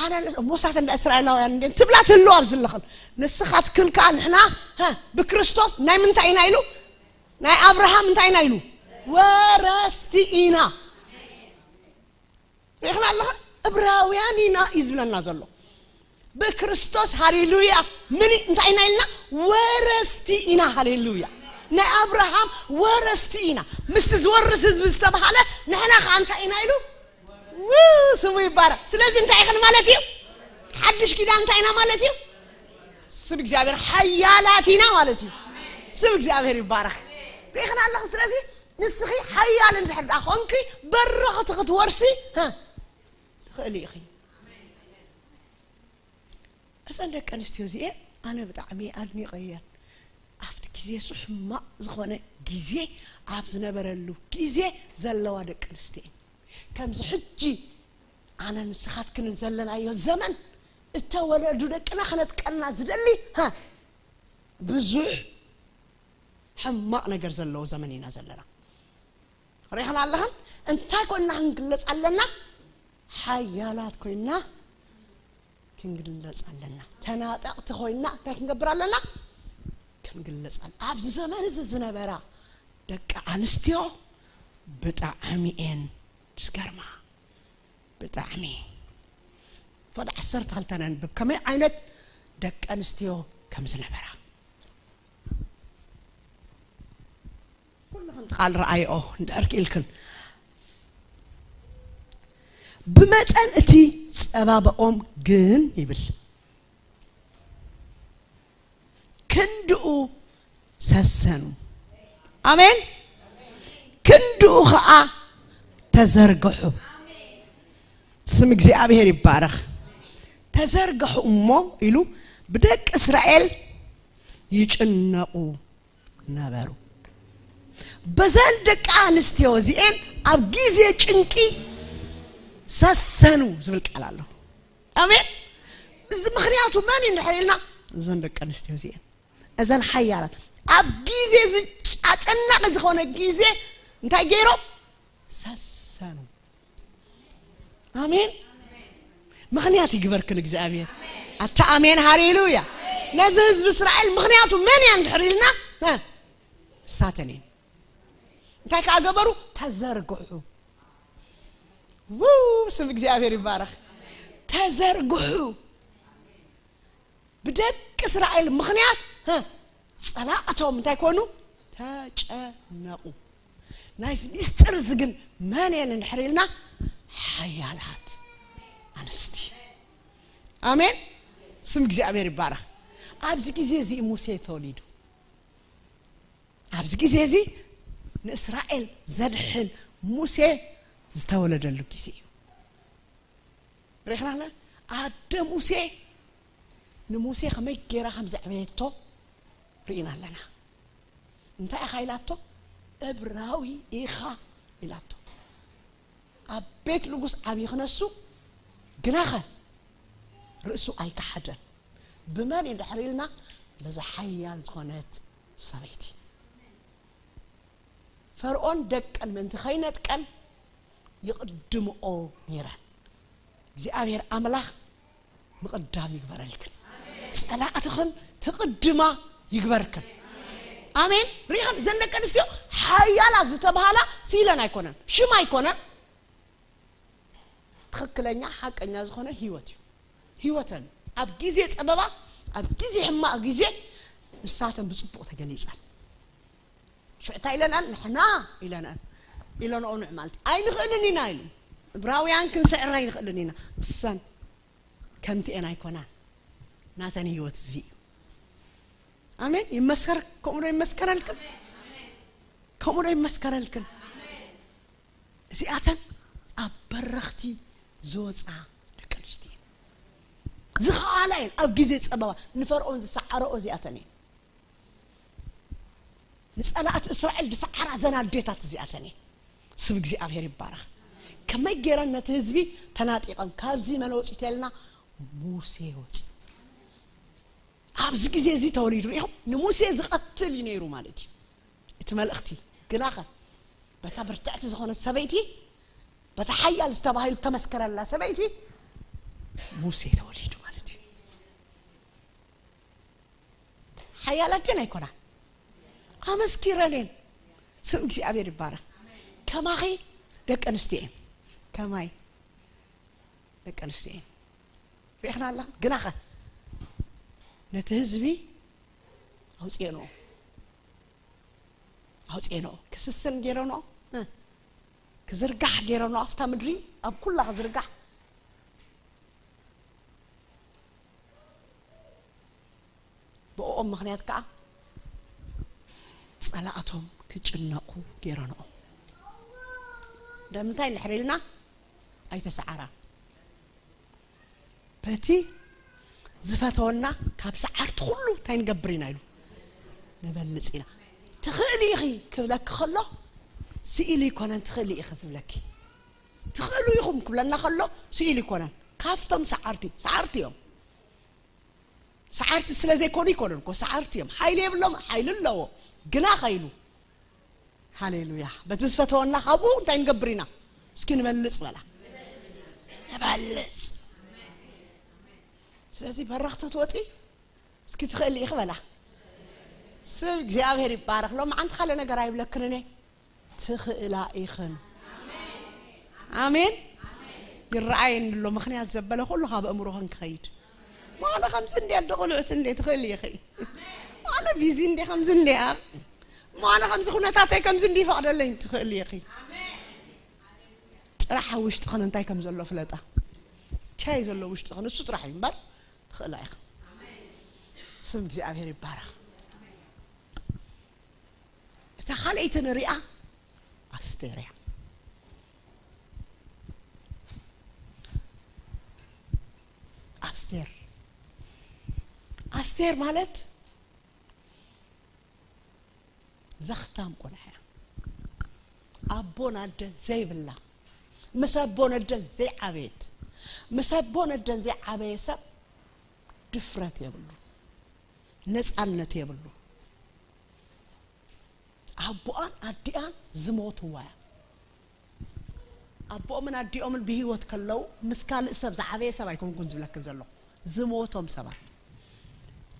ኣነ ንስ-፣ እሞ ንሳተን እንዳ እስራኤላውያን እንዴን ትብላ ትህልዋ ኣብዚ ኣለኽን። ንስኻትክን ከኣ ንሕና፣ ሀ፣ ብክርስቶስ ናይ ምንታይ ኢና ኢሉ? ናይ ኣብርሃም እንታይ ኢና ኢሉ? ወረስቲ ኢና። ሪእኽና ኣለኻ? እብራውያን ኢና እዩ ዝብለና ዘሎ። ብክርስቶስ ሃሌሉያ። ምን እንታይ ኢና ኢልና? ወረስቲ ኢና። ሃሌሉያ። ናይ ኣብርሃም ወረስቲ ኢና። ምስቲ ዝወርስ ህዝቢ ዝተባሃለ ንሕና ኸዓ እንታይ ኢና ኢሉ? ው፣ ስሙ ይባረክ። ስለዚ እንታይ ኢኽን ማለት እዩ? ሓድሽ ኪዳን እንታይ ኢና ማለት እዩ? ስም እግዚኣብሔር ሓያላት ኢና ማለት እዩ። ስም እግዚኣብሔር ይባረክ። ሪእኽና ኣለኹ። ስለዚ ንስኺ ሓያል እንድሕር ደኣ ኾንኪ በረኽቲ ክትወርሲ፣ ሀ፣ ትኽእሊ ኢኺ። እዘን ደቂ ኣንስትዮ እዚኤን ኣነ ብጣዕሚ ኣድኒቐየን። ኣብቲ ግዜ እሱ ሕማቕ ዝኾነ ግዜ ኣብ ዝነበረሉ ግዜ ዘለዋ ደቂ ኣንስትዮ እየን። ከምዚ ሕጂ ኣነን ንስኻትክንን ዘለናዮ ዘመን እተወለዱ ደቅና ክነጥቀና ዝደሊ፣ ሀ፣ ብዙሕ ሕማቕ ነገር ዘለዎ ዘመን ኢና ዘለና። ሪኢኽና ኣለኽን? እንታይ ኮንና ክንግለጽ ኣለና? ሓያላት ኮይና ክንግለጽ ኣለና። ተናጠቕቲ ኮይና እንታይ ክንገብር ኣለና? ክንግለጽ ኣለና። ኣብዚ ዘመን እዚ ዝነበራ ደቂ ኣንስትዮ ብጣዕሚ እየን ዝገርማ። ብጣዕሚ። ፈት ዓሰርተ ክልተ ነንብብ። ከመይ ዓይነት ደቂ ኣንስትዮ ከም ዝነበራ። ኩልኽን ቃል ረኣይኦ እንድሕር ክኢልክን። ብመጠን እቲ ጸባብኦም ግን ይብል። ክንድኡ ሰሰኑ። ኣሜን። ክንድኡ ኸዓ ተዘርግሑ። ስም እግዚኣብሔር ይባረኽ። ተዘርግሑ እሞ ኢሉ ብደቂ እስራኤል ይጭነቑ ነበሩ። በዘን ደቂ ኣንስትዮ እዚኤን ኣብ ግዜ ጭንቂ ሰሰኑ ዝብል ቃል ኣሎ። ኣሜን። እዚ ምኽንያቱ መን እዩ እንድሕር ኢልና፣ እዘን ደቂ ኣንስትዮ እዚኤን፣ እዘን ሓያላት ኣብ ግዜ እዚ ኣጨናቂ ዝኾነ ግዜ እንታይ ገይሮም? ሰሰኑ። ኣሜን። ምኽንያት ይግበርክን እግዚኣብሔር። ኣታ ኣሜን፣ ሃሌሉያ። ነዚ ህዝቢ እስራኤል ምኽንያቱ መን እያ እንድሕር ኢልና፣ እ፣ እሳተን እየን። እንታይ ከኣ ገበሩ? ተዘርግሑ። ው፣ ስም እግዚኣብሔር ይባረኽ። ተዘርግሑ። ብደቂ እስራኤል ምኽንያት፣ እ፣ ጸላእቶም እንታይ ኮኑ? ተጨነቑ። ናይዚ ሚስጥር እዚ ግን መን እየን እንድሕር ኢልና፣ ሓያላት ኣንስቲ። ኣሜን። ስም እግዚኣብሔር ይባረኽ። ኣብዚ ግዜ እዚ ሙሴ ተወሊዱ። ኣብዚ ግዜ እዚ ንእስራኤል ዘድሕን ሙሴ ዝተወለደሉ ግዜ እዩ። ርኢኽና ኣለና። ኣደ ሙሴ ንሙሴ ከመይ ገይራ ከም ዘዕበየቶ ርኢና ኣለና። እንታይ ኢኻ ኢላቶ? እብራዊ ኢኻ ኢላቶ። ኣብ ቤት ንጉስ ዓብዪ ክነሱ፣ ግናኸ ርእሱ ኣይከሓደን። ብመን እዩ እንድሕር ኢልና፣ በዛ ሓያል ዝኾነት ሰበይቲ። ፈርዖን ደቀን ምእንቲ ከይነጥቀን ይቕድምኦ ነይረን። እግዚኣብሔር ኣምላኽ ምቕዳም ይግበረልክን። ጸላእትኽን ትቕድማ ይግበርክን። ኣሜን። ርኢኽን፣ ዘን ደቂ ኣንስትዮ ሓያላት ዝተባሃላ ስኢለን ኣይኮነን፣ ሽም ኣይኮነን። ትኽክለኛ ሓቀኛ ዝኾነ ህይወት እዩ። ህይወተን ኣብ ግዜ ጸበባ፣ ኣብ ግዜ ሕማቕ ግዜ ንሳተን ብጽቡቕ ተገሊጸን። ሽዑ እንታይ ኢለንኣን? ንሕና ኢለንኣን፣ ኢለንኦ ንዕ ማለት ኣይንኽእልን ኢና ኢሉ። እብራውያን ክንስዕር ኣይንኽእልን ኢና። እሰን ከምቲ እየን ኣይኮናን። ናተን ህይወት እዚ እዩ። ኣሜን። ይመስከር። ከምኡ ዶ ይመስከረልክን? ከምኡ ዶ ይመስከረልክን? እዚኣተን ኣብ በረኽቲ ዝወፃ ደቂ ኣንስትዮ እየን። ዝኸኣላ እየን። ኣብ ግዜ ጸበባ ንፈርዖን ዝሰዓረኦ እዚኣተን እየን። ንጸላእቲ እስራኤል ዝሰዓራ ዘን ኣዴታት እዚኣተን እየን። ስም እግዚኣብሔር ይባረኽ። ከመይ ገይረን ነቲ ህዝቢ ተናጢቐን ካብዚ መን ወፂኡ ተልና? ሙሴ ወፂኡ። ኣብዚ ግዜ እዚ ተወሊዱ ርኢኹም፣ ንሙሴ ዝቐትል እዩ ነይሩ ማለት እዩ እቲ መልእኽቲ። ግናኸ በታ ብርትዕቲ ዝኾነት ሰበይቲ፣ በታ ሓያል ዝተባሂሉ ተመስከረላ ሰበይቲ ሙሴ ተወሊዱ ማለት እዩ። ሓያላት ድን ኣይኮና? ኣመስኪረን እየን። ስም እግዚኣብሔር ይባረኽ። ከማኺ ደቂ ኣንስትዮ እየን። ከማይ ደቂ ኣንስትዮ እየን። ርኢኽና ኣላ። ግናኸ ነቲ ህዝቢ ኣውፅኤንኦ፣ ኣውፅኤንኦ፣ ክስስን ገይረንኦ፣ እ፣ ክዝርጋሕ ገይረንኦ፣ ኣብታ ምድሪ ኣብ ኩላ ክዝርጋሕ። ብኦም ምኽንያት ከዓ ጸላእቶም ክጭነቑ ገይረንኦም። ደምንታይ እንድሕር ኢልና ኣይተሰዓራ። በቲ ዝፈተወና ካብ ሰዓርቲ ኩሉ እንታይ ንገብር ኢና ኢሉ? ንበልጽ ኢና። ትኽእሊ ኢኺ ክብለኪ ከሎ፣ ስኢሉ ይኮነን ትኽእሊ ኢኺ ዝብለኪ። ትኽእሉ ኢኹም ክብለና ከሎ፣ ስኢሉ ይኮነን። ካብቶም ሰዓርቲ፣ ሰዓርቲ እዮም። ሰዓርቲ ስለ ዘይኮኑ ይኮኑን እኮ፣ ሰዓርቲ እዮም። ሓይሊ የብሎም፣ ሓይሊ ኣለዎ። ግና ኸይሉ። ሃሌሉያ። በቲ ዝፈተወና ካብኡ እንታይ ንገብር ኢና? እስኪ ንበልጽ በላ። እበልጽ። ስለዚ በረኽቲ ትወፂ እስኪ ትኽእሊ ኢኺ በላ። ስም እግዚኣብሔር ይባረኽ። ሎማዓንቲ ካልእ ነገር ኣይብለክንን እየ። ትኽእላ ኢኽን። ኣሜን። ይረኣየኒ ኣሎ ምኽንያት ዘበለ ኩሉ ካብ ኣእምሮኽን ክኸይድ። ማነ ከምዚ እንደ ኣደ ቆልዑት እንደ ትኽእሊ ኢኺ። ማነ ቢዚ እንደ ከምዚ እንደ ኣብ ማነ ከምዚ ኩነታተይ ከምዚ እንደ ይፈቕደለይ ትኽእሊ ኢኺ። ጥራሕ ኣብ ውሽጥኽን እንታይ ከም ዘሎ ፍለጣ። ቻይ ዘሎ ውሽጥኽን እሱ ጥራሕ እዩ እምበር ትኽእላ ኢኺ። ስም እግዚኣብሔር ይባረኽ። እታ ካልኣይቲ ንሪኣ ኣስቴር እያ። ኣስቴር ኣስቴር ማለት ዘኽታም ቆልዓ እያ። ኣቦን ኣደን ዘይብላ፣ ምስ ኣቦን ኣደን ዘይዓበየት፣ ምስ ኣቦን ኣደን ዘይዓበየ ሰብ ድፍረት የብሉ፣ ነፃነት የብሉ። ኣቦኣን ኣዲኣን ዝሞትዋ እያ። ኣቦኦምን ኣዲኦምን ብህይወት ከለዉ ምስ ካልእ ሰብ ዝዓበየ ሰብ ኣይኮንኩን ዝብለክን ዘለኹ፣ ዝሞቶም ሰባት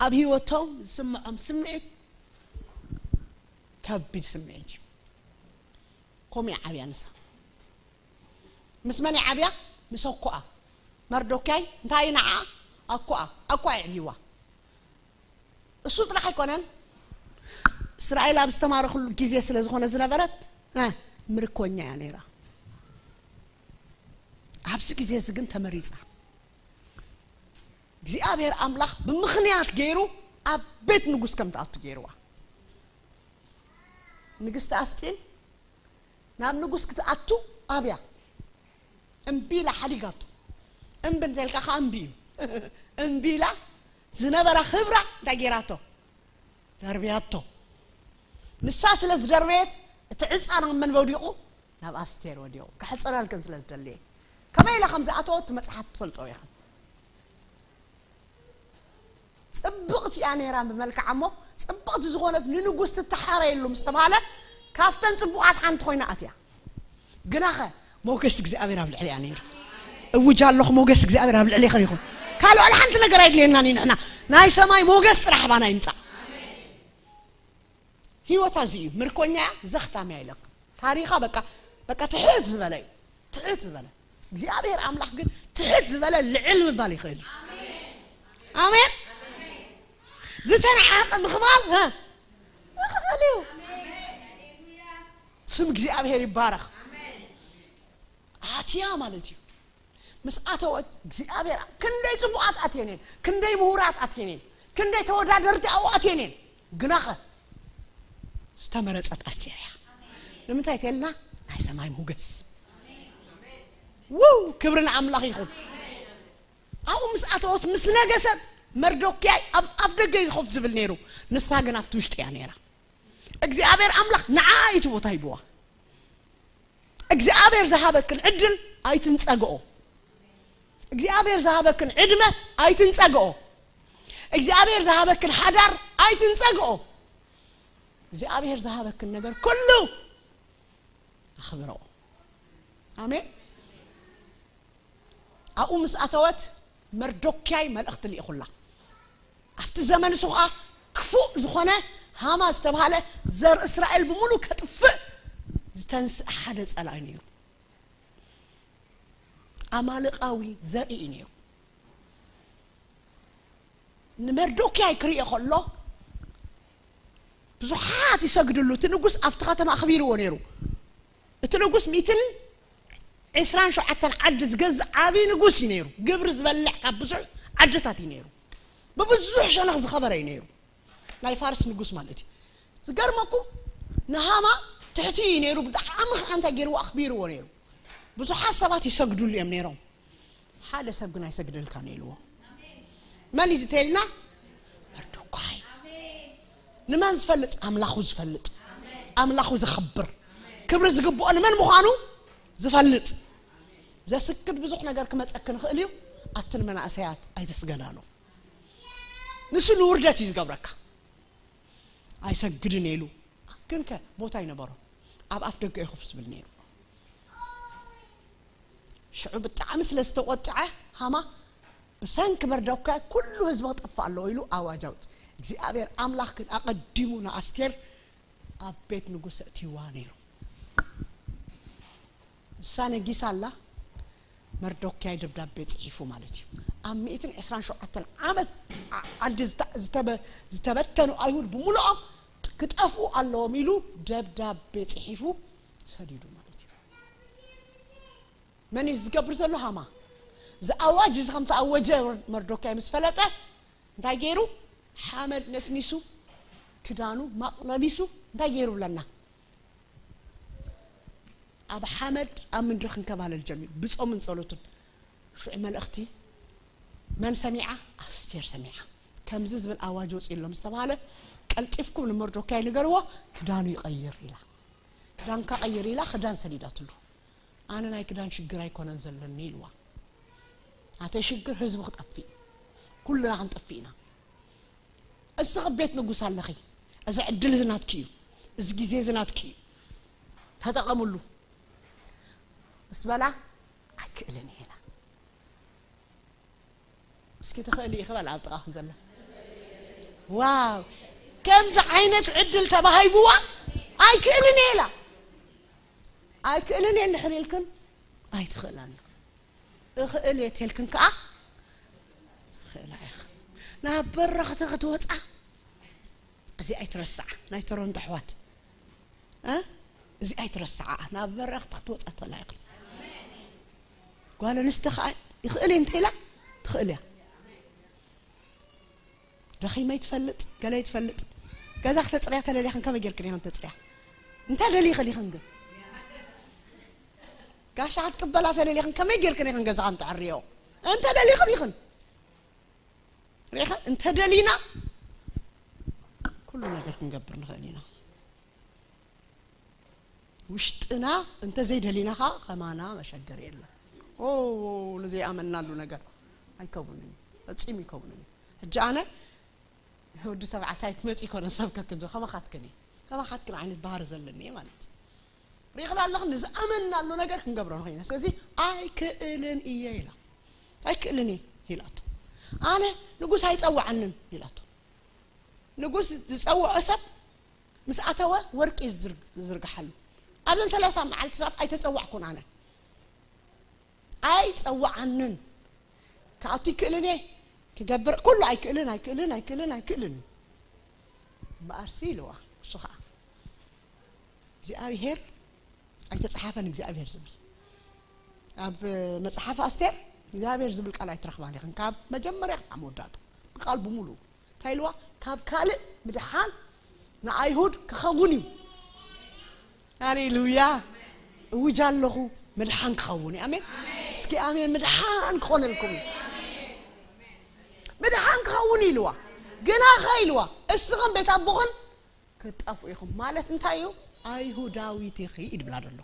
ኣብ ህይወቶም ዝስምዖም ስምዒት ከቢድ ስምዒት እዩ። ከምኡ እያ ዓብያ ንሳ። ምስ መን እያ ዓብያ? ምስ ኣኮኣ። መርዶክያይ እንታይ እዩ ንዓ? ኣኮኣ። ኣኮኣ የዕብይዋ። እሱ ጥራሕ ኣይኮነን። እስራኤል ኣብ ዝተማረኽሉ ግዜ ስለ ዝኾነ ዝነበረት እ፣ ምርኮኛ እያ ነይራ። ኣብዚ ግዜ እዚ ግን ተመሪፃ እግዚኣብሔር ኣምላኽ ብምኽንያት ገይሩ ኣብ ቤት ንጉስ ከም ትኣቱ ገይርዋ። ንግስቲ ኣስጢን ናብ ንጉስ ክትኣቱ ኣብያ እምቢ ኢላ ሓዲጋቶ። እምቢ እንተልካ ከዓ እምቢ እዩ። እምቢ ኢላ ዝነበራ ክብራ እንታይ ገይራቶ? ደርብያቶ። ንሳ ስለ ዝደርበየት እቲ ዕፃ ናብ መን ወዲቑ? ናብ ኣስቴር ወዲቑ። ከሕፀረልክን ስለ ዝደለየ ከመይ ኢላ ከም ዝኣተወት መፅሓፍ ትፈልጦ ኢኽን። ጽብቕቲ እያ ነይራ ብመልክዓ እሞ ጽብቕቲ ዝኾነት ንንጉስ ትተሓረየሉ ምስ ተባለ ካብተን ጽቡቓት ሓንቲ ኮይና ኣትያ። ግናኸ ሞገስ እግዚኣብሔር ኣብ ልዕሊኣ ነይሩ። እውጅ ኣለኹ ሞገስ እግዚኣብሔር ኣብ ልዕሊኺ ይኹን። ካልእ ዋላ ሓንቲ ነገር ኣይድልየናን እዩ ንሕና ናይ ሰማይ ሞገስ ጥራሕ ኣባና ይምጻእ። ህይወታ እዚ እዩ ምርኮኛ እያ ዘኽታም እያ ኢለኩም። ታሪኻ በቃ በቃ ትሕት ዝበለ እዩ። ትሕት ዝበለ እግዚኣብሔር ኣምላኽ ግን ትሕት ዝበለ ልዕል ምባል ይኽእል እዩ። ኣሜን። ዝተነዓቐ ምኽባል እ፣ ይኽእል እዩ። ስም እግዚኣብሔር ይባረኽ። ኣትያ ማለት እዩ። ምስ ኣተወት እግዚኣብሔር ክንደይ ጽቡቓት ኣትየን እየን፣ ክንደይ ምሁራት ኣትየን እየን፣ ክንደይ ተወዳደርቲ ኣብኡ ኣትየን እየን። ግናኸ ዝተመረጸት ኣስቴር እያ። ንምንታይ ተልና ናይ ሰማይ ሞገስ። ውው ክብሪ ንኣምላኽ ይኹን። ኣብኡ ምስ ኣተወት ምስ ነገሰት መርዶክያይ ኣብ ኣፍ ደገ እዩ ኮፍ ዝብል ነይሩ፣ ንሳ ግን ኣብቲ ውሽጢ እያ ነይራ። እግዚኣብሔር ኣምላኽ ንዓ እዩ እቲ ቦታ ሂብዋ። እግዚኣብሔር ዝሃበክን ዕድል ኣይትንጸግኦ። እግዚኣብሔር ዝሃበክን ዕድመ ኣይትንጸግኦ። እግዚኣብሔር ዝሃበክን ሓዳር ኣይትንጸግኦ። እግዚኣብሔር ዝሃበክን ነገር ኩሉ ኣኽብረኦ። ኣሜን። ኣብኡ ምስ ኣተወት መርዶክያይ መልእኽቲ ልኢኹላ። ኣብቲ ዘመን እሱ ኸዓ ክፉእ ዝኾነ ሃማ ዝተባህለ ዘር እስራኤል ብምሉእ ከጥፍእ ዝተንስእ ሓደ ጸላኢ ነይሩ። ኣማልቃዊ ዘርኢ እዩ ነይሩ። ንመርዶክያይ ክርእዮ ከሎ ብዙሓት ይሰግድሉ። እቲ ንጉስ ኣብቲ ከተማ ኣኽቢርዎ ነይሩ። እቲ ንጉስ ሚእትን ዕስራን ሸውዓተን ዓዲ ዝገዝእ ዓብዪ ንጉስ እዩ ነይሩ። ግብሪ ዝበልዕ ካብ ብዙሕ ዓድታት እዩ ነይሩ። ብብዙሕ ሸነኽ ዝኸበረ እዩ ነይሩ። ናይ ፋርስ ንጉስ ማለት እዩ። ዝገርመኩም ንሃማ ትሕቲ እዩ ነይሩ። ብጣዕሚ ከዓ እንታይ ገይርዎ ኣኽቢርዎ ነይሩ። ብዙሓት ሰባት ይሰግድሉ እዮም ነይሮም። ሓደ ሰብ ግን ኣይሰግደልካን ኢልዎ። መን እዩ ዝተልና? መርዶኳይ። ንመን ዝፈልጥ? ኣምላኹ ዝፈልጥ፣ ኣምላኹ ዘኸብር፣ ክብሪ ዝግብኦ ንመን ምዃኑ ዝፈልጥ። ዘስክድ ብዙሕ ነገር ክመፀክ ንኽእል እዩ። ኣትን መናእሰያት ኣይተስገዳሉ። ንሱ ንውርደት እዩ ዝገብረካ። ኣይሰግድን ኢሉ ግን ከ ቦታ ይነበሮ ኣብ ኣፍ ደገ እዩ ኮፍ ዝብል ነይሩ። ሽዑ ብጣዕሚ ስለ ዝተቆጥዐ ሃማ ብሰንኪ መርዶካይ ኩሉ ህዝቢ ክጠፍእ ኣለዎ ኢሉ ኣዋጅ ኣውጽ እግዚኣብሔር ኣምላኽ ግን ኣቐዲሙ ንኣስቴር ኣብ ቤት ንጉስ እትይዋ ነይሩ። እሳ ነጊሳ ኣላ። መርዶካይ ደብዳቤ ጽሒፉ ማለት እዩ። ኣብ ሚእትን ዕስራን ሸውዓተን ዓመት ዓዲ ዝተበተኑ ኣይሁድ ብምሉኦም ክጠፍኡ ኣለዎም ኢሉ ደብዳቤ ጽሒፉ ሰዲዱ ማለት እዩ። መን እዩ ዝገብር ዘሎ? ሃማ። ዝኣዋጅ እዚ ከም ተኣወጀ መርዶካይ ምስ ፈለጠ እንታይ ገይሩ? ሓመድ ነስኒሱ ክዳኑ ማቕ ለቢሱ እንታይ ገይሩ ብለና? ኣብ ሓመድ ኣብ ምድሪ ክንከባለል ጀሚሩ ብጾምን ጸሎትን። ሽዑ መልእኽቲ መን ሰሚዓ? ኣስቴር ሰሚዓ። ከምዚ ዝብል ኣዋጅ ወፂኡ ኣሎ ምስ ተባሃለ ቀልጢፍኩም ንመርዶካይ ንገርዎ ክዳኑ ይቐይር ኢላ። ክዳንካ ቀይር ኢላ ክዳን ሰዲዳትሉ። ኣነ ናይ ክዳን ሽግር ኣይኮነን ዘለኒ ኢልዋ። ኣተ ሽግር ህዝቢ ክጠፍእ ኩልና ክንጠፍእ ኢና። እስኺ ቤት ንጉስ ኣለኺ። እዚ ዕድል እዚ ናትኪ እዩ። እዚ ግዜ እዚ ናትኪ እዩ። ተጠቐምሉ ምስ በላ ኣይክእልን እየ ኢላ። እስኪ ትኽእሊ ኢኺ በላ ኣብ ጥቓኽን ዘሎ። ዋው ከምዚ ዓይነት ዕድል ተባሂብዋ ኣይክእልን እየ ኢላ። ኣይክእልን እየ እንድሕር ኢልክን ኣይትኽእላን። እኽእል እየ ተልክን ከዓ ትኽእላ ኢኻ። ናብ በረኽቲ ክትወፃ እዚ ኣይትረስዓ ናይ ቶሮንቶ ኣሕዋት እ እዚ ኣይትረስዓ ናብ በረኽቲ ክትወፃ ትኽእላ ኢኻ። ጓል ኣንስቲ ከዓ ይኽእል እየ እንተኢላ ትኽእል እያ። ደኺመ ይትፈልጥ ገለ ይትፈልጥ። ገዛ ክተፅርያ ተደሊኽን ከመይ ጌርክን ኢኽን ተፅርያ? እንተ ደሊኽን ኢኽን ግን ጋሻ ክትቅበላ ተደሊኽን ከመይ ጌርክን ኢኽን ገዛኽን ተዕርዮ? እንተ ደሊኽን ኢኽን ሪኢኻ እንተ ደሊና ኩሉ ነገር ክንገብር ንኽእል ኢና። ውሽጥና እንተ ዘይደሊና ኸዓ ከማና መሸገር የለን። ኦ ንዘይኣመናሉ ነገር ኣይከውንን እዩ። ፈጺሙ ይከውንን እዩ። ሕጂ ኣነ ወዲ ተባዕታይ ክመጽእ ይኮነ ሰብከክን ከማኻትክን እየ። ከማኻትክን ዓይነት ባህሪ ዘለኒ እየ ማለት እዩ። ሪኢኽላ ኣለኽን ንዝኣመናሉ ነገር ክንገብሮ ንኽእልና። ስለዚ ኣይክእልን እየ ኢላ። ኣይክእልን እየ ኢላቶ። ኣነ ንጉስ ኣይጸውዓንን ኢላቶ። ንጉስ ዝጸውዖ ሰብ ምስ ኣተወ ወርቂ ዝርግሓሉ። ኣብዘን ሰላሳ መዓልትታት ኣይተጸዋዕኩን ኣነ። ኣይጸውዓንን። ክኣቱ ይክእልን እየ ክገብር ኩሉ ኣይክእልን ኣይክእልን ኣይክእልን ኣይክእልን እምበኣርሲ ኢልዋ። እሱ ከዓ እግዚኣብሔር ኣይተፀሓፈን እግዚኣብሔር ዝብል ኣብ መፅሓፍ ኣስቴር እግዚኣብሔር ዝብል ቃል ኣይትረኽባን ኢኽን ካብ መጀመርያ ክዓ መወዳእታ ብቃል ብምሉኡ እንታይ ኢልዋ ካብ ካልእ ምድሓን ንኣይሁድ ክኸውን እዩ። ሃሌሉያ። እውጅ ኣለኹ ምድሓን ክኸውን እዩ። ኣሜን። እስኪ ኣሜን። ምድሓን ክኾነልኩም እዩ። ምድሓን ክኸውን ኢልዋ። ግና ኸ ኢልዋ እስኽን ቤት ኣቦኽን ክትጠፍኡ ኢኹም ማለት እንታይ እዩ? ኣይሁዳዊት ኢኺ ይድብላ ዘሎ።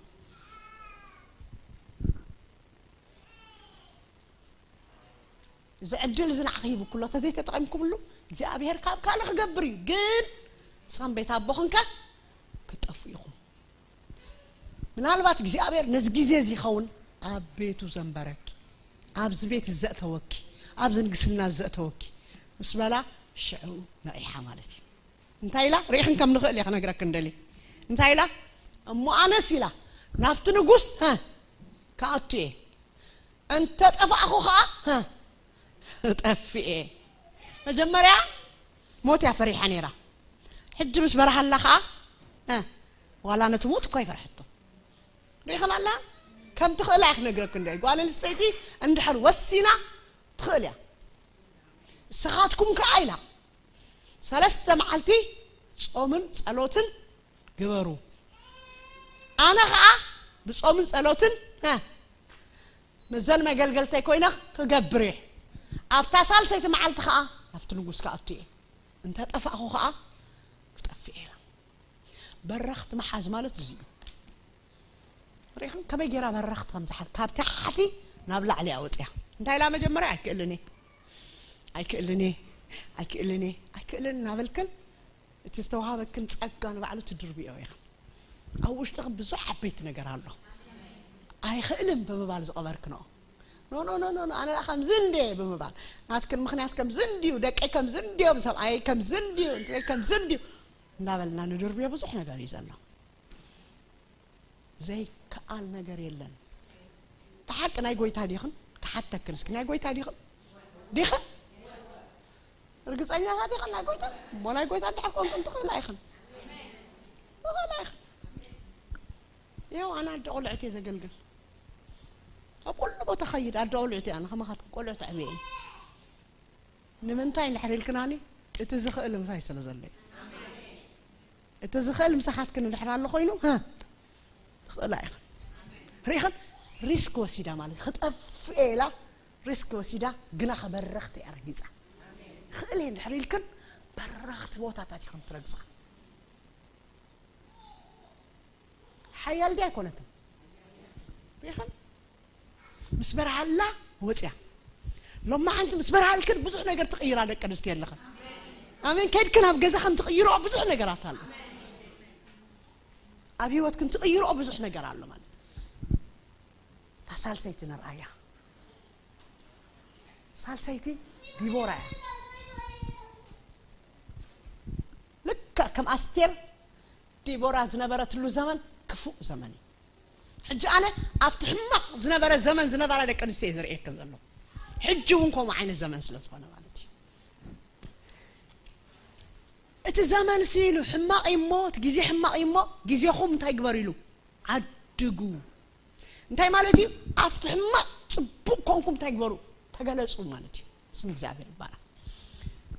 እዚ ዕድል እዚ ንዓኺ ሂብኩ ኣሎ ተዘይተጠቒምኩምሉ እግዚኣብሔር ካብ ካልእ ክገብር እዩ። ግን ንስኻን ቤት ኣቦኽን ከ ክትጠፍኡ ኢኹም። ምናልባት እግዚኣብሔር ነዚ ግዜ እዚ ይኸውን ኣብ ቤቱ ዘንበረኪ፣ ኣብዚ ቤት ዘእተወኪ፣ ኣብዚ ንግስና ዘእተወኪ ምስ በላ ሽዑ ነቒሓ ማለት እዩ። እንታይ ኢላ ርኢኽን ከም ንኽእል እየ ክነግረክን ደሊ። እንታይ ኢላ እሞ ኣነስ ኢላ ናብቲ ንጉስ ሀ ክኣቱ እየ እንተ ጠፋእኹ ኸዓ እጠፍእ እየ። መጀመርያ ሞት እያ ፈሪሓ ነይራ። ሕጂ ምስ በርሃላ ኸዓ ዋላ ነቲ ሞት እኳ ይፈርሐቶ። ርኢኽን ኣላ ከም ትኽእላ እያ ክነግረክ እንደ ጓል ኣንስተይቲ እንድሕር ወሲና ትኽእል እያ። ንስኻትኩም ከዓ ኢላ ሰለስተ መዓልቲ ጾምን ጸሎትን ግበሩ። ኣነ ኸዓ ብጾምን ጸሎትን መዘን መገልገልተይ ኮይነ ክገብር እየ። ኣብታ ሳልሰይቲ መዓልቲ ኸዓ ናብቲ ንጉስ ክኣቱ እየ። እንተ ጠፋእኹ ኸዓ ክጠፍእ እየ። በረኽቲ ምሓዝ ማለት እዚ እዩ። ርኢኽን ከመይ ገይራ በረኽቲ ከም ዝሓዝ ካብ ታሕቲ ናብ ላዕሊ ኣወፅያ። እንታይ ኢላ መጀመርያ ኣይክእልን እየ ኣይክእልን እየ ኣይክእልን እየ ኣይክእልን እናበልክን እቲ ዝተዋሃበክን ጸጋ ንባዕሉ ትድርብዮ ኢኽን። ኣብ ውሽጥኽን ብዙሕ ዓበይቲ ነገር ኣሎ። ኣይኽእልን ብምባል ዝቐበርክንኦ። ኖ ኖ ኖ ኖ ኣነ ከምዚ እንደ ብምባል ናትክን ምኽንያት ከምዚ እንድዩ፣ ደቀይ ከምዚ እንድዮም፣ ሰብኣይ ከምዚ እንድዩ፣ እንትይ ከምዚ እንድዩ እናበልና ንድርብዮ ብዙሕ ነገር እዩ ዘሎ። ዘይከኣል ነገር የለን። ብሓቂ ናይ ጎይታ ዲኽን? ክሓተክን እስኪ ናይ ጎይታ ዲኽን? ዲኽን? ርግፀኛታት ኢኽን ናይ ጎይታ? እሞ ናይ ጎይታ እንድሕር ኮንክን ትኽእላ ኢኽን። ትኽእላ ኢኽን። ይኸው ኣነ ኣደ ቆልዑት እየ ዘገልግል። ኣብ ኩሉ ቦታ ኸይድ ኣደ ቆልዑት እየ ኣነ ከማኻትኩም ቆልዑት ኣዕብየ እየ። ንምንታይ እንድሕር ኢልክናኒ? እቲ ዝኽእል ምሳይ ስለ ዘሎ እዩ። እቲ ዝኽእል ምሳኻትክን እንድሕር ኣሎ ኮይኑ ትኽእላ ኢኽን። ርኢኽን? ሪስክ ወሲዳ ማለት ክጠፍእ ኢላ ሪስክ ወሲዳ ግና ከበረኽቲ እያ ረጊፃ። ክእል እየ እንድሕር ኢልክን በረኽቲ ቦታታት ኢኽን ትረግፃ። ሓያል ድያ ኣይኮነትን? ሪኢኽን? ምስ በርሃላ ወፅያ። ሎማዓንቲ ምስ በርሃልክን ብዙሕ ነገር ትቕይራ ደቂ ኣንስትዮ ኣለኽን። ኣሜን። ከድክን ኣብ ገዛኽን ትቕይሮ ብዙሕ ነገራት ኣሎ። ኣብ ህይወትክን ትቕይሮ ብዙሕ ነገር ኣሎ ማለት። እታ ሳልሰይቲ ንርኣያ። ሳልሰይቲ ዲቦራ እያ። ልክዕ ከም ኣስቴር ዲቦራ ዝነበረትሉ ዘመን ክፉእ ዘመን እዩ። ሕጂ ኣነ ኣብቲ ሕማቕ ዝነበረ ዘመን ዝነበራ ደቂ ኣንስትዮ እየ ዘርእየክን ዘለኹ። ሕጂ እውን ከምኡ ዓይነት ዘመን ስለ ዝኾነ ማለት እዩ። እቲ ዘመን ሲ ኢሉ ሕማቕ እዩ እሞ፣ እቲ ግዜ ሕማቕ እዩ እሞ፣ ግዜኹም እንታይ ግበሩ ኢሉ? ዓድጉ። እንታይ ማለት እዩ? ኣብቲ ሕማቕ ጽቡቕ ኮንኩም እንታይ ግበሩ? ተገለጹ ማለት እዩ። ስም እግዚኣብሔር ይባረክ።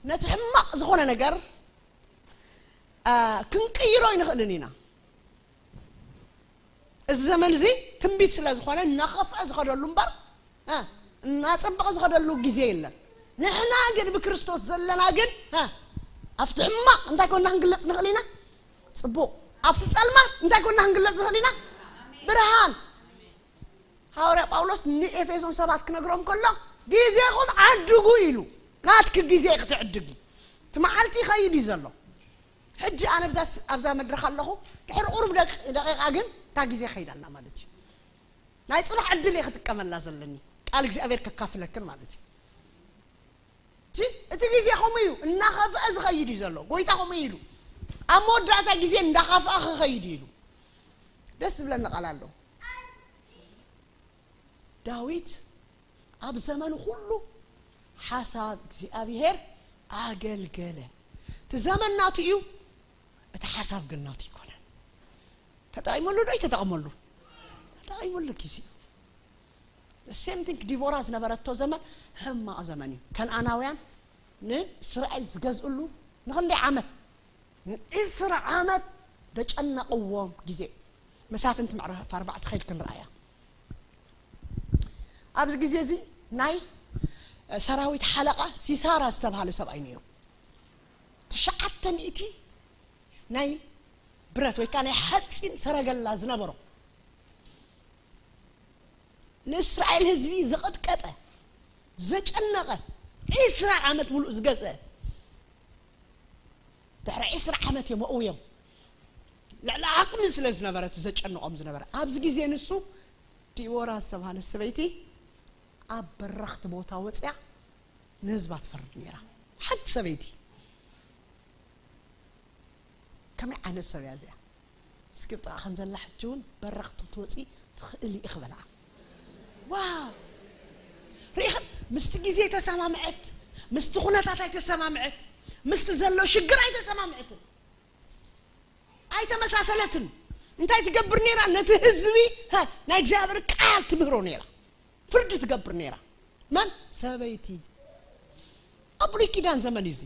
ነቲ ሕማቕ ዝኾነ ነገር ክንቅይሮ ኣይንኽእልን ኢና። እዚ ዘመን እዚ ትንቢት ስለ ዝኾነ እናኸፍአ ዝኸደሉ እምበር እናጸበቐ ዝኸደሉ ግዜ የለን። ንሕና ግን ብክርስቶስ ዘለና ግን ኣብቲ ሕማቕ እንታይ ኮንና ክንግለጽ ንኽእል ኢና? ጽቡቕ። ኣብቲ ጸልማት እንታይ ኮንና ክንግለጽ ንኽእል ኢና? ብርሃን። ሃዋርያ ጳውሎስ ንኤፌሶን ሰባት ክነግሮም ከሎ ግዜኹም ዓድጉ ኢሉ። ናትኪ ግዜ ክትዕድጊ እቲ መዓልቲ ይኸይድ እዩ ዘሎ። ሕጂ ኣነ ኣብዛ መድረኽ ኣለኹ። ድሕሪ ቁሩብ ደቂቃ ግን እታ ግዜ ከይዳልና ማለት እዩ። ናይ ፅባሕ ዕድል እየ ክጥቀመላ ዘለኒ፣ ቃል እግዚኣብሔር ከካፍለክን ማለት እዩ። እቲ ግዜ ከምኡ እዩ፣ እናኸፍአ ዝኸይድ እዩ ዘሎ። ጎይታ ከምኡ ኢሉ ኣብ መወዳእታ ግዜ እንዳኸፍአ ክኸይድ እዩ ኢሉ። ደስ ዝብለኒ ቃል ኣሎ። ዳዊት ኣብ ዘመኑ ኩሉ ሓሳብ እግዚኣብሔር ኣገልገለ። እቲ ዘመን ናቱ እዩ፣ እቲ ሓሳብ ግን ናቱ ኣይኮነን። ተጠቂመሉ ዶ ኣይተጠቀመሉ? ተጠቂመሉ ግዜ። ሴም ቲንክ ዲቦራ ዝነበረቶ ዘመን ሕማቕ ዘመን እዩ። ከነኣናውያን ንእስራኤል ዝገዝእሉ ንክንደይ ዓመት? ንዒስራ ዓመት ዘጨነቕዎም ግዜ። መሳፍንቲ ምዕራፍ ኣርባዕተ ከይድ ክንረኣያ። ኣብዚ ግዜ እዚ ናይ ሰራዊት ሓለቓ ሲሳራ ዝተባሃለ ሰብኣይ ነይሩ። ትሽዓተ ሚእቲ ናይ ብረት ወይ ከዓ ናይ ሓፂን ሰረገላ ዝነበሮ ንእስራኤል ህዝቢ ዘቐጥቀጠ ዘጨነቐ ዒስራ ዓመት ሙሉእ ዝገዝአ ድሕሪ ዒስራ ዓመት እዮም ኣእውዮም ልዕሊ ዓቕሚ ስለ ዝነበረ እቲ ዘጨንቖም ዝነበረ ኣብዚ ግዜ ንሱ ዲቦራ ዝተባሃለት ሰበይቲ ኣብ በረኽቲ ቦታ ወፅያ ንህዝባ ትፈርድ ነይራ። ሓንቲ ሰበይቲ ከመይ ዓይነት ሰብ እያ እዚኣ? እስኪ ብጥቓ ከም ዘላ ሕጂ እውን በረኽቲ ክትወፂ ትኽእሊ ኢኺ በልዓ። ዋው! ርኢኽን? ምስቲ ግዜ ኣይተሰማምዐት፣ ምስቲ ኩነታት ኣይተሰማምዐት፣ ምስቲ ዘሎ ሽግር ኣይተሰማምዐትን፣ ኣይተመሳሰለትን። እንታይ ትገብር ነይራ? ነቲ ህዝቢ ናይ እግዚኣብሔር ቃል ትምህሮ ነይራ። ፍርዲ ትገብር ነይራ። መን? ሰበይቲ። ኣብ ብሉይ ኪዳን ዘመን እዩ እዚ።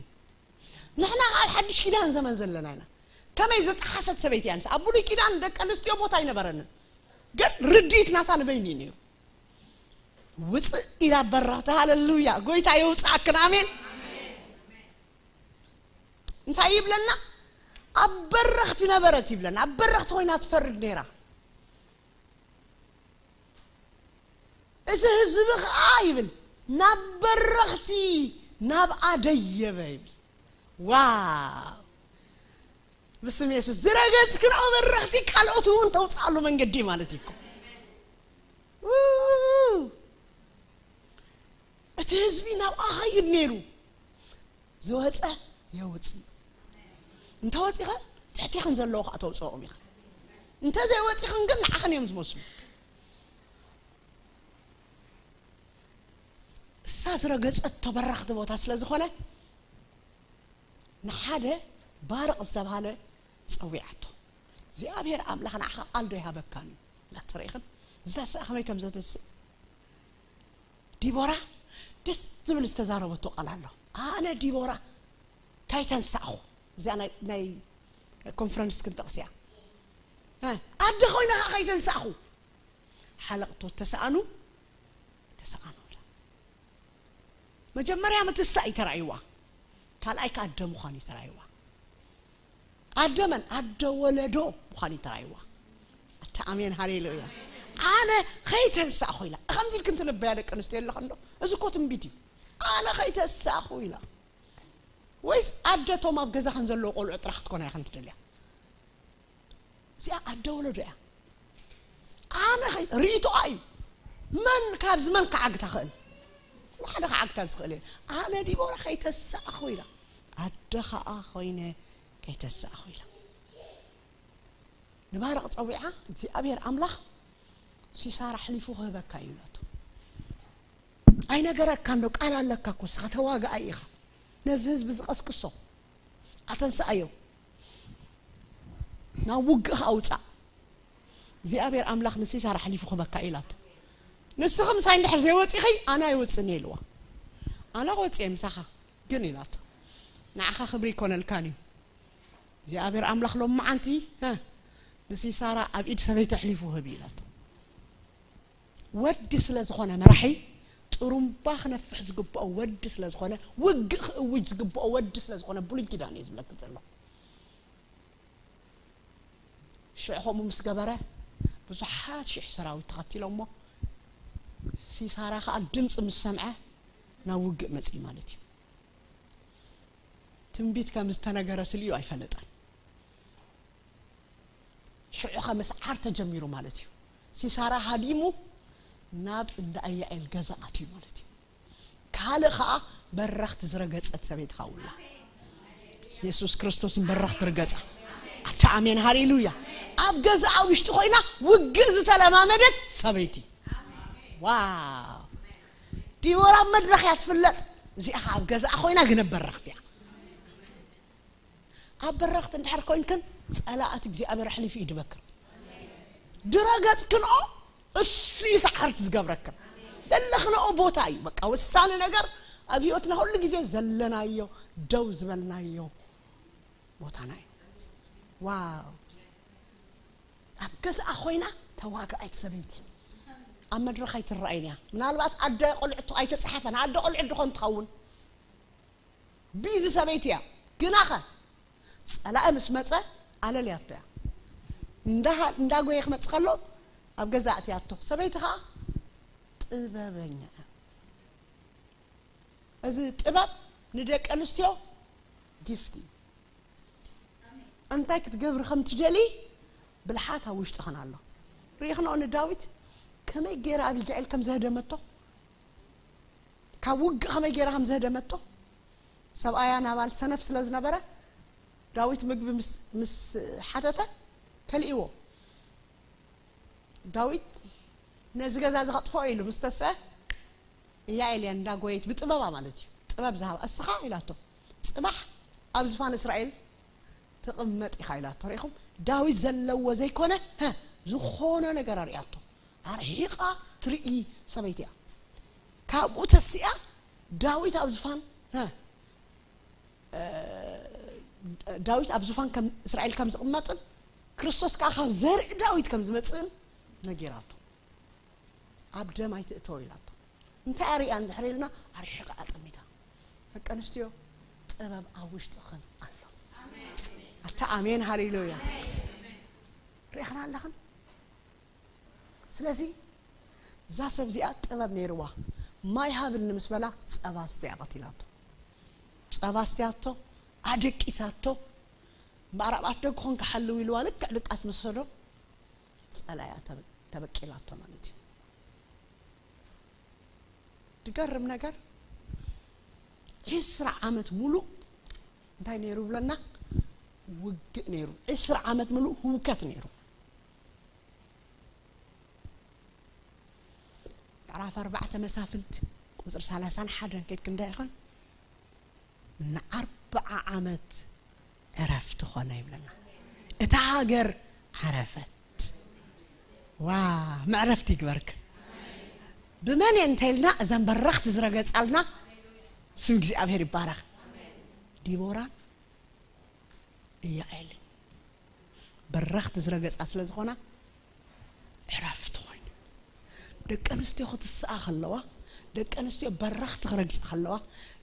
ንሕና ኣብ ሓድሽ ኪዳን ዘመን ዘለና ኢና። ከመይ ዘጠሓሰት ሰበይቲ እያ ንሳ። ኣብ ብሉይ ኪዳን ደቂ ኣንስትዮ ቦታ ኣይነበረንን። ግን ርድኢት ናታ ንበይኑ እዩ ነይሩ። ውፅእ ኢላ በራኽቲ። ሃለሉያ። ጎይታ የውፅኣክን። ኣሜን። እንታይ ይብለና? ኣብ በረኽቲ ነበረት ይብለና። ኣብ በረኽቲ ኮይና ትፈርድ ነይራ። እዚ ህዝቢ ኸዓ ይብል ናብ በረኽቲ ናብኣ ደየበ ይብል። ዋው! ብስም የሱስ ዝረገጽክንኦ በረኽቲ ካልኦት እውን ተውፅኣሉ መንገዲ ማለት እዩ እኮ። ህዝቢ ናብኣ ኸይድ ነይሩ። ዝወፀ የውፅእ። እንተወፂኸን ትሕቴኽን ዘለዉ ከዓ ተውፅኦም ኢኻ። እንተዘይወፂኽን ግን ንዓኽን እዮም ዝመስሉ። እሳ ዝረገፀቶ በረኽቲ ቦታ ስለ ዝኾነ ንሓደ ባርቕ ዝተባሃለ ፀዊዓቶ። እግዚኣብሔር ኣምላኽ ንዓኻ ቃል ዶ ይሃበካን እዩ? እናተረኢኽን እዛ ሰኣ ከመይ ከም ዘተስእ ዲቦራ ደስ ዝብል ዝተዛረበቶ ቃል ኣሎ። ኣነ ዲቦራ ካይተንሳእኹ፣ እዚኣ ናይ ኮንፈረንስ ክንጠቕስ እያ። ኣደ ኮይነ ከዓ ካይተንሳእኹ ሓለቕቶ ተሰኣኑ ተሰኣኑ። መጀመርያ ምትሳእ እዩ ተራእይዋ፣ ካልኣይ ከዓ ኣደ ምዃን እዩ ተራእይዋ። ኣደ መን? ኣደ ወለዶ ምዃን እዩ ተራእይዋ። ኣታ ኣሜን ሃሌሉያ። ኣነ ከይተንሳእኹ ኢላ። ከምዚ ኢልክን ትንበያ ደቂ ኣንስትዮ የለኽን ዶ? እዚ እኮ ትንቢት እዩ። ኣነ ከይተንሳእኹ ኢላ። ወይስ ኣደ ቶም ኣብ ገዛኽን ዘለዉ ቆልዑ ጥራሕ ክትኮና ኢኽን ትደልያ? እዚኣ ኣደ ወለዶ እያ። ኣነ ኸይ ርእይቶኣ እዩ። መን ካብዚ መን ክዓግታ ኽእል? ንሓደ ክዓግታ ዝኽእል የለን። ኣነ ዲቦራ ከይተሳእኹ ኢላ። ኣደ ኸኣ ኮይነ ከይተሳእኹ ኢላ። ንባርቕ ጸዊዓ እግዚኣብሔር ኣምላኽ ሲሳራ ኣሕሊፉ ክህበካ እዩ ኢላቶ። ኣይነገረካን ዶ? ቃል ኣለካ እኮ፣ ንስኻ ተዋጋኣይ ኢኻ። ነዚ ህዝቢ ዝቐስቅሶ ኣተንስኣዮ፣ ናብ ውግእ ከኣ ውጻእ። እግዚኣብሔር ኣምላኽ ንሲሳራ ኣሕሊፉ ክበካ ኢላቶ። ንስኺ ምሳይ እንድሕር ዘይወጺኺ ኣነ ኣይወጽእን እየ ኢልዋ። ኣነ ክወጽእ እየ ምሳኻ ግን ኢላቶ። ንዓኻ ክብሪ ይኮነልካን እዩ። እግዚኣብሔር ኣምላኽ ሎመዓንቲ፣ እ፣ ንሲሳራ ኣብ ኢድ ሰበይቲ ኣሕሊፉ ህብ ኢላቶ። ወዲ ስለ ዝኾነ መራሒ፣ ጥሩምባ ክነፍሕ ዝግብኦ ወዲ ስለ ዝኾነ፣ ውግእ ክእውጅ ዝግብኦ ወዲ ስለ ዝኾነ፣ ብሉይ ኪዳን እየ ዝብለኪ ዘሎ። ሽዑ ከምኡ ምስ ገበረ፣ ብዙሓት ሽሕ ሰራዊት ተኸቲሎሞ፣ ሲሳራ ከኣ ድምፂ ምስ ሰምዐ፣ ናብ ውግእ መፅኢ ማለት እዩ። ትንቢት ከም ዝተነገረ ስልዩ ኣይፈለጠን። ሽዑ ከ ምስዓር ተጀሚሩ ማለት እዩ። ሲሳራ ሃዲሙ ናብ እንዳ ኢያኤል ገዛ ኣትዩ ማለት እዩ። ካልእ ከኣ በረኽቲ ዝረገጸት ሰበይቲ ከኣ ውላ። የሱስ ክርስቶስን በረኽቲ ርገጻ። ኣታ ኣሜን ሃሌሉያ። ኣብ ገዛኣ ውሽጢ ኮይና ውግእ ዝተለማመደት ሰበይቲ። ዋው። ዲቦራ ኣብ መድረኽ እያ ትፍለጥ። እዚኣ ከኣ ኣብ ገዛኣ ኮይና ግን ኣብ በረኽቲ እያ። ኣብ በረኽቲ እንድሕር ኮይንክን ጸላእቲ እግዚኣብሔር ኣሕሊፉ ይድበክን። ድረገጽክንኦ እሱ እዩ ሰዓርቲ ዝገብረክን። ዘለኽንኦ ቦታ እዩ። በቃ ወሳኒ ነገር ኣብ ህይወትና ኩሉ ግዜ ዘለናዮ፣ ደው ዝበልናዮ ቦታና እዩ። ዋው። ኣብ ገዛኣ ኮይና ተዋጋኣይት ሰበይቲ ኣብ መድረኽ ኣይትረኣይን እያ። ምናልባት ኣደ ቆልዕቶ ኣይተጻሓፈን፣ ኣደ ቆልዕት ድኾን ትኸውን። ቢዚ ሰበይቲ እያ። ግናኸ ጸላኢ ምስ መጸ ኣለልያቶ እያ። እንዳ-፣ እንዳጎየ ክመጽእ ከሎ ኣብ ገዛ ኣእትያቶ። ሰበይቲ ኸኣ ጥበበኛ እያ። እዚ ጥበብ ንደቂ ኣንስትዮ ጊፍት እዩ። እንታይ ክትገብሪ ከም ትደሊ ብልሓት ኣብ ውሽጥኽን ኣሎ። ርኢኽንኦ ንዳዊት ከመይ ገይራ ኣቢጋኤል ከም ዘህደመቶ፣ ካብ ውግእ ከመይ ገይራ ከም ዘህደመቶ። ሰብኣያ ናባል ሰነፍ ስለ ዝነበረ ዳዊት ምግቢ ምስ፣ ምስ ሓተተ ከልእዎ። ዳዊት ነዚ ገዛ እዚ ከጥፍኦ ኢሉ ምስ ተስአ እያ ኤልያ እንዳጎየት ብጥበባ ማለት እዩ። ጥበብ ዝሃባ እስኻ ኢላቶ። ጽባሕ ኣብ ዝፋን እስራኤል ትቕመጥ ኢኻ ኢላቶ። ርኢኹም ዳዊት ዘለዎ ዘይኮነ፣ ሀ፣ ዝኾነ ነገር ኣርእያቶ። ኣርሒቓ ትርኢ ሰበይቲ እያ። ካብኡ ተሲኣ ዳዊት ኣብ ዝፋን፣ ሀ፣ እ፣ ዳዊት ኣብ ዝፋን ከም እስራኤል ከም ዝቕመጥን ክርስቶስ ከኣ ካብ ዘርኢ ዳዊት ከም ዝመጽእን ነጊራቶ። ኣብ ደም ኣይትእተው ኢላቶ። እንታይ ኣርእያ እንድሕር ኢልና ኣርሒቓ ኣጠሚታ። ደቂ ኣንስትዮ ጥበብ ኣብ ውሽጥኽን ኣሎ። ኣታ ኣሜን ሃሌሉያ። ርኢኽና ኣለኽን? ስለዚ እዛ ሰብ እዚኣ ጥበብ ነይርዋ። ማይ ሃብኒ ምስ በላ ጸባ ኣስትያ ቀቲላቶ። ጸባ ኣስትያቶ፣ ኣደቂሳቶ። እምበኣር ኣብኣት ደጉ ኾንካ ሓልው ኢልዋ ልክዕ ድቃስ ምስ ወሰዶ ጸላያ ተበ-፣ ተበቂላቶ ማለት እዩ። ድገርም ነገር ዕስራ ዓመት ሙሉእ እንታይ ነይሩ ብለና? ውግእ ነይሩ። ዕስራ ዓመት ሙሉእ ህውከት ነይሩ። ምዕራፍ ኣርባዕተ መሳፍንት ቁፅሪ ሰላሳን ሓደን ከድክ እንታይ ይኾን? ንኣርባዓ ዓመት ዕረፍቲ ኾነ ይብለና። እታ ሃገር ዓረፈት። ዋ፣ መዕረፍቲ ይግበርክ። ብመን እየ እንተኢልና እዘን በረኽቲ ዝረገጻልና ስም እግዚኣብሔር ይባረኽ። ዲቦራን እያኤልን በረኽቲ ዝረገጻ ስለ ዝኾና ዕረፍቲ ኮይኑ። ደቂ ኣንስትዮ ክትስኣ ከለዋ፣ ደቂ ኣንስትዮ በረኽቲ ክረግጻ ከለዋ፣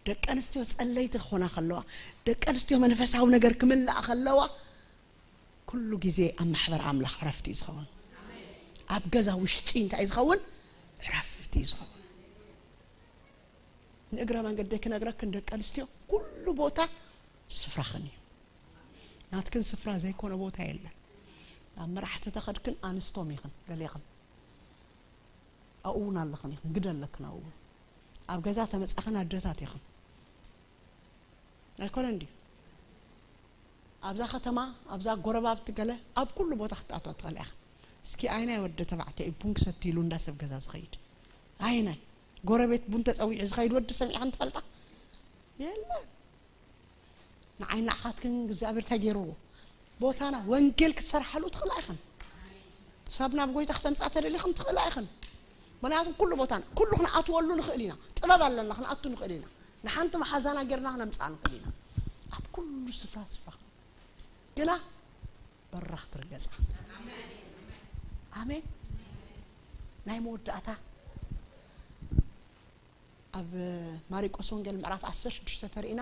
ደቂ ኣንስትዮ ጸለይቲ ክኾና ከለዋ፣ ደቂ ኣንስትዮ መንፈሳዊ ነገር ክምልኣ ከለዋ፣ ኩሉ ግዜ ኣብ ማሕበር ኣምላኽ ዕረፍቲ እዩ ዝኸውን። ኣብ ገዛ ውሽጢ እንታይ እዩ ዝኸውን? ዕረፍቲ እዩ ዝኸውን። ንእግረ መንገደይ ክነግረክን ደቂ ኣንስትዮ ኩሉ ቦታ ስፍራኽን እዩ። ናትክን ስፍራ ዘይኮነ ቦታ የለን። ኣብ መራሕቲ ተኸድክን ኣንስቶም ኢኽን ገሌኽን። ኣብኡ እውን ኣለኽን ኢኽን፣ ግደ ኣለክን ኣብኡ እውን። ኣብ ገዛ ተመጻኽን ኣደታት ኢኽን። ኣይኮነን ድዩ? ኣብዛ ከተማ፣ ኣብዛ ጎረባብቲ ገለ፣ ኣብ ኩሉ ቦታ ክትኣትዋ ትኽእላ ኢኽን። እስኪ ኣይናይ ወዲ ተባዕታይ ቡን ክሰቲ ኢሉ እንዳ ሰብ ገዛ ዝኸይድ? ኣይናይ ጎረቤት ቡን ተጸዊዑ ዝኸይድ ወዲ ሰሚዕኽን ትፈልጣ? የለን። ንዓይ ንዓኻትክን እግዚኣብሔር እንታይ ገይርዎ? ቦታና ወንጌል ክትሰርሓሉ ትኽእላ ኢኽን። ሰብ ናብ ጎይታ ክተምጻ ተደሊኽን ትኽእላ ኢኽን። ምኽንያቱም ኩሉ ቦታና፣ ኩሉ ክንኣትወሉ ንኽእል ኢና። ጥበብ ኣለና፣ ክንኣቱ ንኽእል ኢና። ንሓንቲ መሓዛና ጌርና ክነምጽኣ ንኽእል ኢና። ኣብ ኩሉ ስፍራ ስፍራ። ግና በራኽ ትርገጻ። ኣሜን። ናይ መወዳእታ ኣብ ማርቆስ ወንጌል ምዕራፍ ዓሰርተ ሽዱሽተ ተሪእና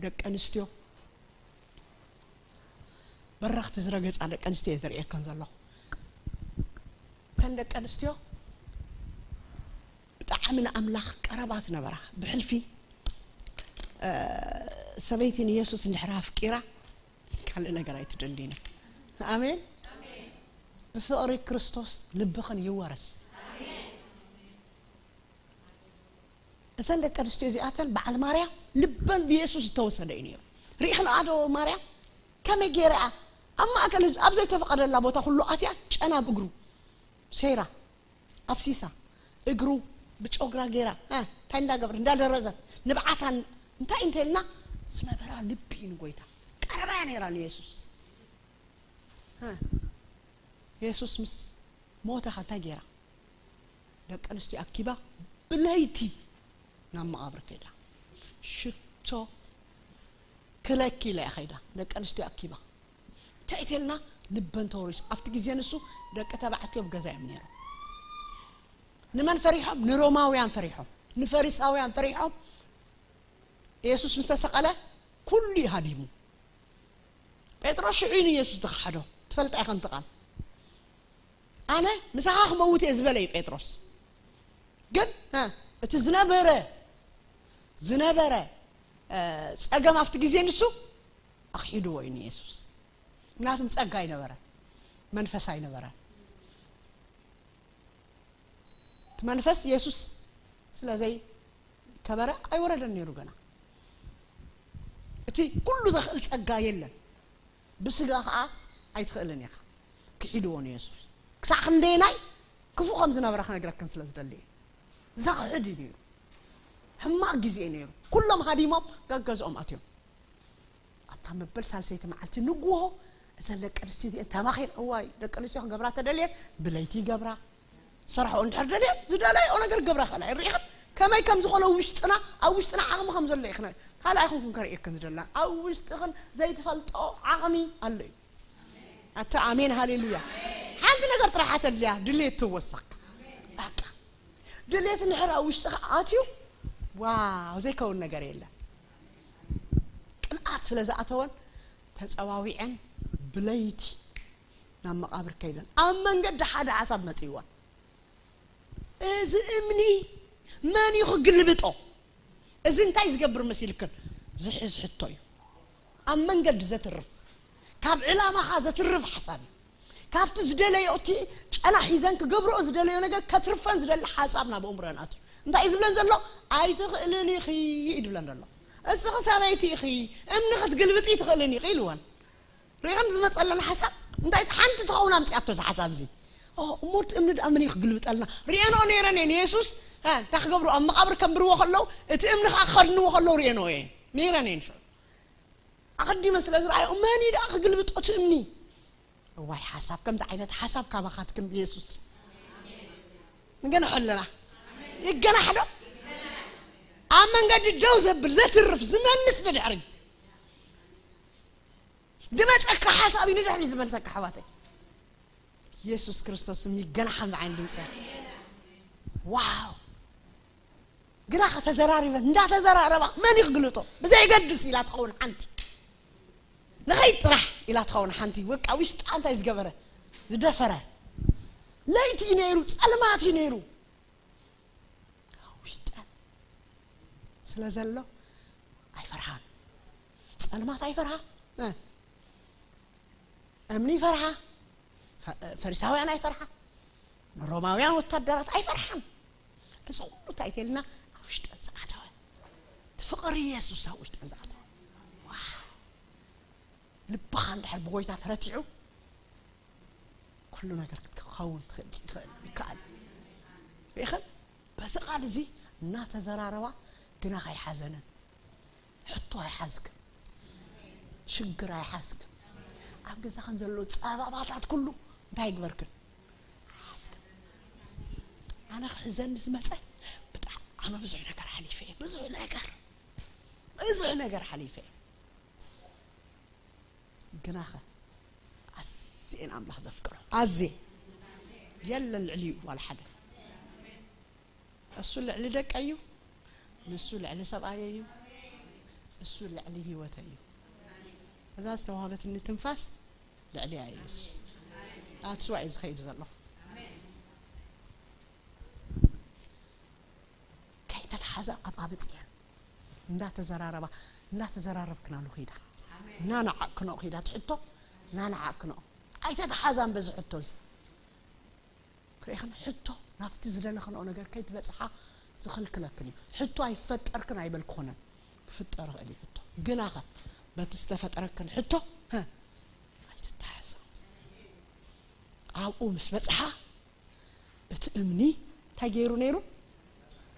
ደቂ ኣንስትዮ በረኽቲ ዝረገጻ ደቂ ኣንስትዮ እየ ዘርእየከን ዘለኹ። እተን ደቂ ኣንስትዮ ብጣዕሚ ንኣምላኽ ቀረባ ዝነበራ፣ ብሕልፊ፣ እ፣ ሰበይቲ ንየሱስ እንድሕር ኣፍቂራ ካልእ ነገር ኣይትደልን። ኣሜን። ብፍቕሪ ክርስቶስ ልብኽን ይወረስ። እዘን ደቂ ኣንስትዮ እዚኣተን በዓል ማርያም ልበን ብየሱስ ዝተወሰደ እዩ ነይሩ። ርኢኽንኣ ዶ ማርያም? ከመይ ገይራ እያ ኣብ ማእከል ህዝቢ ኣብ ዘይተፈቐደላ ቦታ ኩሉ ኣትያ ጨና ብእግሩ ሰይራ ኣፍሲሳ እግሩ ብጮግራ ገይራ፣ እ፣ እንታይ እንዳገበረ እንዳደረዘት ንብዓታ እንታይ እንተልና ዝነበራ ልቢ እዩ ንጎይታ። ቀረባ እያ ነይራ ንየሱስ። እ፣ የሱስ ምስ ሞተ ኸ እንታይ ገይራ? ደቂ ኣንስትዮ ኣኪባ ብለይቲ ናብ መቓብር ከይዳ። ሽቶ ክለኪ ኢላ እያ ከይዳ። ደቂ ኣንስትዮ ኣኪባ። እንታይ እተልና? ልበን ተወሪሱ። ኣብቲ ግዜ ንሱ ደቂ ተባዕትዮ ኣብ ገዛ እዮም ነይሮም። ንመን ፈሪሖም? ንሮማውያን ፈሪሖም፣ ንፈሪሳውያን ፈሪሖም። የሱስ ምስ ተሰቐለ ኩሉ እዩ ሃዲሙ። ጴጥሮስ ሽዑ እዩ ንየሱስ ዝኸሓዶ። ትፈልጣ ኢኸን እቲ ቃል። ኣነ ምሳኻ ክመውት እየ ዝበለ እዩ ጴጥሮስ። ግን፣ እ፣ እቲ ዝነበረ፣ ዝነበረ፣ እ፣ ጸገም ኣብቲ ግዜ ንሱ ኣኽሒድዎ እዩ ንየሱስ። ምክንያቱም ጸጋ ኣይነበረ፣ መንፈስ ኣይነበረ። እቲ መንፈስ የሱስ ስለ ዘይከበረ ኣይወረደን ነይሩ ገና። እቲ ኩሉ ዘኽእል ጸጋ የለን። ብስጋ ኸዓ ኣይትኽእልን ኢኻ። ክሒድዎ ንየሱስ። ክሳዕ ክንደየናይ ክፉእ ከም ዝነበረ ክነግረክን ስለ ዝደሊ እየ። ዘኽሕድ እዩ ነይሩ። ሕማቕ ግዜ እዩ ነይሩ። ኩሎም ሃዲሞም ገገዝኦም ኣትዮም። ኣብታ መበል ሳልሰይቲ መዓልቲ ንግሆ እዘን ደቂ ኣንስትዮ እዚአን ተማኺር፣ እዋይ፣ ደቂ ኣንስትዮ ክገብራ ተደልየን ብለይቲ ይገብራ፣ ዝሰርሐኦ እንድሕር ደልየን ዝደለይኦ ነገር ክገብራ ይኽእላ እየን። ርኢኽን ከመይ ከም ዝኾነ ውሽጥና፣ ኣብ ውሽጥና ዓቕሚ ከም ዘሎ ኢኽን። ካልእ ኣይኮንኩን ከርእየክን ዝደልና፣ ኣብ ውሽጥኽን ዘይትፈልጦ ዓቕሚ ኣሎ እዩ። ኣታ ኣሜን፣ ሃሌሉያ። ሓንቲ ነገር ጥራሕ ኣተድልያ፣ ድሌት ትወሰኽ። በቃ ድሌት እንድሕር ኣብ ውሽጥኻ ኣትዩ፣ ዋው፣ ዘይከውን ነገር የለን። ቅንኣት ስለ ዝኣተወን ተጸዋዊዐን ብለይቲ ናብ መቓብር ከይደን ኣብ መንገዲ ሓደ ሓሳብ መጺእወን። እዚ እምኒ መን እዩ ክግልብጦ? እዚ እንታይ ዝገብር መሲልክን? ዝሕዝ ሕቶ እዩ። ኣብ መንገዲ ዘትርፍ፣ ካብ ዕላማኻ ዘትርፍ ሓሳብ እዩ። ካብቲ ዝደለዮ፣ እቲ ጨና ሒዘን ክገብርኦ ዝደለዮ ነገር ከትርፈን ዝደሊ ሓሳብ ናብ ኣእምሮን ኣትዩ። እንታይ እዩ ዝብለን ዘሎ? "ኣይትኽእልን ኢኺ" እዩ ዝብለን ዘሎ። "እስኺ ሰበይቲ ኢኺ፣ እምኒ ክትግልብጢ ትኽእልን ኢኺ" ኢልወን። ሪኢኽን ዝመጸለን ሓሳብ እንታይ ሓንቲ ትኸውን ኣምጺኣቶ እዚ ሓሳብ እዚ። "ኦ፣ እሞ እቲ እምኒ ደኣ መን እዩ ክግልብጠልና? ሪኤንኦ ነይረን እየ ንየሱስ፣ እ፣ እንታይ ክገብሩ ኣብ መቓብር ከንብርዎ ከለዉ፣ እቲ እምኒ ከኣ ክኸድንዎ ከለዉ ሪኤንኦ እየ። ነይረን እየን ሽዑ። ኣቐዲመ ስለ ዝረኣዮ፣ መን እዩ ደኣ ክግልብጦ እቲ እምኒ?" እዋይ ሓሳብ፣ ከምዚ ዓይነት ሓሳብ ካባኻትክን ብየሱስ ንገንሖ ኣለና። ይገናሕ ዶ? ኣብ መንገዲ ደው ዘብል፣ ዘትርፍ፣ ዝመልስ ንድሕሪት። ድመጸካ ሓሳብ እዩ ንድሕሪት ዝመልሰካ ኣሕዋተይ። የሱስ ክርስቶስ ስም ይገናሕ። ከምዚ ዓይነት ድምፂ። ዋው። ግና ከተዘራሪበን እንዳተዘራረባ መን ይግልጦ ብዘይገድስ ኢላ ትኸውን ሓንቲ። ንኸይድ ጥራሕ ኢላ ትኸውን ሓንቲ። በቃ ውሽጣ እንታይ ዝገበረ ዝደፈረ። ለይቲ እዩ ነይሩ፣ ጸልማት እዩ ነይሩ። ውሽጠን ስለ ዘሎ ኣይፈርሃን። ጸልማት ኣይፈርሃ፣ እ፣ እምኒ ይፈርሃ፣ ፈ-፣ ፈሪሳውያን ኣይፈርሃ፣ ንሮማውያን ወታደራት ኣይፈርሃን። እዚ ኩሉ እንታይ ተልና ኣብ ውሽጠን ዝኣተወ፣ እቲ ፍቕሪ የሱስ ኣብ ውሽጠን ዝኣተወ። ዋው! ልብኻ እንድሕር ብጎይታ ተረቲዑ፣ ኩሉ ነገር ክትከውን ትኽእል፣ ይከኣል፣ ይከኣል። ሪኢኽን? በዚ ቃል እዚ እናተዘራረባ ግናኽ ኣይሓዘንን። ሕቶ ኣይሓዝክን። ሽግር ኣይሓዝክን። ኣብ ገዛኽን ዘሎ ጸበባታት ኩሉ እንታይ ይግበርክን? ኣይሓዝክን። ኣነ ክሕዘኒ ዝመጸ ብጣዕሚ ብዙሕ ነገር ሓሊፈ እየ። ብዙሕ ነገር፣ ብዙሕ ነገር ሓሊፈ እየ። ግናኸ ኣዝየን ኣምላኽ ዘፍቅሮ፣ ኣዝየ የለን ልዕሊኡ ዋላ ሓደ። እሱ ልዕሊ ደቀይ እዩ፣ ንሱ ልዕሊ ሰብኣየይ እዩ፣ እሱ ልዕሊ ህይወተይ እዩ። እዛ ዝተዋህበትኒ ትንፋስ ልዕሊኣ እዩ የሱስ። ኣትስዋ እዩ ዝኸይድ ዘሎ። ከይተተሓዛ ኣብ ኣበጽያ እንዳተዘራረባ፣ እንዳተዘራረብክናሉ ኺዳ፣ እናነዓቕክንኦ ኺዳ፣ ትሕቶ እናነዓቕክንኦ። ኣይተተሓዛን በዚ ሕቶ እዚ። ክርእኽን፣ ሕቶ ናብቲ ዝደለኽንኦ ነገር ከይትበጽሓ ዝኽልክለክን እዩ። ሕቶ ኣይፈጠርክን ኣይበልኩኽንን። ክፍጠር ይኽእል እዩ ሕቶ። ግናኸ በቲ ዝተፈጠረክን ሕቶ፣ ሀ፣ ኣይትተሓዛ። ኣብኡ ምስ በጽሓ፣ እቲ እምኒ እንታይ ገይሩ ነይሩ?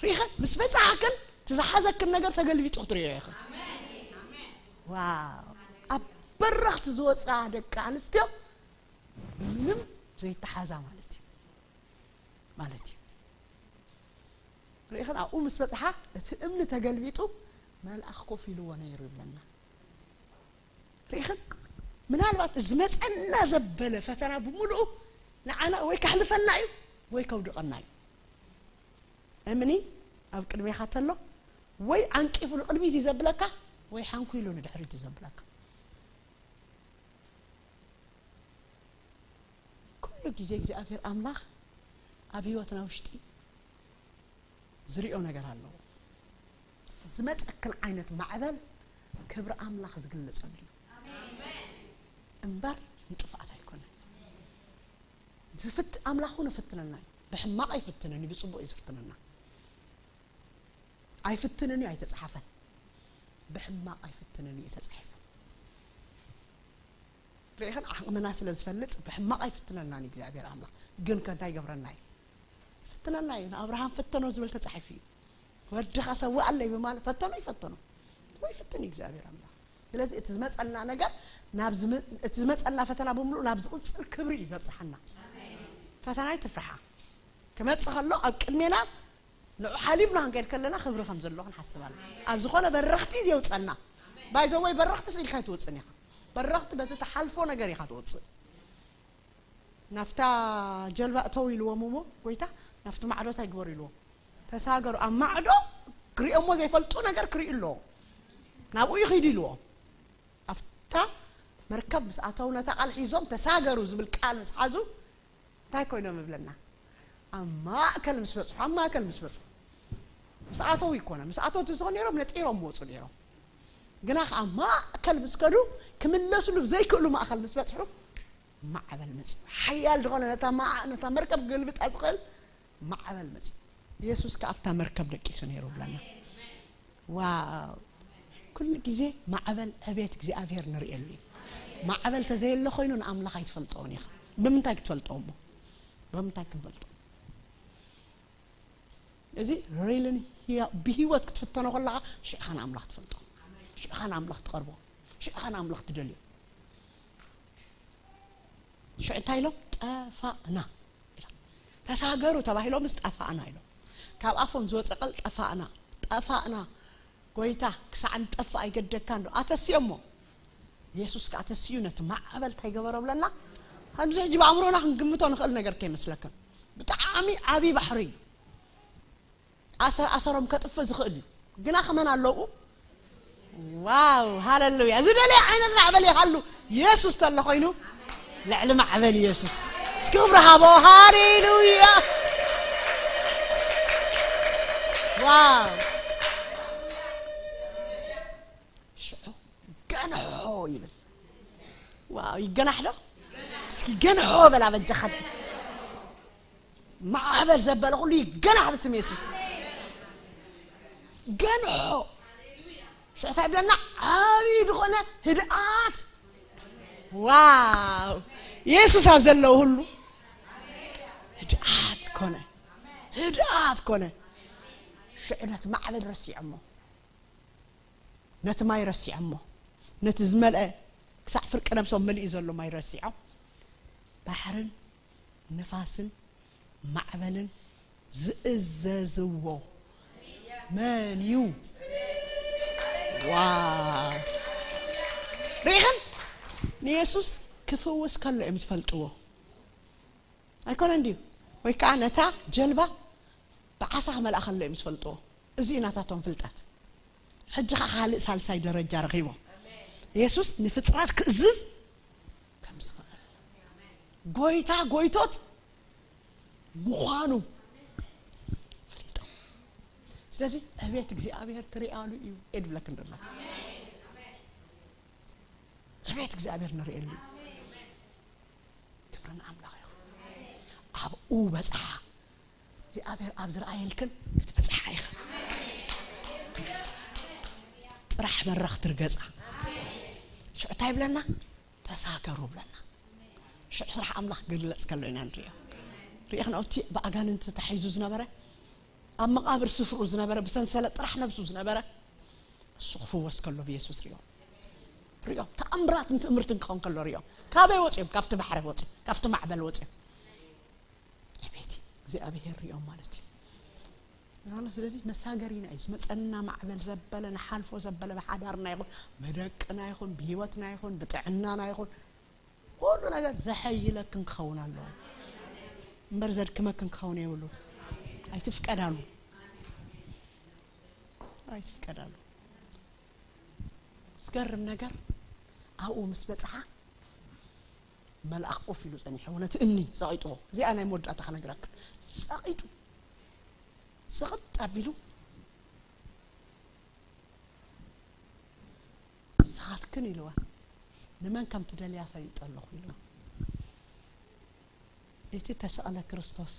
ሪኢኸን? ምስ በጻሕክን፣ እቲ ዝሓዘክን ነገር ተገልቢጡ ክትርእዮ ኢኽን። ዋው! ኣብ በረኽቲ ዝወጻ ደቂ ኣንስትዮ ምንም ዘይተሓዛ ማለት እዩ። ማለት እዩ። ሪኢኽን? ኣብኡ ምስ በጽሓ፣ እቲ እምኒ ተገልቢጡ፣ መልኣኽ ኮፍ ኢልዎ ነይሩ ይብለና። ሪኢኽን? ምናልባት ዝመጸና ዘበለ ፈተና ብምሉኡ ንዓና ወይ ከሕልፈና እዩ ወይ ከውድቐና እዩ። እምኒ ኣብ ቅድሜኻ ተሎ ወይ ዓንቂፉ ንቕድሚት እዩ ዘብለካ ወይ ሓንኩ ኢሉ ንድሕሪት እዩ ዘብለካ። ኩሉ ግዜ እግዚኣብሔር ኣምላኽ ኣብ ህይወትና ውሽጢ ዝሪኦ ነገር ኣለዎ። ዝመጸክን ዓይነት ማዕበል ክብሪ ኣምላኽ ዝግለጸሉ እዩ እምበር ንጥፍኣት ኣይኮነን። ዝፍት-፣ ኣምላኽ እውን ይፍትነና እዩ። ብሕማቕ ኣይፍትንን እዩ፣ ብጽቡቕ እዩ ዝፍትነና። ኣይፍትንን እዩ ኣይተጻሓፈን። ብሕማቕ ኣይፍትንን እዩ ተጻሒፉ። ርኢኽን? ዓቕምና ስለ ዝፈልጥ ብሕማቕ ኣይፍትነናን እዩ እግዚኣብሔር ኣምላኽ። ግን ከ እንታይ ይገብረና እዩ? ይፍትነና እዩ። ንኣብርሃም ፈተኖ ዝብል ተጻሒፉ እዩ። ወድኻ ሰውኣለይ ብማለት ፈተኖ ይፈተኖ። ወይ ይፍትን እዩ እግዚኣብሔር ኣምላኽ። ስለዚ እቲ ዝመጸና ነገር ናብ ዝም-፣ እቲ ዝመጸና ፈተና ብምሉእ ናብ ዝቕጽል ክብሪ እዩ ዘብጽሓና። ፈተና ኣይትፍርሓ። ክመጽእ ከሎ ኣብ ቅድሜና ንዑ ሓሊፍና ክንከይድ ከለና ክብሪ ከም ዘሎ ክንሓስብ ኣለና። ኣብ ዝኾነ በረኽቲ የውጸና። ባይዘወይ በረኽቲ ስኢልካ ኣይትወጽን ኢኻ። በረኽቲ በቲ ትሓልፎ ነገር ኢኻ ትወጽእ። ናፍታ ጀልባ እተው ኢልዎም እሞ ጎይታ ናፍቲ ማዕዶ እንታይ ግበሩ ኢልዎም? ተሳገሩ። ኣብ ማዕዶ ክሪኦሞ ዘይፈልጡ ነገር ክሪኡ ኣለዎ። ናብኡ ይኺዱ ኢልዎም። ኣብታ መርከብ ምስ ኣተው ነታ ቃል ሒዞም ተሳገሩ ዝብል ቃል ምስ ሓዙ እንታይ ኮይኖም ይብለና? ኣብ ማእከል ምስ በጽሑ፣ ኣብ ማእከል ምስ በጽሑ። ምስ ኣተው ይኮነ፣ ምስ ኣተው ተዝኾን ነይሮም ነጢሮም ምወጹ ነይሮም። ግና ከኣ ማእከል ምስ ከዱ ክምለስሉ ዘይክእሉ ማእከል ምስ በጽሑ ማዕበል መጽዩ። ሓያል ዝኾነ ነታ መዓ-፣ ነታ መርከብ ክገልብጣ ዝኽእል ማዕበል መጽዩ። የሱስ ከኣ ኣብታ መርከብ ደቂሱ ነይሩ ብለና። ዋው! ኩሉ ግዜ ማዕበል ዕቤት እግዚኣብሔር ንርእየሉ እዩ። ማዕበል ተዘየሎ ኮይኑ ንኣምላኽ ኣይትፈልጦን ኢኻ። ብምንታይ ክትፈልጦ እሞ? ብምንታይ ክንፈልጦ? እዚ ሪልን ህያ-፣ ብህይወት ክትፍተኖ ከለኻ ሽዕኻ ንኣምላኽ ትፈልጦ። ሽዕኻ ንኣምላኽ ትቐርቦ። ሽዕኻ ንኣምላኽ ትደልዮ። ሽዑ እንታይ ኢሎም? "ጠፋእና" ኢሎም። "ተሳገሩ" ተባሂሎምስ "ጠፋእና" ኢሎም። ካብ ኣፎም ዝወፀ ቃል "ጠፋእና፣ ጠፋእና፣ ጎይታ፣ ክሳዕ ንጠፍእ ኣይገደካን ዶ?" ኣተስዮሞ። የሱስ ከኣ ተስዩ ነቲ ማዕበል እንታይ ገበሮ ብለና? ከምዚ ሕጂ ብኣእምሮና ክንግምቶ ንኽእል ነገር ከይመስለክን። ብጣዕሚ ዓብዪ ባሕሪ እዩ። ኣሰር ኣሰሮም ከጥፍእ ዝኽእል እዩ። ግና ከመን ኣለዉ? ዋው፣ ሃሌሉያ። ዝደለየ ዓይነት ማዕበል ይሃሉ፣ የሱስ ተሎ ኮይኑ ልዕሊ ማዕበል የሱስ። እስኪ ክብሪ ሃቦ። ሃሌሉያ። ዋው። ሽዑ ገንሖ ይብል። ዋው፣ ይገናሕ ዶ? እስኪ ገንሖ በላ በጃኻ። ማዕበል ዘበለ ኩሉ ይገናሕ ብስም የሱስ። ገንሖ። ሽዑ እንታይ ይብለና? ዓብዪ ዝኾነ ህድኣት። ዋው! የሱስ ኣብ ዘለዉ ሁሉ ህድኣት ኮነ። ህድኣት ኮነ። ሽዑ ነቲ ማዕበል ረሲዖሞ። ነቲ ማይ ረሲዖሞ። ነቲ ዝመልአ ክሳዕ ፍርቂ ነብሶም መሊኡ ዘሎ ማይ ረሲዖም። ባሕርን ንፋስን ማዕበልን ዝእዘዝዎ መን እዩ? ዋው! ርኢኽን? ንየሱስ ክፍውስ ከሎ እዮም ዝፈልጥዎ። ኣይኮነን ድዩ? ወይ ከዓ ነታ ጀልባ ብዓሳ ክመልኣ ከሎ እዮም ዝፈልጥዎ። እዚ እዩ ናታቶም ፍልጠት። ሕጂ ኸዓ ካልእ ሳልሳይ ደረጃ ረኺቦም። የሱስ ንፍጥረት ክእዝዝ ከም ዝኽእል፣ ጎይታ ጎይቶት ምዃኑ ፈሊጦም። ስለዚ ዕቤት እግዚኣብሔር ትሪኣሉ እዩ እየ ድብለክን ዘሎ። ዕቤት እግዚኣብሔር ንርእየሉ እዩ። ክብሪ ንኣምላኽ ይኹን። ኣብኡ በጽሓ። እግዚኣብሔር ኣብ ዝረኣየልክን ክትበጽሓ ኢኽን። ጥራሕ በረኽ ትርገጻ። ሽዑ እንታይ ይብለና? ተሳገሩ ብለና። ሽዑ ስራሕ ኣምላኽ ክግለጽ ከሎ ኢና ንርእዮ። ርኢኽን እቲ ብኣጋንንቲ ተታሒዙ ዝነበረ፣ ኣብ መቓብር ስፍርኡ ዝነበረ፣ ብሰንሰለት ጥራሕ ነብሱ ዝነበረ፣ እሱ ክፍወስ ከሎ ብየሱስ ሪኦም። ሪኦም። ተኣምራትን ትእምርትን ክኸውን ከሎ ሪኦም። ካበይ ወፂኦም? ካብቲ ባሕሪ ወፂኦም። ካብቲ ማዕበል ወፂኦም። ዕቤት እግዚኣብሔር ሪኦም ማለት እዩ። ስለዚ መሳገሪና እዩ። ዝመፀና ማዕበል ዘበለ፣ ንሓልፎ ዘበለ ብሓዳርና ይኹን፣ ብደቅና ይኹን፣ ብህይወትና ይኹን፣ ብጥዕናና ይኹን፣ ኩሉ ነገር ዘሐይለክን ክኸውን ኣለዎ። እምበር ዘድክመክን ክኸውን የብሉ። ኣይትፍቀዳሉ። ኣይትፍቀዳሉ። ዝገርም ነገር ኣብኡ ምስ በጽሓ መልኣኽ ኮፍ ኢሉ ጸኒሕዎ። ነቲ እምኒ ጸቒጥዎ። እዚኣ ናይ መወዳእታ ክነግረክን። ጸቒጡ። ጽቕጥ ኣቢሉ ንስኻትክን ኢልዋ። ንመን ከም ትደልያ ፈሊጠ ኣለኹ ኢልዋ። እቲ ተሰቕለ ክርስቶስ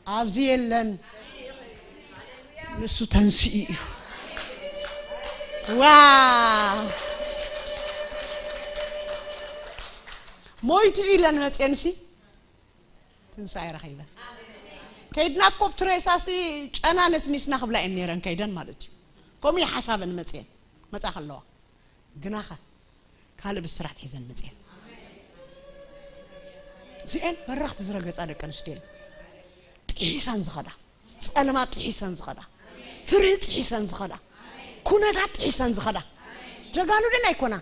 ኣብዚ የለን። ንሱ ተንስኡ እዩ። ዋው! ሞይቱ ኢለን መፅየንሲ ትንሳኤ ረኺበን። ከይድና እኮ ብቲ ሬሳሲ ጨና ነስኒስና ክብላ እየን ነይረን ከይደን ማለት እዩ። ከምኡ እዩ ሓሳበን መፅየን መፃ ከለዋ። ግናኸ ካልእ ብስራት ሒዘን መፅየን። እዚአን በረኽቲ ዝረገፃ ደቂ ኣንስትዮ እየን። ጥሒሰን ዝኸዳ፣ ፀልማት ጥሒሰን ዝኸዳ፣ ፍርሂ ጥሒሰን ዝኸዳ፣ ኩነታት ጥሒሰን ዝኸዳ ጀጋኑ ድን ኣይኮና?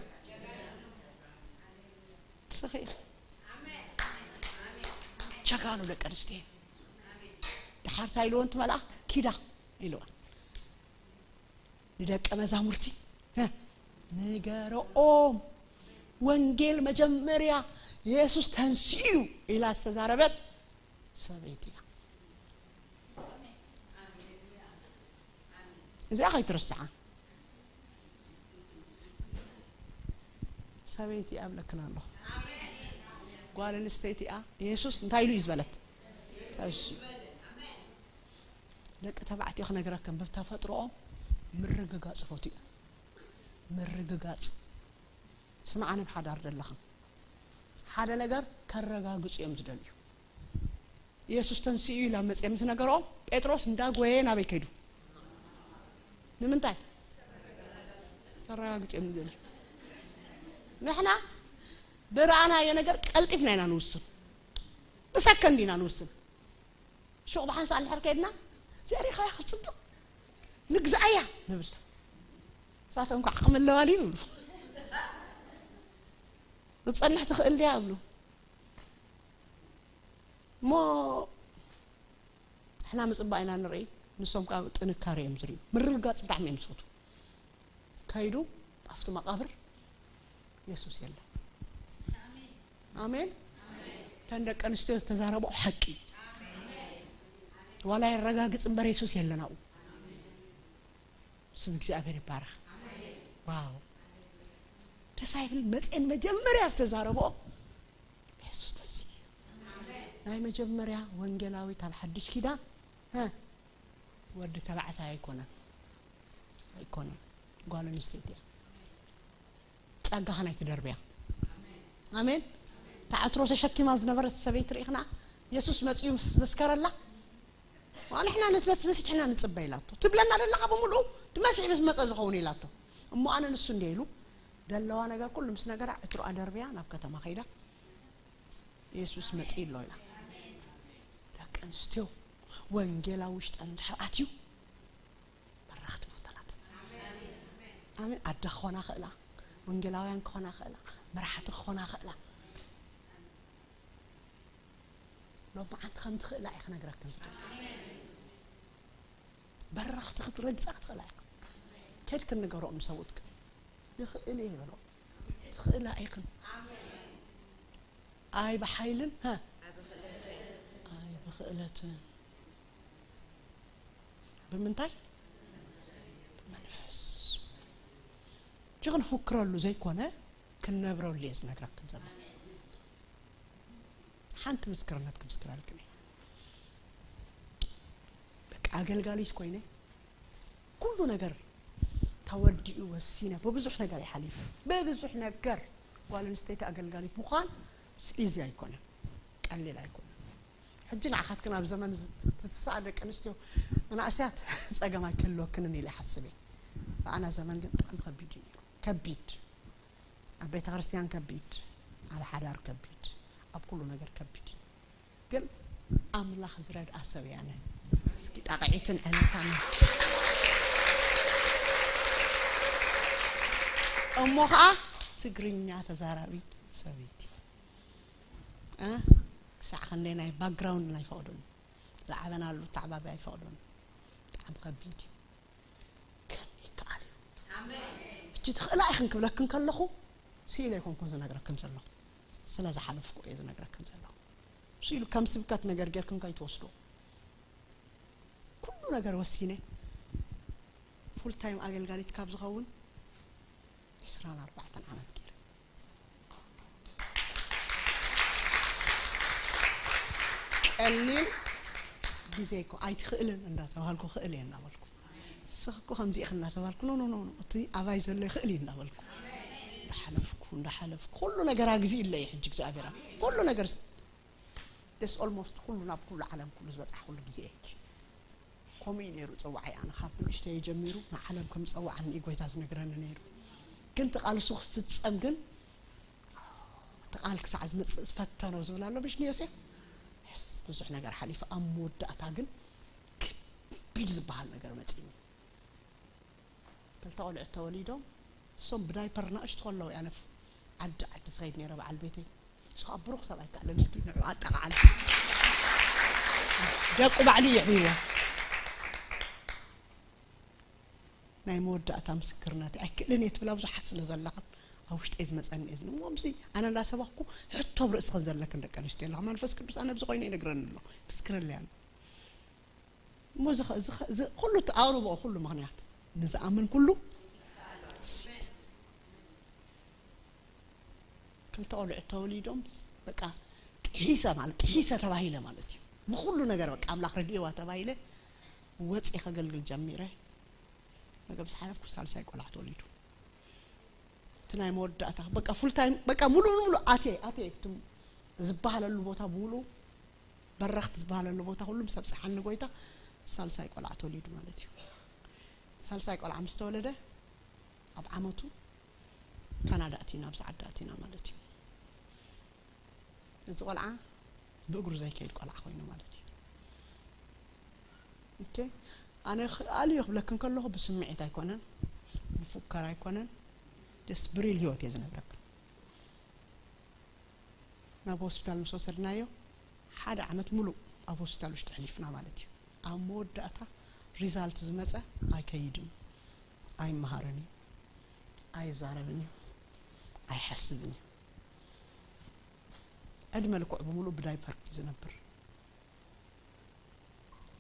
ስኺ ኢኺ። ጀጋኑ ደቂ ኣንስትዮ። ድሓር እንታይ ኢልወን እቲ መልኣኽ? ኪዳ ኢልወን። ንደቀ መዛሙርቲ፣ እ፣ ንገረኦም። ወንጌል መጀመርያ የሱስ ተንሲኡ ኢላ ዝተዛረበት ሰበይቲ እያ። እዚኣ ከይትርስዓ። ሰበይቲ እያ እብለክን ኣለኹ። ጓል ኣንስተይቲ እያ። የሱስ እንታይ ኢሉ እዩ ዝበለት? እሺ። ደቂ ተባዕትዮ ክነግረከም፣ ብተፈጥሮኦም ምርግጋጽ ፈትዩ። ምርግጋጽ። ስምዓኒ፣ ኣብ ሓዳር ዘለኽም ሓደ ነገር ከረጋግጹ እዮም ዝደልዩ። የሱስ ተንሲኡ ኢላ መጽየ ምስ ነገሮም፣ ጴጥሮስ እንዳጎየ ናበይ ከይዱ? ንምንታይ? ከረጋግጹ እዮም ዝደልዩ። ንሕና ዝረኣናዮ ነገር ቀልጢፍና ኢና ንውስን። ብሰከንድ ኢና ንውስን። ሹቕ ብሓንሳእ እንድሕር ከይድና፣ "እዚኣ ሪኢኻያ ክትጽብቕ? ንግዝኣያ" ንብል። ንሳቶም ከዓ ዓቕሚ ኣለዋ ድዩ ይብሉ። "ክትጸንሕ ትኽእል ድያ?" ይብሉ። እሞ ንሕና ምጽባእ ኢና ንርኢ፣ ንሶም ከዓ ጥንካረ እዮም ዝርእዩ። ምርግጋጽ ብጣዕሚ እዮም ዝፈትዉ። ከይዱ ኣብቲ መቓብር የሱስ የለን። ኣሜን። እተን ደቂ ኣንስትዮ ዝተዛረብኦ ሓቂ ዋላ የረጋግጽ እምበር የሱስ የለን ኣብኡ። ስም እግዚኣብሔር ይባረኽ። ዋው፣ ደስ ኣይብል? መጽየን መጀመርያ ዝተዛረብኦ የሱስ ተንስኡ እዩ። ናይ መጀመርያ ወንጌላዊት ኣብ ሓድሽ ኪዳን፣ እ፣ ወዲ ተባዕታይ ኣይኮነን፣ ኣይኮነን፣ ጓል ኣንስተይቲ እያ። ጸጋኻ ናይ ትደርብያ። ኣሜን። ተዓትሮ ተሸኪማ ዝነበረት ሰበይቲ ርኢኽና፣ የሱስ መጺኡ ምስ መስከረላ፣ "ዋላ ንሕና ነቲ መሲሕ ኢና ንጽበ" ኢላቶ። "ትብለና ዘለኻ ብምሉኡ እቲ መሲሕ ምስ መጸ ዝኸውን" ኢላቶ። "እሞ ኣነ ንሱ እንደ" ኢሉ፣ ደለዋ ነገር ኩሉ ምስ ነገራ፣ ዕትሮኣ ደርብያ ናብ ከተማ ከይዳ፣ "የሱስ መጺኡ ኣሎ" ኢላ። ደቂ ኣንስትዮ፣ ወንጌል ኣብ ውሽጠን እንድሕር ኣትዩ፣ በረኽቲ ፈተናት። ኣሜን። ኣደ ክኾና ክእላ፣ ወንጌላውያን ክኾና ክእላ፣ መራሕቲ ክኾና ክእላ። ሎማዓንቲ ከም ትኽእላ እየ ክነግረክን ዝደሊ። በረኽቲ ክትረግጻ ክትኽእላ ኢኻ። ከድክን ንገርኦም ንሰብኡትክን። "ይኽእል እየ" በሎ። ትኽእላ ኢኽን። ኣይ ብሓይልን፣ ሃ? ኣይ ብኽእለትን። ብምንታይ? ብመንፈስ። እጂ ክንፉክረሉ ዘይኮነ፣ ክንነብረሉ እየ ዝነግረክን ዘሎ። ሓንቲ ምስክርነት ክምስክረልክን እየ። በቃ ኣገልጋሊት ኮይነ፣ ኩሉ ነገር ተወዲኡ ወሲነ፣ ብብዙሕ ነገር እየ ሓሊፈ። ብብዙሕ ነገር ጓል ኣንስተይቲ ኣገልጋሊት ምዃን ኢዚ ኣይኮነን፣ ቀሊል ኣይኮነን። ሕጂ ንዓኻትክን ኣብ ዘመን ዝ-፣ ትትስኣ ደቂ ኣንስትዮ መናእሰያት ጸገም ኣይክህልወክንን ኢለ ይሓስብ እየ። ብኣና ዘመን ግን ብጣዕሚ ከቢድ እዩ ነይሩ። ከቢድ። ኣብ ቤተ ክርስቲያን ከቢድ፣ ኣብ ሓዳር ከቢድ፣ ኣብ ኩሉ ነገር ከቢድ እዩ። ግን ኣምላኽ ዝረድኣ ሰብ እያ ኣነ። እስኪ ጣቕዒትን ዕልልታን። እሞ ኸዓ ትግርኛ ተዛራቢት ሰበይቲ። እ? ክሳዕ ክንደይ ናይ ባክግራውንድ ኣይፈቕዱን። ዝዓበናሉ ኣተዓባብያ ኣይፈቕዱን። ብጣዕሚ ከቢድ እዩ። ግን ይከኣል እዩ። ሕጂ ትኽእላ ኢኽን ክብለክን ከለኹ፣ ስኢለ ኣይኮንኩን ዝነግረክን ዘለኹ። ስለ ዝሓለፍኩ እየ ዝነግረክን ዘለኹ። ስኢሉ ከም ስብከት ነገር ጌርክን ከይትወስዶ። ኩሉ ነገር ወሲነ። ፉል ታይም ኣገልጋሊት ካብ ዝኸውን ዕስራን ኣርባዕተን ዓመት ገይረ። ቀሊል ግዜ እኮ ኣይትኽእልን እንዳተባሃልኩ፣ "ክእል እየ" እናበልኩ፣ "ንስኺ እኮ ከምዚ ኢኺ" እናተባሃልኩ፣ "ኖ፣ ኖ፣ ኖ፣ ኖ፣ እቲ ኣባይ ዘሎ ይኽእል እዩ" እናበልኩ፣ እንዳሓለፍኩ፣ እንዳሓለፍኩ፣ ኩሉ ነገር ኣግዚኡ ኢለ እዩ ሕጂ እግዚኣብሔር ኣብ ኩሉ ነገር ስ-፣ ደስ ኦልሞስት ኩሉ ናብ ኩሉ ዓለም ኩሉ ዝበጻሕኩሉ ግዜ እዩ ሕጂ። ከምኡ እዩ ነይሩ ጽዋዓይ። ኣነ ካብ ንእሽተይ ጀሚሩ ንዓለም ከም ዝጸዋዓኒ እዩ ጎይታ ዝነግረኒ ነይሩ። ግን እቲ ቃል እሱ ክፍጸም ግን፣ እቲ ቃል ክሳዕ ዝመጽእ ዝፈተኖ ዝብል ኣሎ፣ ምሽ ንዮሴፍ? የስ፣ ብዙሕ ነገር ሓሊፉ። ኣብ መወዳእታ ግን ከቢድ ዝበሃል ነገር መጺእኒ። ክልተ ቆልዑት ተወሊዶም፣ እሶም ብዳይፐር ናእሽቱ ከለዉ እያ ነፍ-፣ ዓዲ ዓዲ ዝኸይድ ነይረ በዓል ቤተይ። እሱ ከዓ ብሩኽ ሰብኣይ ከዓ ለምስኪ ንዑ ኣጠቓዓል። ደቁ ባዕሉ ይዕብይዎ። ናይ መወዳእታ ምስክርነት ኣይክእልን እየ ትብላ ብዙሓት ስለ ዘለኽን ኣብ ውሽጠይ ዝመፀኒ እየ ዝብል። እሞ ምስዚ ኣነ እንዳሰበኽኩ ሕቶ ኣብ ርእስኽን ዘለክን ደቂ ኣንስትዮ ኣለኻ። መንፈስ ቅዱስ ኣነ ብዝኾይነ ይነግረኒ ኣሎ። ምስክረለይ ኣሎ። እሞ እዚ ኸ-፣ እዚ ኸ-፣ እዚ ኹሉ ተኣርብኦ፣ ኹሉ ምኽንያት ንዝኣምን ኩሉ። ክልተ ቆልዑት ተወሊዶም፣ በቃ ሒሰ ማለት ጥሒሰ ተባሂለ ማለት እዩ። ብኹሉ ነገር በቃ ኣምላኽ ረድእዋ ተባሂለ ወፅየ ከገልግል ጀሚረ። መገብ ዝሓለፍኩ ሳልሳይ ቆልዓ ተወሊዱ። እቲ ናይ መወዳእታ በቃ ፉል ታይም በቃ ሙሉ ሙሉ ኣትየ ኣትየ ክትም ዝበሃለሉ ቦታ ሙሉ በረኽቲ ዝበሃለሉ ቦታ ኩሉ ምስ ኣብፅሓኒ ጎይታ ሳልሳይ ቆልዓ ተወሊዱ ማለት እዩ። ሳልሳይ ቆልዓ ምስ ተወለደ ኣብ ዓመቱ ካናዳ ኣቲና ኣብዚ ዓዲ ኣቲና ማለት እዩ። እዚ ቆልዓ ብእግሩ ዘይከይድ ቆልዓ ኮይኑ ማለት እዩ። ኦኬ ኣነ ክኣል እዮ ክብለክን ከለኹ ብስምዒት ኣይኮነን፣ ብፉከር ኣይኮነን። ደስ ብሪል ህይወት እየ ዝነብረክን። ናብ ሆስፒታል ምስ ወሰድናዮ ሓደ ዓመት ሙሉእ ኣብ ሆስፒታል ውሽጢ ሕሊፍና ማለት እዩ። ኣብ መወዳእታ ሪዛልት ዝመፀ ኣይከይድን፣ ኣይመሃርን እዩ፣ ኣይዛረብን እዩ፣ ኣይሓስብን እዩ። ዕድመ ልክዑ ብምሉእ ብዳይፐር እዩ ዝነብር።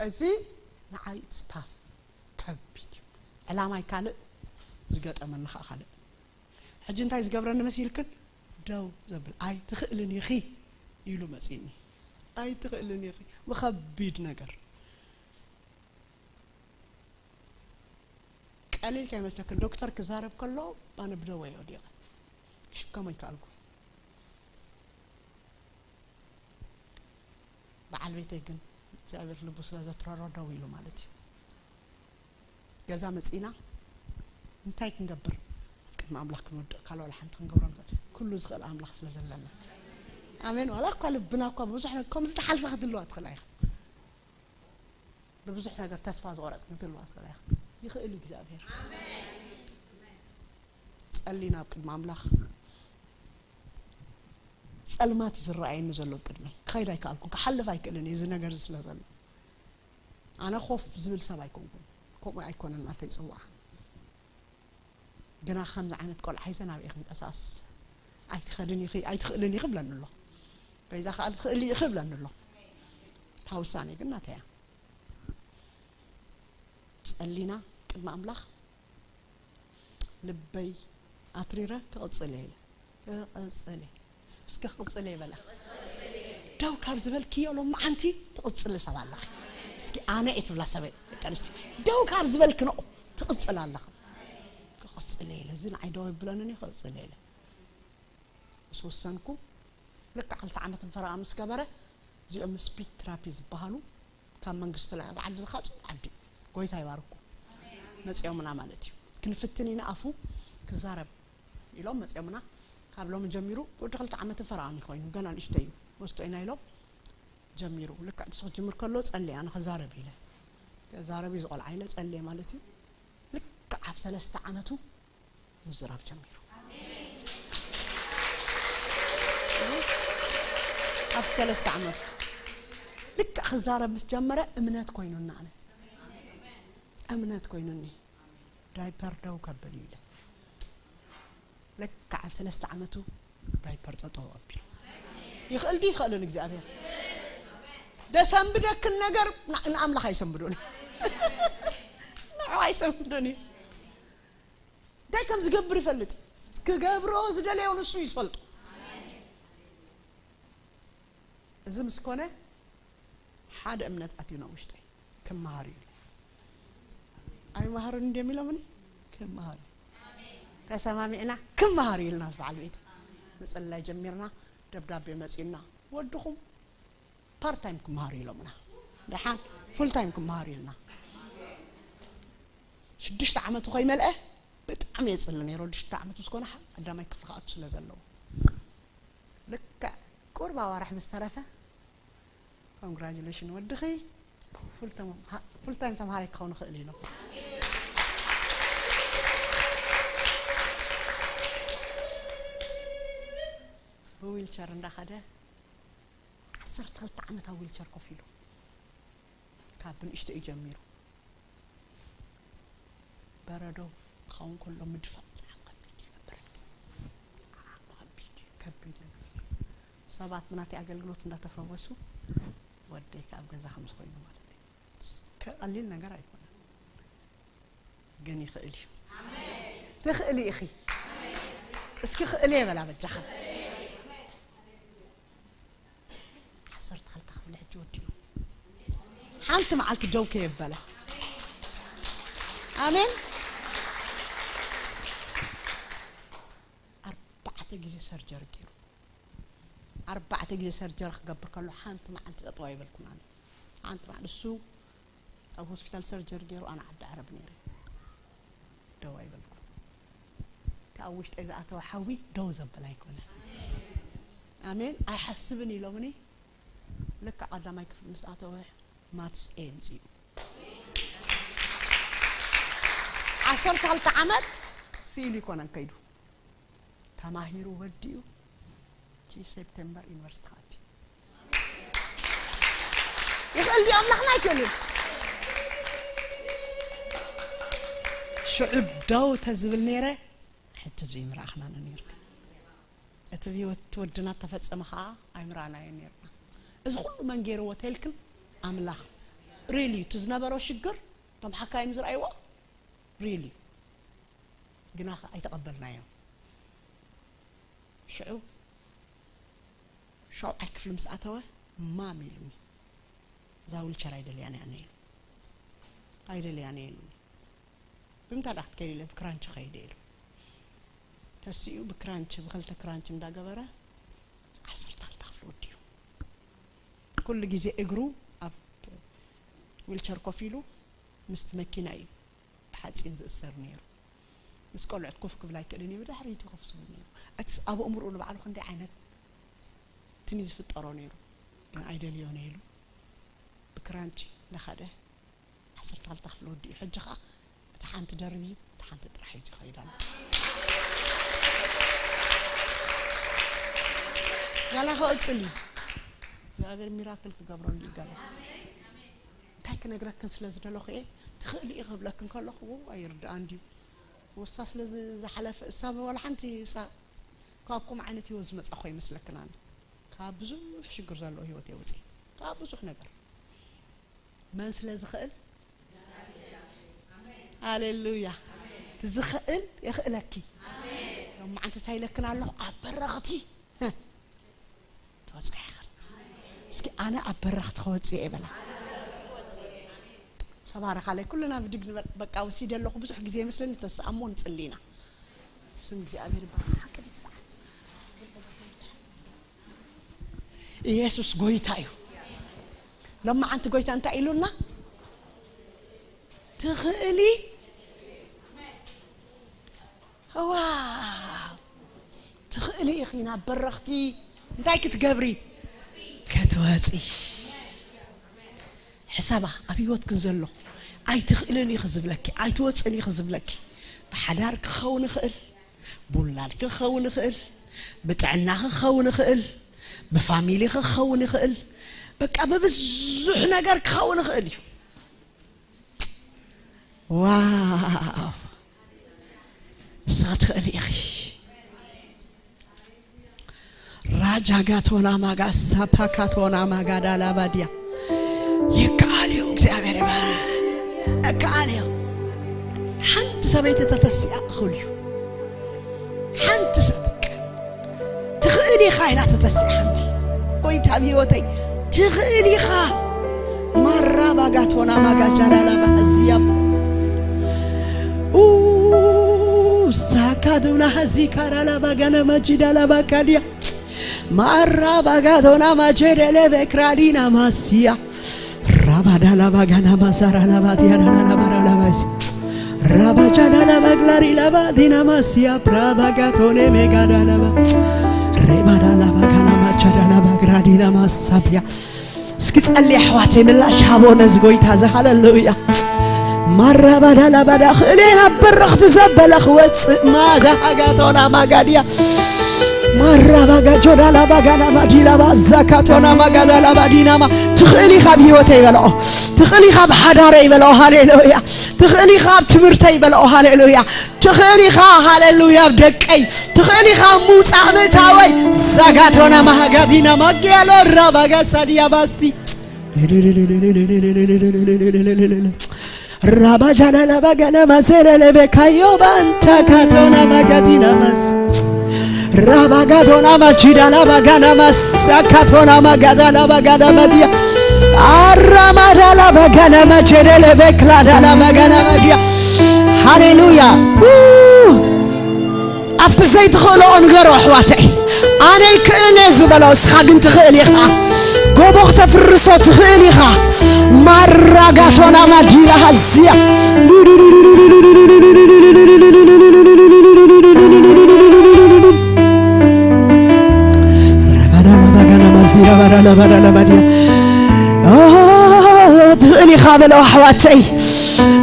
እዚ ንዓይ ስታፍ ከቢድ እዩ። ዕላማይ ካልእ ዝገጠመኒ ከዓ ካልእ። ሕጂ እንታይ ዝገብረኒ መሲልክን ደው ዘብል ኣይትኽእልን ኢኺ ኢሉ መፂኒ። ኣይትኽእልን ኢኺ ብኸቢድ ነገር ቀሊል ከይመስለክን ዶክተር ክዛረብ ከሎ ኣነ ብደወ ወዲቐ ክሽከሞ ይከኣልኩ። በዓል ቤተይ ግን እግዚኣብሔር ልቡ ስለ ዘትረሮ ደው ኢሉ ማለት እዩ። ገዛ መፂና እንታይ ክንገብር ቅድሚ ኣምላኽ ክንወድቕ ካልእ ዋላ ሓንቲ ክንገብሮ ንኽእል ኩሉ ዝኽእል ኣምላኽ ስለ ዘለና። ኣሜን። ዋላ እኳ ልብና እኳ ብዙሕ ነገር ከም ዝተሓልፈ ክትልዋ ትኽእላ ኢኻ። ብብዙሕ ነገር ተስፋ ዝቆረጽ ክትልዋ ትኽእላ ኢኻ። ይኽእል እግዚኣብሔር። ጸሊና ኣብ ቅድሚ ኣምላኽ ጸልማት እዩ ዝረኣየኒ ዘሎ ኣብ ቅድመይ ክኸይድ ኣይከኣልኩን ክሓልፍ ኣይክእልን እዚ ነገር እዚ ስለ ዘሎ ኣነ ኮፍ ዝብል ሰብ ኣይኮንኩን። ከምኡ ኣይኮነን ናተይ ጽዋዓ። ግና ከምዚ ዓይነት ቆልዓ ሒዘ ናበይ ክንቀሳቀስ ኣይትኸድን ኢኺ ኣይትኽእልን ኢኺ ብለኒ ኣሎ። በይዛ ከኣ ትኽእሊ ኢኺ ብለኒ ኣሎ። እታ ውሳኔ ግን ናተያ። ጸሊና ቅድሚ ኣምላኽ ልበይ ኣትሪረ ክቕጽል እየ ኢለ። ክቕጽል እየ። እስከ ክቕጽል እየ በላ። ደው ካብ ዝበልክዮ ሎማዓንቲ ትቕጽሊ ሰብ ኣለኺ። እስኪ ኣነ እየ ትብላ ሰበይ ደቂ ኣንስትዮ። ደው ካብ ዝበልክንኦ ትቕጽል ኣለኺ። ክቕጽል እየ ኢለ። እዚ ንዓይ ደው ይብለንን እዩ ክቕጽል እየ ኢለ። ምስ ወሰንኩ ልክዕ ክልተ ዓመትን ፈረቓ ምስ ገበረ እዚኦም ስፒች ትራፒ ዝበሃሉ ካብ መንግስቲ ላይ ዓዲ ዝኻ ጽቡቕ ዓዲ ጎይታ ይባርኩ መጺኦምና ማለት እዩ። ክንፍትን ኢና ኣፉ ክዛረብ ኢሎም መጺኦምና። ካብ ሎሚ ጀሚሩ ወዲ ክልተ ዓመትን ፈረቓን ኮይኑ ገና ንእሽተይ እዩ ወስቶ ኢና ኢሎም ጀሚሩ። ልክዕ ንሱ ክጅምር ከሎ ጸልየ ኣነ ክዛረብ ኢለ ክዛረብ እዩ ዝቆልዓ ኢለ ጸልየ ማለት እዩ። ልክዕ ኣብ ሰለስተ ዓመቱ ምዝራብ ጀሚሩ። ኣብ ሰለስተ ዓመቱ ልክዕ ክዛረብ ምስ ጀመረ እምነት ኮይኑና ኣነ እምነት ኮይኑኒ ዳይፐር ደው ከብል እዩ ኢለ ልክዕ ኣብ ሰለስተ ዓመቱ ዳይፐር ጠጠው ኣቢሉ ይኽእል ዲ ይኽእልን እግዚኣብሔር ደሰንብደክን ነገር ንኣምላኽ ኣይሰንብዶን ንዑ ኣይሰንብዶን እዩ እንታይ ከም ዝገብር ይፈልጥ ክገብሮ ዝደለዮ ንሱ እዩ ዝፈልጦ። እዚ ምስ ኮነ ሓደ እምነት ኣትዩ ናብ ውሽጠይ ክመሃር እዩ። ኣይመሃርን እንድዮም ኢሎምኒ ክመሃር እዩ። ተሰማሚዕና ክመሃር እዩ ኢልና ምስ በዓል ቤት ምፅላይ ጀሚርና። ደብዳቤ መፂኡና ወድኹም ፓርት ታይም ክመሃር እዩ ኢሎምና። ደሓን ፉል ታይም ክመሃር እዩ ኢልና። ሽዱሽተ ዓመቱ ከይመልአ ብጣዕሚ የፅሊ ነይሩ። ወዲ ሽዱሽተ ዓመቱ ምስ ኮነ ቀዳማይ ክፍሊ ክኣቱ ስለ ዘለዎ ልክዕ ቁሩብ ኣዋርሕ ምስ ተረፈ ኮንግራጁሌሽን ወድኺ ፉል ታይም ተምሃራይ ክኸውን ይኽእል ኢሎም ብዊልቸር እንዳኸደ ዓሰርተ ክልተ ዓመት ኣብ ዊልቸር ኮፍ ኢሉ ካብ ብንእሽተኡ ጀሚሩ በረዶ ክኸውን ከሎ ምድፋእ ብጣዕሚ ከቢድ እዩ ነበረኒ ግዜ ብጣዕሚ ከቢድ እዩ ከቢድ ነገር እዩ ሰባት ብናተይ ኣገልግሎት እንዳተፈወሱ ወደይ ከኣ ኣብ ገዛ ከም ዝኾይኑ ማለት እዩ ቀሊል ነገር ኣይኮነን ግን ይኽእል እዩ ትኽእሊ ኢኺ እስኪ ክእለ በላ በጃኻ ሓንቲ መዓልቲ ደው ከየበለ። ኣሜን። ኣርባዕተ ግዜ ሰርጀሪ ገይሩ። ኣርባዕተ ግዜ ሰርጀሪ ክገብር ከሎ ሓንቲ መዓልቲ ጠጠው ኣይበልኩን ኣነ። ሓንቲ መዓልቲ እሱ ኣብ ሆስፒታል ሰርጀሪ ገይሩ ኣነ ዓዲ ዓረብ ነይረ። ደው ኣይበልኩን። እቲ ኣብ ውሽጠይ ዝኣተወ ሓዊ ደው ዘበል ኣይኮነን። ኣሜን። ኣይሓስብን ኢሎምኒ። ልክዕ ቀዳማይ ክፍሊ ምስ ኣተወ ማትስ ኤ ኣምጺኡ። ዓሰርተ ክልተ ዓመት ስኢሉ ይኮነን ከይዱ። ተማሂሩ ወዲኡ እቲ ሴፕቴምበር ዩኒቨርሲቲ ክኣቱ። ይኽእል ድዩ ኣምላኽና? ኣይክእልን። ሽዑ ደው ተዝብል ነይረ፣ ሕጂ ብዘይ ምርኣኽናና ነይርና። እቲ ብህይወት እቲ ወድና ተፈጸመ ኸኣ ኣይምርኣናዮ ነይርና። እዚ ኩሉ መን ገይርዎ ተልክን ኣምላኽ። ሪሊ እቲ ዝነበሮ ሽግር እቶም ሓካይም ዝረኣይዎ ሪሊ ግና ኸ ኣይተቐበልናዮ። ሽዑ ሻውዓይ ክፍሊ ምስ ኣተወ ማም ኢሉኒ። እዛ ዊልቸር ኣይደልያን እያ ኢሉ። ኣይደልያን እየ ኢሉኒ። ብምንታይ ደኣ ክትከይድ ኢለ ብክራንች ኸይደ ኢሉ። ተሲኡ ብክራንች ብክልተ ክራንች እንዳገበረ ዓሰርተ ክልተ ክፍሊ ወዲኡ። ኩሉ ግዜ እግሩ ኣብ ዊልቸር ኮፍ ኢሉ ምስቲ መኪና እዩ ብሓፂን ዝእሰር ነይሩ። ምስ ቆልዑት ኮፍ ክብል ኣይክእልን እዩ፣ ብድሕሪት እዩ ኮፍ ዝብል ነይሩ። እቲ ኣብ ኣእምሮኡ ንባዕሉ ክንደይ ዓይነት ትኒ ዝፍጠሮ ነይሩ። ግን ኣይደልዮን ኢሉ ብክራንች እናኸደ ዓሰርተ ክልተ ክፍሊ ወዲኡ። ሕጂ ኸኣ እቲ ሓንቲ ደርቢ እዩ፣ እቲ ሓንቲ ጥራሕ ሒዙ ይኸይድ ኣሎ። ጋላ ክቕጽል እዩ። እግዚኣብሔር ሚራክል ክገብረሉ እዩ ጋላ። እንታይ ክነግረክን ስለ ዝደለኹ እየ፣ ትኽእሊ ኢኺ ክብለክን ከለኹ፣ ው፣ ኣይርድኣን ድዩ? ወሳ ስለ ዝ-፣ ዝሓለፈ፣ እሳ ዋላ ሓንቲ፣ እሳ ካብኩም ዓይነት ህይወት ዝመጻኹ ኣይመስለክን ኣነ። ካብ ብዙሕ ሽግር ዘለዎ ህይወት እየ ወጺኤ። ካብ ብዙሕ ነገር። መን ስለ ዝኽእል? ሃሌሉያ። እቲ ዝኽእል የኽእለኪ። ሎማዓንቲ እንታይ ኢለክን ኣለኹ? ኣብ በረኽቲ ትወፅእ ኢኽን። እስኪ ኣነ ኣብ በረኽቲ ክወፅእ እየ በላ። ተባረኻለይ። ኩልና ብድግ ንበል። በቃ ወሲደ ኣለኹ። ብዙሕ ግዜ ይመስለኒ ተሰኣሞ ንፅሊ ኢና። ስም እግዚኣብሔር ይባረክ። ሓቂ ድዩ ሰዓት? ኢየሱስ ጎይታ እዩ። ሎማዓንቲ ጎይታ እንታይ ኢሉና? ትኽእሊ። ዋው! ትኽእሊ ኢኺ ናብ በረኽቲ እንታይ ክትገብሪ? ክትወፂ። ሕሰባ፣ ኣብ ህይወትክን ዘሎ ኣይትኽእልን ኢኺ ዝብለኪ፣ ኣይትወፅን ኢኺ ዝብለኪ፣ ብሓዳር ክኸውን ይኽእል፣ ብውላድኪ ክኸውን ይኽእል፣ ብጥዕናኺ ክኸውን ይኽእል፣ ብፋሚሊኺ ክኸውን ይኽእል፣ በቃ ብብዙሕ ነገር ክኸውን ይኽእል እዩ። ዋው! ንስኻ ትኽእሊ ኢኺ። ራጃጋቶና ማጋ ሳፓካቶና ማጋዳ ላባድያ። ይከኣል እዩ፣ እግዚኣብሔር ይባረክ። ይከኣል እዩ። ሓንቲ ሰበይቲ ተተሲኣ እኹል እዩ። ሓንቲ ሰብ በቃ ትኽእል ኢኻ ኢላ ተተሲኣ ሓንቲ። ጎይታ ኣብ ህይወተይ ትኽእል ኢኻ። ማራ ባጋቶና ማጋጃላላ ባሃዝያ ኡ ሳካዱና ሃዚ ካራላ ባጋና ማጂዳላ ባካዲያ ማራ ባጋዶና ማጀደለ በክራዲና ማስያ ራባዳላ ባጋና ማሳራላ ባዲያራላ ባራላ ባሲ ራባጃዳላ ባግላሪ ላባ ዲና ማስያ ብራባጋቶኔ ሜጋዳላ ባ ሬባዳላ ባጋና ማቻዳላ ባግራዲና ማሳብያ እስኪ ጸልይ ኣሕዋተይ፣ ምላሽ ሃቦ ነዚ ጎይታ እዚ። ሃለሉያ። ማራባዳላባዳ ክእሌና በረኽቲ ዘበለ ክወፅእ ማዳ ሃጋቶና ማጋድያ ማራባጋ ጆዳላ ባጋና ማዲላባ ዛካቶና ማጋዳላ ባዲናማ ትኽእል ኢኻ ኣብ ህይወተይ በልኦ። ትኽእል ኢኻ ኣብ ሓዳረይ በልኦ። ሃሌሉያ። ትኽእል ኢኻ ኣብ ትምህርተይ በልኦ። ሃሌሉያ። ትኽእል ኢኻ። ሃሌሉያ። ኣብ ደቀይ ትኽእል ኢኻ። ኣብ ምውፃእ ምእታወይ ዛጋቶና ማሃጋዲና ማጊያሎ ራባጋ ሳዲያ ባሲ ራባጃላላ ባጋና ማሴረለ ቤካዮ ባንታ ካቶና ማጋዲና ማስ ራባጋዶና ማቺዳላ ባጋና ማሳ ካቶና ማጋዳላ ባጋዳ ማዲያ ኣራማዳላ በገነ መቼደለ በክላዳላ በገነ መጊያ። ሃሌሉያ። ኣብቲ ዘይትኽእልኦ ንገሮ ኣሕዋተይ። ኣነ ይክእል እየ ዝበሎ፣ እስኻ ግን ትኽእል ኢኻ። ጎቦ ክተፍርሶ ትኽእል ኢኻ። ማራጋቶና ማዲላ ሃዝያ። ረባዳላ ባጋና ማዚራ ባዳላ ባዳላ ባዲያ። ኦ፣ ትኽእል ኢኻ በሎ ኣሕዋተይ።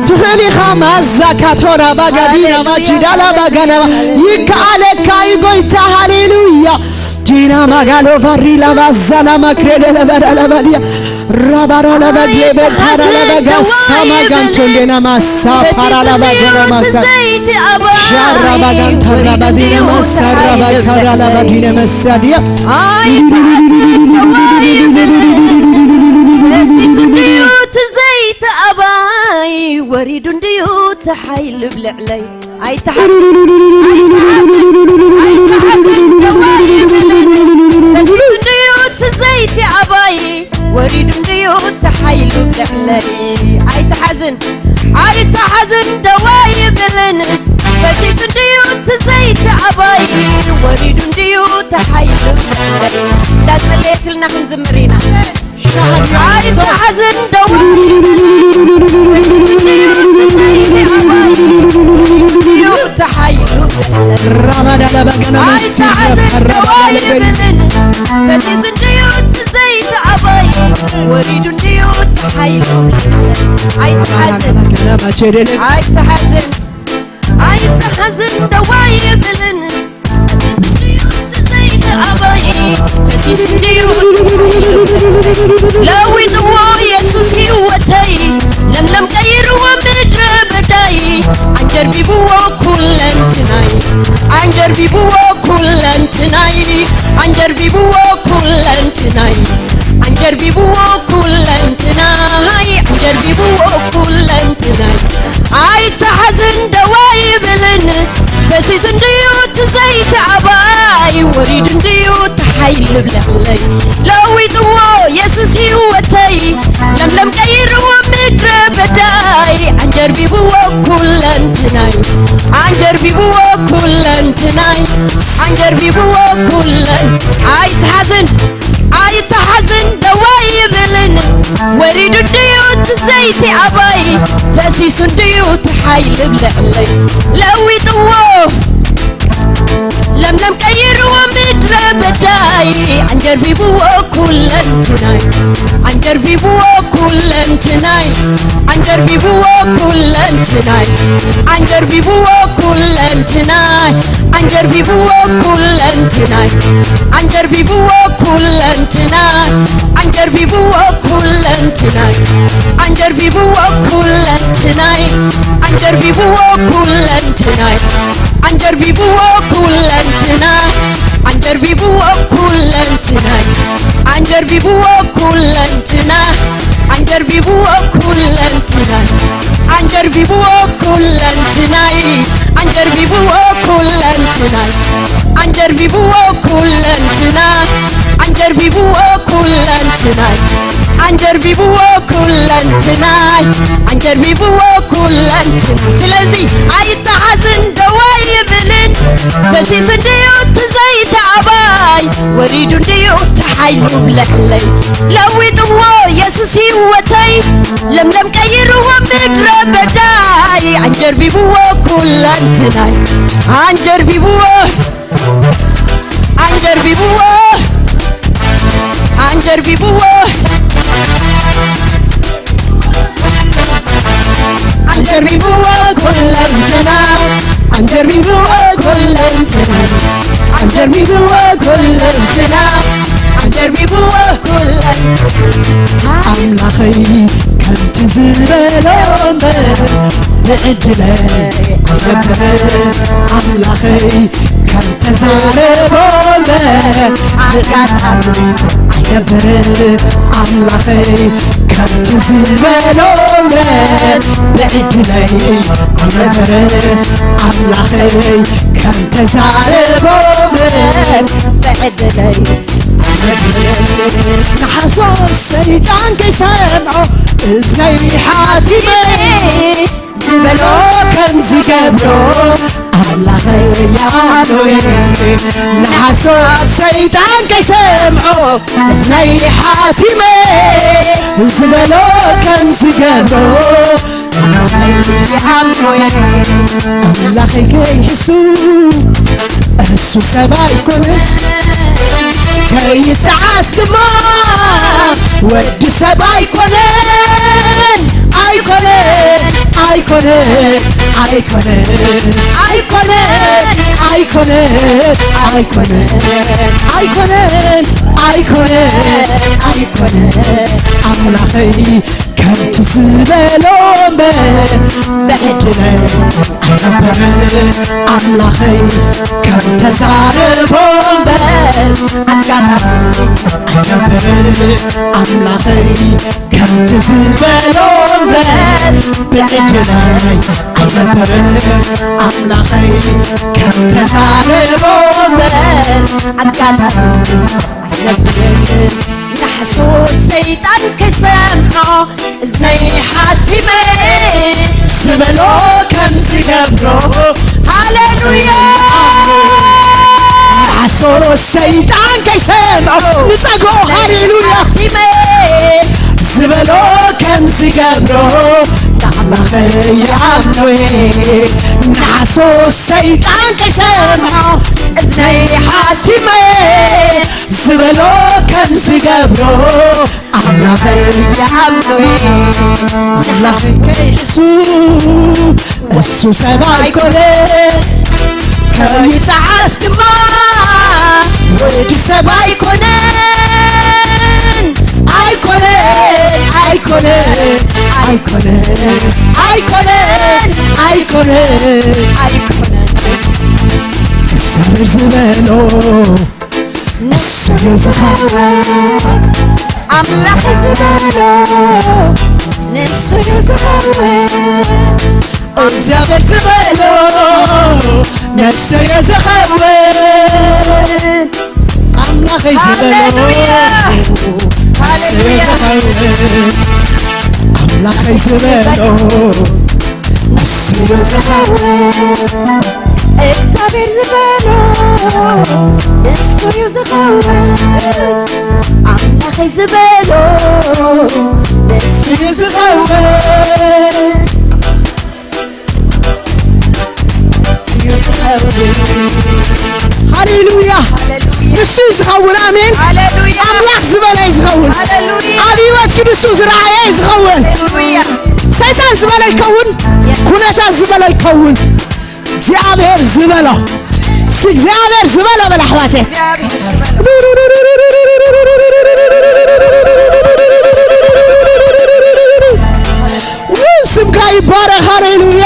ትኽእል ኢኻ። ማዛ ካቶራ ባጋዲና ማጂዳላ ባጋናማ። ይከኣለካ እዩ ጎይታ። ሃሌሉያ። ዲና ማጋሎ ቫሪላ ባዛና ማክሬደ ለበራ ለባዲያ። ራባራ ለበግሌ በታራ ለበጋ ሳማጋንቶ ሌና ማሳ ፓራ ለባገና ማታ። ሻራ ባጋንታ ራባዲና ማሳ ራባካራ ለባዲነ መሳዲያ። ፈሲሱ እንድዩ እቲ ዘይት ኣባይ፣ ወሪዱ እንድዩ እቲ ሓይሊ ኣብ ልዕለይ። ኣይትሓዝን፣ ኣይትሓዝን፣ ኣይትሓዝን፣ ደዋይ ይብልን። ፈሲሱ እንድዩ እቲ ዘይት ኣባይ፣ ወሪዱ እንድዩ እቲ ሓይሊ ኣብ ልዕለይ። ኣይትሓዝን፣ ኣይትሓዝን፣ ደዋይ ይብልን። ፈሲሱ እንድዩ እቲ ዘይት ኣባይ፣ ወሪዱ እንድዩ እቲ ሓይሊ ኣብ ልዕለይ። እንዳጸለየትልና ክንዝምር ኢና። ኣይትሓዝን ደው። ወሪዱ እንድዩ እቲ ሓይሉ። ኣይትሓዝን፣ ኣይትሓዝን፣ ኣይትሓዝን ደው ኣይብልን። ለዊጥዎ የሱስ ህይወተይ፣ ለምለም ቀይርዎ ምድረ በዳይ። ኣንጀርቢብዎ ኩለንትናይ፣ ኣንጀርቢብዎ ኩለንትናይ፣ ኣንጀርቢብዎ ኩለንትናይ፣ ኣንጀርቢብዎ ኩለንትናይ፣ ኣንጀርቢብዎ ኩለንትናይ። ኣይትሓዝን ደው ኣይብልን፣ ፈሲሱ እንድዩ እቲ ዘይት ኣባይ፣ ወሪዱ እንድዩ እቲ ሓይሊ ኣብ ልዕለይ። ለዊጥዎ የሱስ ህይወተይ፣ ለምለም ቀይርዎ ምድረ በዳይ። ኣንጀርቢብዎ ኩለንትናይ፣ ኣንጀርቢብዎ ኩለንትናይ፣ ኣንጀርቢብዎ ኩለን። ኣይትሓዝን ኣይትሓዝን ደው ኣይብልን፣ ወሪዱ እንድዩ እቲ ዘይቲ ኣባይ፣ ፈሲሱ እንድዩ እቲ ሓይሊ ኣብ ልዕለይ። ለዊጥዎ ለምለም ቀይርዎ ምድረ በዳይ፣ ኣንጀርቢብዎ ኩለንትናይ፣ ኣንጀርቢብዎ ኩለንትናይ፣ ኣንጀርቢብዎ ኩለንትናይ፣ ኣንጀርቢብዎ ኩለንትናይ፣ ኣንጀርቢብዎ ኩለንትናይ፣ ኣንጀርቢብዎ ኩለንትናይ፣ ኣንጀርቢብዎ ኩለንትናይ፣ ኣንጀርቢብዎ ኩለንትናይ፣ ኣንጀርቢብዎ ኩለንትናይ፣ ኣንጀርቢብዎ ኩለንትናይ፣ ኣንጀርቢብዎ ኩለንትናይ፣ ኣንጀርቢብዎ ኩለንትናይ፣ ኣንጀርቢብዎ ኩለንትናይ፣ ኣንጀርቢብዎ ኩለንትናይ፣ ኣንጀርቢብዎ ኩለንትናይ፣ ኣንጀርቢብዎ ኩለንትናይ፣ ኣንጀርቢብዎ ኩለንትናይ፣ ኣንጀርቢብዎ ኩለንትናይ፣ ኣንጀርቢብዎ ኩለንትናይ። ስለዚ ኣይትሓዝን ደው ኣይብልን፣ ፈሲሱ እንድዩ እቲ ዘይቲ ኣባይ፣ ወሪዱ እንድዩ እቲ ሓይሉ ኣብ ልዕለይ። ለዊጥዎ የሱስ ህይወተይ፣ ለምለም ቀይርዎ ምድረ በዳይ። ኣንጀርቢብዎ ኩለንትናይ፣ ኣንጀርቢብዎ፣ ኣንጀርቢብዎ፣ ኣንጀርቢብዎ፣ ኣንጀርቢብዎ ኩለንትና፣ ኣንጀርቢብዎ ኩለንትና፣ ኣንጀርቢብዎ ኩለንትና፣ ኣንጀርቢብዎ ኩለን። ኣምላኸይ ከምቲ ዝበሎ እምበር፣ ንዕድለይ ኣይገብርን። ኣምላኸይ ከምተዛረቦ እምበር፣ ንዕድለይ ኣይገብርን። ኣምላኸይ ከምቲ ዝበሎ እምበር፣ ንዕድለይ ኣይገብርን። ኣምላኸይ ከምተዛረቦ እምበር፣ ንዕድለይ ንሓሶት ሰይጣን ከይሰምዖ እዝነይ ሓቲመ ዝበሎ ከም ዝገብሮ ኣምላኸይ ኣምኖየ። ንሓሶት ሰይጣን ከይሰምዖ እዝነይ ሓቲመ ዝበሎ ከም ዝገብሮ ኣምላኸይ ከይሕሱ እሱ ሰብ ኣይኮነ። ከይጠዓስ ድማ ወዲ ሰብ ኣይኮነን። ኣይኮነን፣ ኣይኮነን፣ ኣይኮነን፣ ኣይኮነን፣ ኣይኮነን፣ ኣይኮነን፣ ኣይኮነን፣ ኣይኮነን፣ ኣይኮነን። ኣምላኸይ ከምቲ ዝበሎ እምበር ብዕድለይ ኣይነበረን። ኣምላኸይ ከም ተዛረቦ እምበር ኣጋጣሚ ኣይነበረን። ኣምላኸይ ከምቲ ዝበሎ እምበር ብዕድለይ ኣይነበረን። ኣምላኸይ ከም ተዛረቦ እምበር ኣጋጣሚ ኣይነበረን። ናሕሱ ሰይጣን ክሰምዖ እዝነይ ሓቲመ ዝበሎ ከም ዝገብሮ። ሃሌሉያ። ናሕሱ ሰይጣን ከይሰምዖ ንጸግኦ። ሃሌሉያ። ሓቲመ ዝበሎ ከም ዝገብሮ ንኣምላኸይ ይኣምኖ እየ። ናሕሱ ሰይጣን ከይሰምዖ እዝነይ ሓቲመ ዝበሎ ከም ዝገብሮ ኣምላኸይ ይኣምኖ እየ። ኣምላኸይ ከይሕሱ እሱ ሰብ ኣይኮነ። ከይጠዓስ ድማ ወዲ ሰብ ኣይኮነን። ኣይኮነን፣ ኣይኮነን፣ ኣይኮነን፣ ኣይኮነን፣ ኣይኮነን፣ ኣይኮነን። እግዚኣብሔር ዝበሎ ንሱ እዩ ዝኸውን። ኣምላኽ ዝበሎ ንሱ እዩ ዝኸውን። እግዚኣብሔር ዝበሎ ንሱ እዩ ዝኸውን። ኣምላኸይ ዝበሎ ሃሌሉያ። ንሱ እዩ ሃሌሉያ። ዝኸውን። ኣምላኸይ ዝበሎ ንሱ እዩ ዝኸውን። እግዚኣብሔር ዝበሎ ንሱ እዩ ዝኸውን። ኣምላኸይ ዝበሎ ንሱ እዩ ዝኸውን። ንሱ እዩ ዝኸውን። ሃሌሉያ። ሃሌሉያ። ንሱ እዩ ዝኸውን። ኣሜን። ሃሌሉያ። ኣምላኽ ዝበሎ እዩ ዝኸውን። ሃሌሉያ። ኣብ ህይወትኪ ንሱ ዝረኣየ እዩ ዝኸውን። ሃሌሉያ። ሰይጣን ዝበሎ ይከውን፣ ኩነታት ዝበሎ ይከውን። እግዚኣብሔር ዝበሎ፣ እስኪ እግዚኣብሔር ዝበሎ በል ኣሕዋተይ። ውይ፣ ስምካ ይባረኽ። ሃሌሉያ።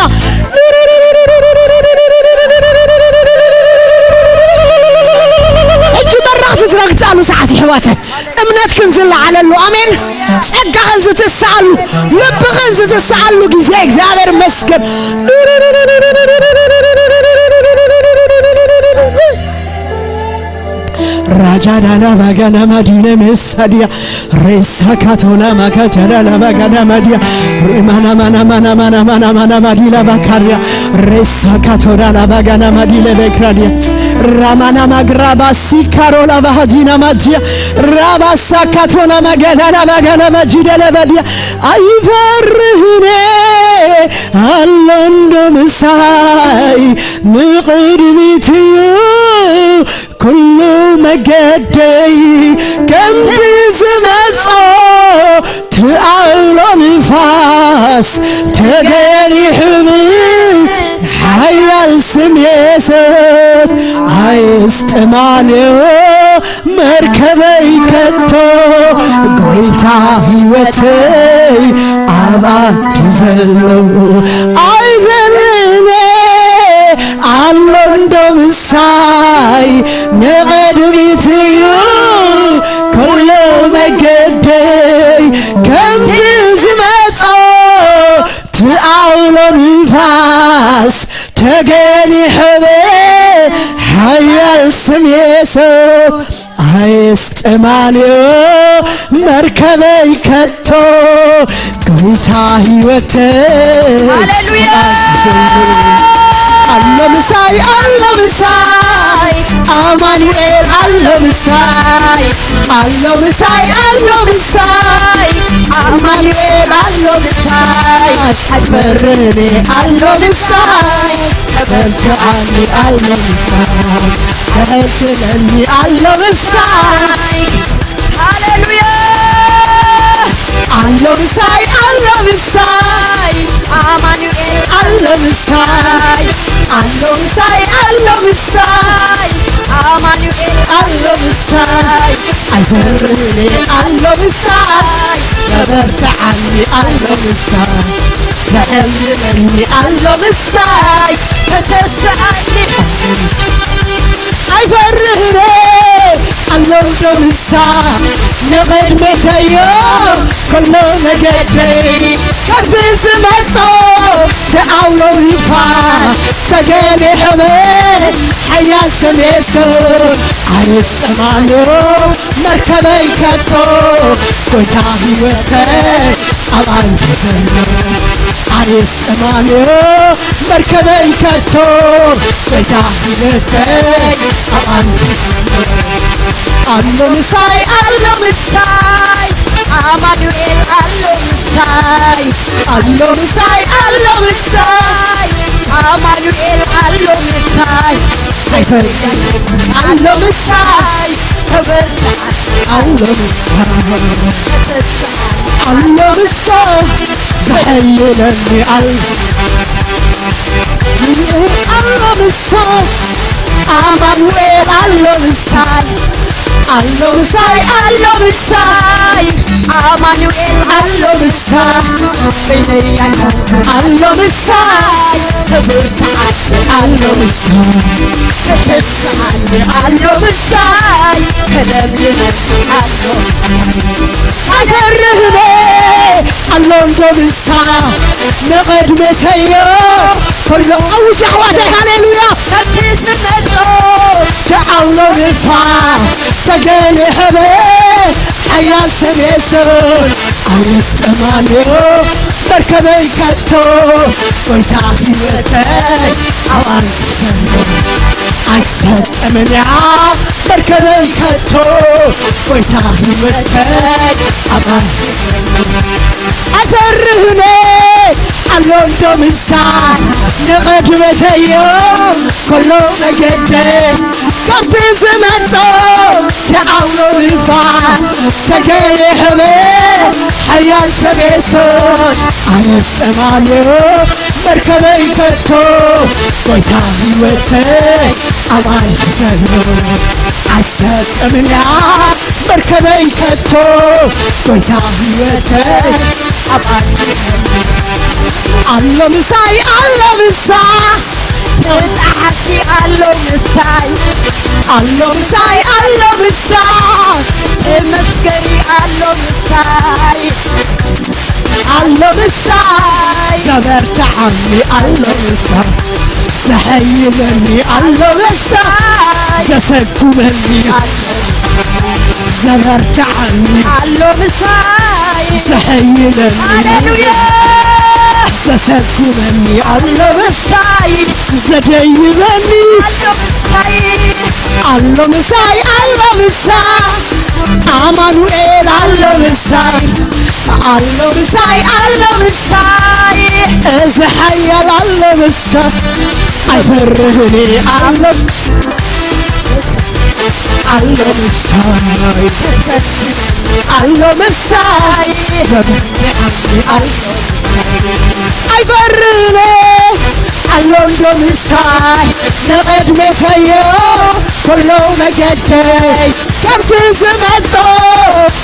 ሕጂ በራኽቲ ትረግጻሉ ሰዓት ኣሕዋተይ። እምነትክን ዝለዓለሉ፣ ኣሜን። ጸጋኽን ዝትስኣሉ፣ ልብኽን ዝትስኣሉ ግዜ። እግዚኣብሔር ይመስገን። ራጃዳላ ባጋና ማዲነ ሜሳዲያ ሬሳ ካቶላ ማካጃዳላ ባጋና ማዲያ ሬማና ማና ማና ማና ማና ማና ማዲላ ባካሪያ ሬሳ ካቶዳላ ባጋና ማዲለ ቤክራዲያ ራማና ማግራባ ሲካሮላ ባሃዲና ማጂያ ራባሳ ካቶላ ማገዳላ ባጋና ማጂደለ በዲያ ኣይፈርህኔ ኣሎ እንዶ ምሳይ ንቕድሚት እዩ ኩሉ መገደይ ከምቲ ዝመጾ ትኣውሎ ንፋስ ተገሪሕብ ሓያል ስም የሱስ ኣይስጥማልዮ መርከበይ ከቶ ጎይታ ህይወተይ ኣብ ኣንዱ ዘሎ ኣይዘብነ ኣሎ እንዶ ምሳይ ንቕድሚት እዩ ኩሉ መገደይ ከምቲ ዝመጾ ትኣውሎ ንፋስ ተገኒሐበ ሓያል ስም የሱስ የስጥማልዮ መርከበይ ከቶ ጎይታ ህይወተይ ሃሌሉያ። ኣሎ ምሳይ፣ ኣሎ ምሳይ፣ ኣማኑኤል ኣሎ ምሳይ፣ ኣሎ ምሳይ፣ ኣሎ ምሳይ፣ ኣማኑኤል ኣሎ ምሳይ፣ ኣይፈርህን ኣሎ ምሳይ፣ ተበርትዓኒ ኣሎ ምሳይ፣ ተዕድለኒ ኣሎ ምሳይ። ሃሌሉያ። ኣሎ ምሳይ፣ ኣሎ ምሳይ፣ ኣማኑኤል ኣሎ ምሳይ፣ ኣሎ ምሳይ፣ ኣሎ ምሳይ፣ ኣማኑኤል ኣሎ ምሳይ፣ ኣይፈርህን ኣሎ ምሳይ፣ ተበርትዓኒ ኣሎ ምሳይ፣ ተዕድለኒ ኣሎ ምሳይ፣ ተተስኣኒ ኣይፈርህን ኣሎ ዶ ምሳይ፣ ንቕድሚተዮ ከሎ መገደይ፣ ከምቲ ዝመጾ ተኣውሎ ንፋስ፣ ተገሊሐመ ሓያል ሰሜሶ፣ ኣየስጠማዮ መርከበይ ከቶ፣ ጎይታ ህይወተይ ኣብ ኣንተ ዘሎ፣ ኣየስጠማዮ መርከበይ ከቶ፣ ጎይታ ህይወተይ ኣብ ኣንተ ዘሎ። ኣሎ ምሳይ፣ ኣሎ ምሳይ፣ ኣማኑኤል ኣሎ ምሳይ፣ ኣሎ ምሳይ፣ ኣሎ ምሳይ፣ ኣማኑኤል ኣሎ ምሳይ፣ ኣይፈርህን ኣሎ ምሳይ፣ ተበርትዓኒ ኣሎ ምሳይ፣ ኣሎ ምሳይ፣ ዘሐይለኒ ኣሎ ኣሎ ምሳይ፣ ኣማኑኤል ኣሎ ምሳይ፣ ኣሎ ምሳይ፣ ኣሎ ምሳይ፣ ኣማኑኤል ኣሎ ምሳይ፣ በይነይ ኣንታ ኣሎ ምሳይ፣ ተበርትዓኒ ኣሎ ምሳይ፣ ተተስኣኒ ኣሎ ምሳይ፣ ተለምልመኒ ኣሎ ኣይፈርህን ኣሎ ዶ ምሳይ፣ ንቕድሚተዮ ከሎ ኣውጅ ኣሕዋተይ፣ ሃሌሉያ። ከምቲ ዝመጾ ተኣውሎ ንፋስ፣ ተገሊሐመ ሓያል ሰሜሶ፣ ኣየስጠማዮ መርከበይ ከቶ፣ ጎይታ ህይወተይ ኣብ ኣንተ ዘሎ፣ ኣይትሰጥምን እያ መርከበይ ከቶ፣ ጎይታ ህይወተይ ኣብ ኣንተ ዘሎ። ኣይፈርህን ኣሎ ዶ ምሳይ፣ ንቕድሚተዮ ከሎ መገደይ፣ ከምቲ ዝመጾ ተኣውሎ ንፋስ፣ ተገሊሐመ ሓያል ሰሜሶ፣ ኣየስጠማዮ መርከበይ ከቶ፣ ጎይታ ህይወተይ ኣብ ኣንተ ዘሎ፣ ኣይትሰጥምን እያ መርከበይ ከቶ፣ ጎይታ ህይወተይ ኣብ ኣንተ ኣሎ ምሳይ፣ ኣሎ ምሳይ፣ ተበርትዓኒ ኣሎ ምሳይ፣ ኣሎ ምሳይ፣ ኣሎ ምሳይ፣ ተመስገኒ ኣሎ ምሳይ፣ ኣሎ ምሳይ፣ ዘበርትዓኒ ኣሎ ምሳይ፣ ዘሐይለኒ ኣሎ ምሳይ፣ ዘሰጉመኒ ኣሎ፣ ዘበርትዓኒ ኣሎ ምሳይ፣ ዘሐይለኒ ሃሌሉያ። ዘሰጉመኒ ኣሎ ምሳይ፣ ዘደይበኒ ኣሎ ምሳይ፣ ኣሎ ምሳይ፣ ኣሎ ምሳይ፣ ኣማኑኤል ኣሎ ምሳይ፣ ኣሎ ምሳይ፣ ኣሎ ምሳይ፣ እዚ ሓያል ኣሎ ምሳይ፣ ኣይፈርህን ኣሎ ኣሎ ምሳይ፣ ኣሎ ምሳይ፣ ዘምዓኒ ኣሎ ኣይፈርህን ኣሎ ዶ ምሳይ፣ ንቕድሚተዮ ከሎ መገደይ፣ ከምቲ ዝመጾ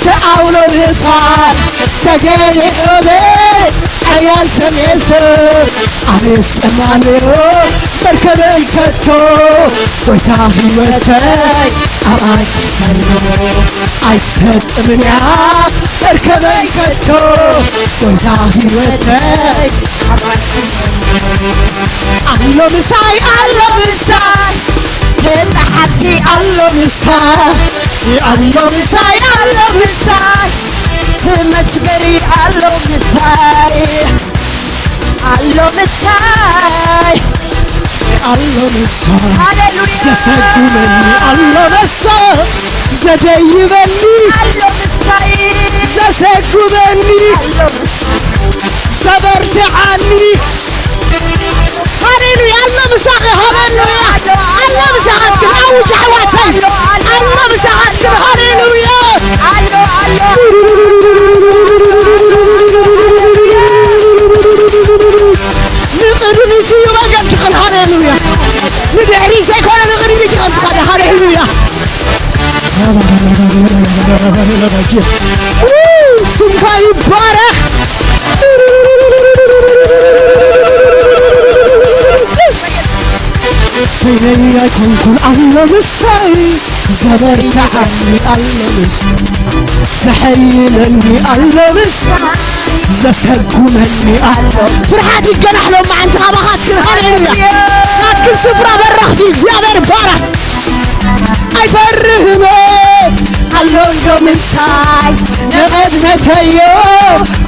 ተኣውሎ ንፋስ፣ ተገሊሐመ ሓያል ሰሜሶ፣ ኣየስጠማዮ መርከበይ ከቶ፣ ጎይታ ህይወተይ ኣብ ኣንተ ዘሎ፣ ኣይትሰጥምን እያ መርከበይ ከቶ፣ ጎይታ ህይወተይ ኣብ ኣንተ ዘሎ። ኣሎ ምሳይ፣ ኣሎ ምሳይ፣ ተጣሓሲ ኣሎ ምሳይ፣ ኣሎ ምሳይ፣ ኣሎ ምሳይ፣ ክመስገሪ ኣሎ ምሳይ፣ ኣሎ ምሳይ፣ ኣሎ ምሳይ፣ ሃሌሉያ። ዘሰጉመኒ ኣሎ ምሳይ፣ ዘደይበኒ ኣሎ ምሳይ፣ ዘሰጉመኒ ኣሎ ምሳይ፣ ዘበርትዓኒ። ሃሌሉያ፣ ኣሎ ምሳኺ፣ ሃሌሉያ፣ ኣሎ ምሳኻትክን፣ ኣውጅ ኣሕዋተይ፣ ኣሎ ምሳኻትክን፣ ሃሌሉያ። ኣሎ፣ ኣሎ። ንቕድሚት እዩ መገድኽን፣ ሃሌሉያ። ንድሕሪት ዘይኮነ ንቕድሚት ኢኻ ትኸድ፣ ሃሌሉያ። ስምካ ይባረኽ። በይነይ ኣይኮንኩን ኣሎ ምሳይ፣ ዘበርትዓኒ ኣሎ ምሳይ፣ ዘሐይለኒ ኣሎ ምሳይ፣ ዘሰጉመኒ ኣሎ። ፍርሓት ይገላሕ ሎማዓንቲ ካባኻትክን። ሃሌሉያ። ናትክን ስፍራ በረኽቲ እግዚኣብሔር ባረኽ። ኣይፈርህን ኣሎ እንዶ ምሳይ፣ ንቕድመተዮ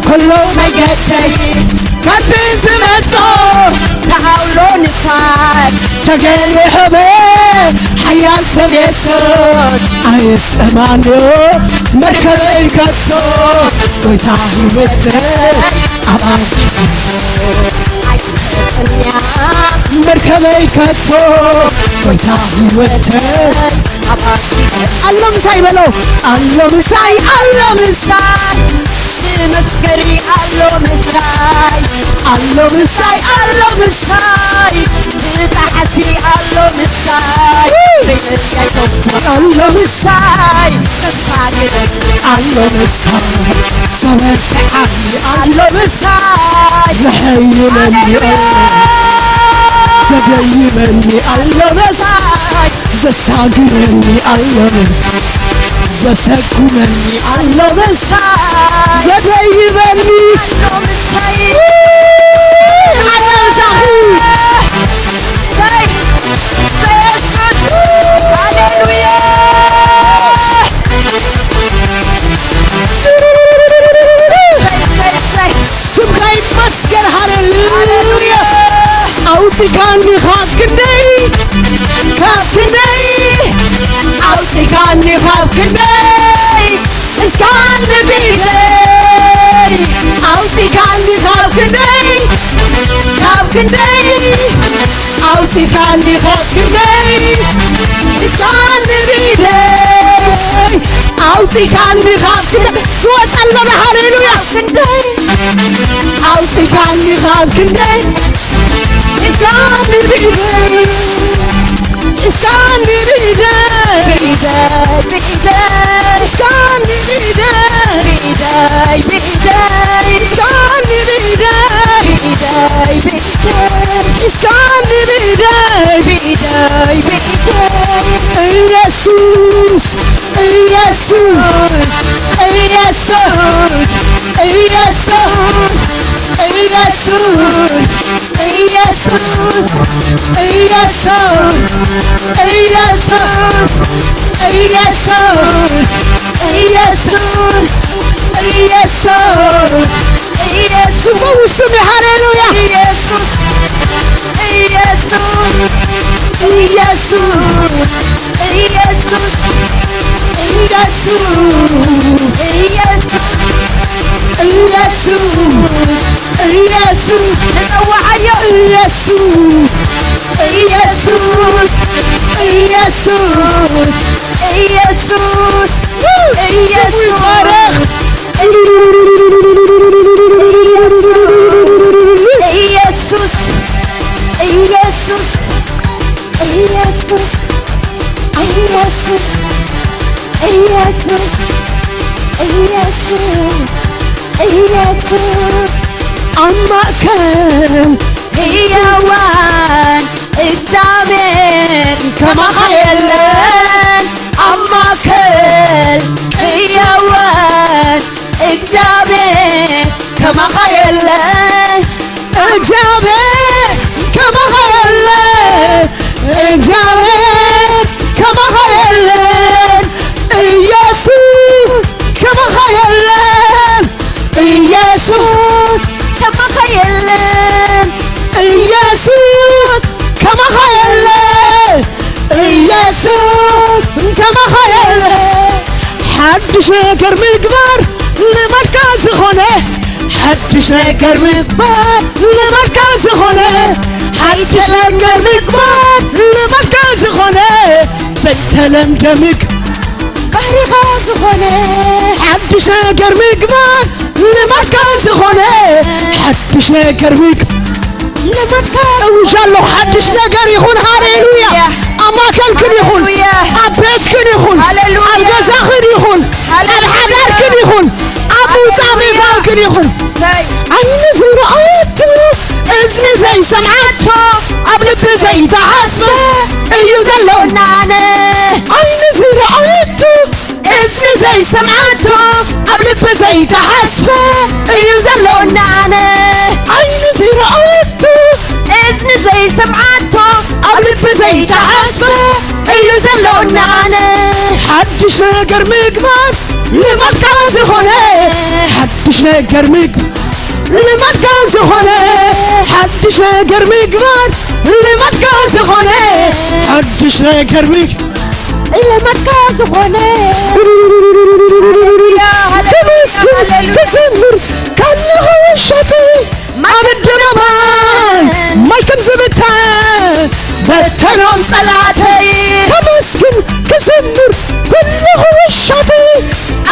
ኩሉ መገደይ፣ ካብቲ ዝመጾ ንኣውሎ ንፋስ ተገሊሖመ ሓያል ሰብ የሱስ። ኣየስጠማንዮ መርከበይ ከቶ፣ ጎይታ ህይወተይ ኣባል መርከበይ ከቶ፣ ጎይታ ህይወተይ ኣሎ ምሳይ በሎ። ኣሎ ምሳይ፣ ኣሎ ምሳይ፣ ክመስገሪ ኣሎ ምሳይ፣ ኣሎ ምሳይ፣ ኣሎ ምሳይ፣ ብጣዕሲ ኣሎ ምሳይ፣ በይነይ ኣይኮንኩን ኣሎ ምሳይ፣ ተስፋ ይበል ኣሎ ምሳይ፣ ዘበርትዓኒ ኣሎ ምሳይ፣ ዘሐይለኒ ኣሎ፣ ዘደይበኒ ኣሎ ምሳይ፣ ዘሳግረኒ ኣሎ ምሳይ፣ ዘሰጉመኒ ኣሎ ምሳይ፣ ዘደይበኒ ኣሎ ምሳይ፣ ኣሎ ምሳኺ። ሃሌሉያ። ስምካ ይመስገን። ሃሌሉያ። ኣውጺካኒ ካብ ክንደይ፣ ካብ ክንደይ፣ ኣውጺካኒ ካብ ክንደይ፣ እስካን ብኢደይ፣ ኣውጺካኒ ካብ ክንደይ፣ ካብ ክንደይ፣ ኣውጺካኒ ካብ ክንደይ፣ እስካን ብኢደይ፣ ኣውጺካኒ ካብ ክንደይ። ክወጽ ኣለና። ሃሌሉያ። ክንደይ ኣውጺካኒ ካብ ክንደይ፣ እስካን ብኢደይ፣ እስካን ብኢደይ፣ ብኢደይ፣ ብኢደይ፣ እስካን ብኢደይ፣ ብኢደይ፣ ብኢደይ፣ እስካን ብኢደይ፣ ብኢደይ፣ ብኢደይ፣ እስካን ብኢደይ፣ ብኢደይ፣ ብኢደይ፣ ኢየሱስ ኢየሱስ፣ ኢየሱስ፣ ኢየሱስ፣ ኢየሱስ፣ ኢየሱስ፣ ኢየሱስ፣ ኢየሱስ፣ ኢየሱስ፣ ኢየሱስ፣ ኢየሱስ፣ ዝፈውስ ስም እዩ። ሃሌሉያ። ኢየሱስ፣ ኢየሱስ፣ ኢየሱስ፣ ኢየሱስ፣ ኢየሱስ፣ ኢየሱስ፣ ኢየሱስ፣ ኢየሱስ፣ ንጸውዓዮ። ኢየሱስ፣ ኢየሱስ፣ ኢየሱስ፣ ኢየሱስ፣ ኢየሱስ፣ ይባረክ። ኢየሱስ፣ ኢየሱስ፣ ኢየሱስ፣ ኢየሱስ፣ ኢየሱስ፣ ኢየሱስ፣ ኢየሱስ፣ ኣብ ማእከል ህያዋን እግዚኣብሔር ከማኻ የለን። ኣብ ማእከል ህያዋን እግዚኣብሔር ከማኻ የለን። እግዚኣብሔር ከማኻ የለን። እግዚኣብሔር ከማኻ የለን። ሓድሽ ነገር ምግባር ልማድካ ዝኾነ፣ ሓድሽ ነገር ምግባር ልማድካ ዝኾነ፣ ሓድሽ ነገር ምግባር ልማድካ ዝኾነ፣ ዘይተለምደ ምግባር ባህሪኻ ዝኾነ፣ ሓድሽ ነገር ምግባር ልማድካ ዝኾነ፣ ሓድሽ ነገር ምግባር ልማድካ እውጅ ኣለኹ። ሓድሽ ነገር ይኹን። ሃሌሉያ። ሃሌሉያ። ኣብ ማእከልክን ይኹን። ሃሌሉያ። ኣብ ቤትክን ይኹን። ሃሌሉያ። ኣብ ገዛኽን ይኹን። ሃሌሉያ። ኣብ ሓዳርክን ይኹን። ኣብ ውጻእ ቤታውክን ይኹን። ሰይ። ዓይኒ ዘይረኣየቶ፣ እዝኒ ዘይሰምዓቶ፣ ኣብ ልቢ ዘይተሓስበ እዩ ዘሎ ናነ። ዓይኒ ዘይረኣየቶ፣ እዝኒ ዘይሰምዓቶ፣ ኣብ ልቢ ዘይተሓስበ እዩ ዘሎ ናነ። ዓይኒ ዘይረኣየቶ፣ እዝኒ ዘይሰምዓቶ፣ ኣብ ልቢ ዘይተሓስበ እዩ ዘሎ ናነ። ሓድሽ ነገር ምግባር ልማድካ ዝኾነ፣ ሓድሽ ነገር ምግባር ልማድካ ዝኾነ፣ ሓድሽ ነገር ምግባር ልማድካ ዝኾነ፣ ሓድሽ ነገር ምግባር ልማድካ ዝኾነ። ሃሌሉያ፣ ሃሌሉያ፣ ተመስገን፣ ሃሌሉያ። ክዘምር ከለኹ ውሸተይ ኣብ ኣደባባይ ማይ ከም ዝብተን በተኖም ጸላተይ። ተመስገን፣ ክዘምር ከለኹ ውሸተይ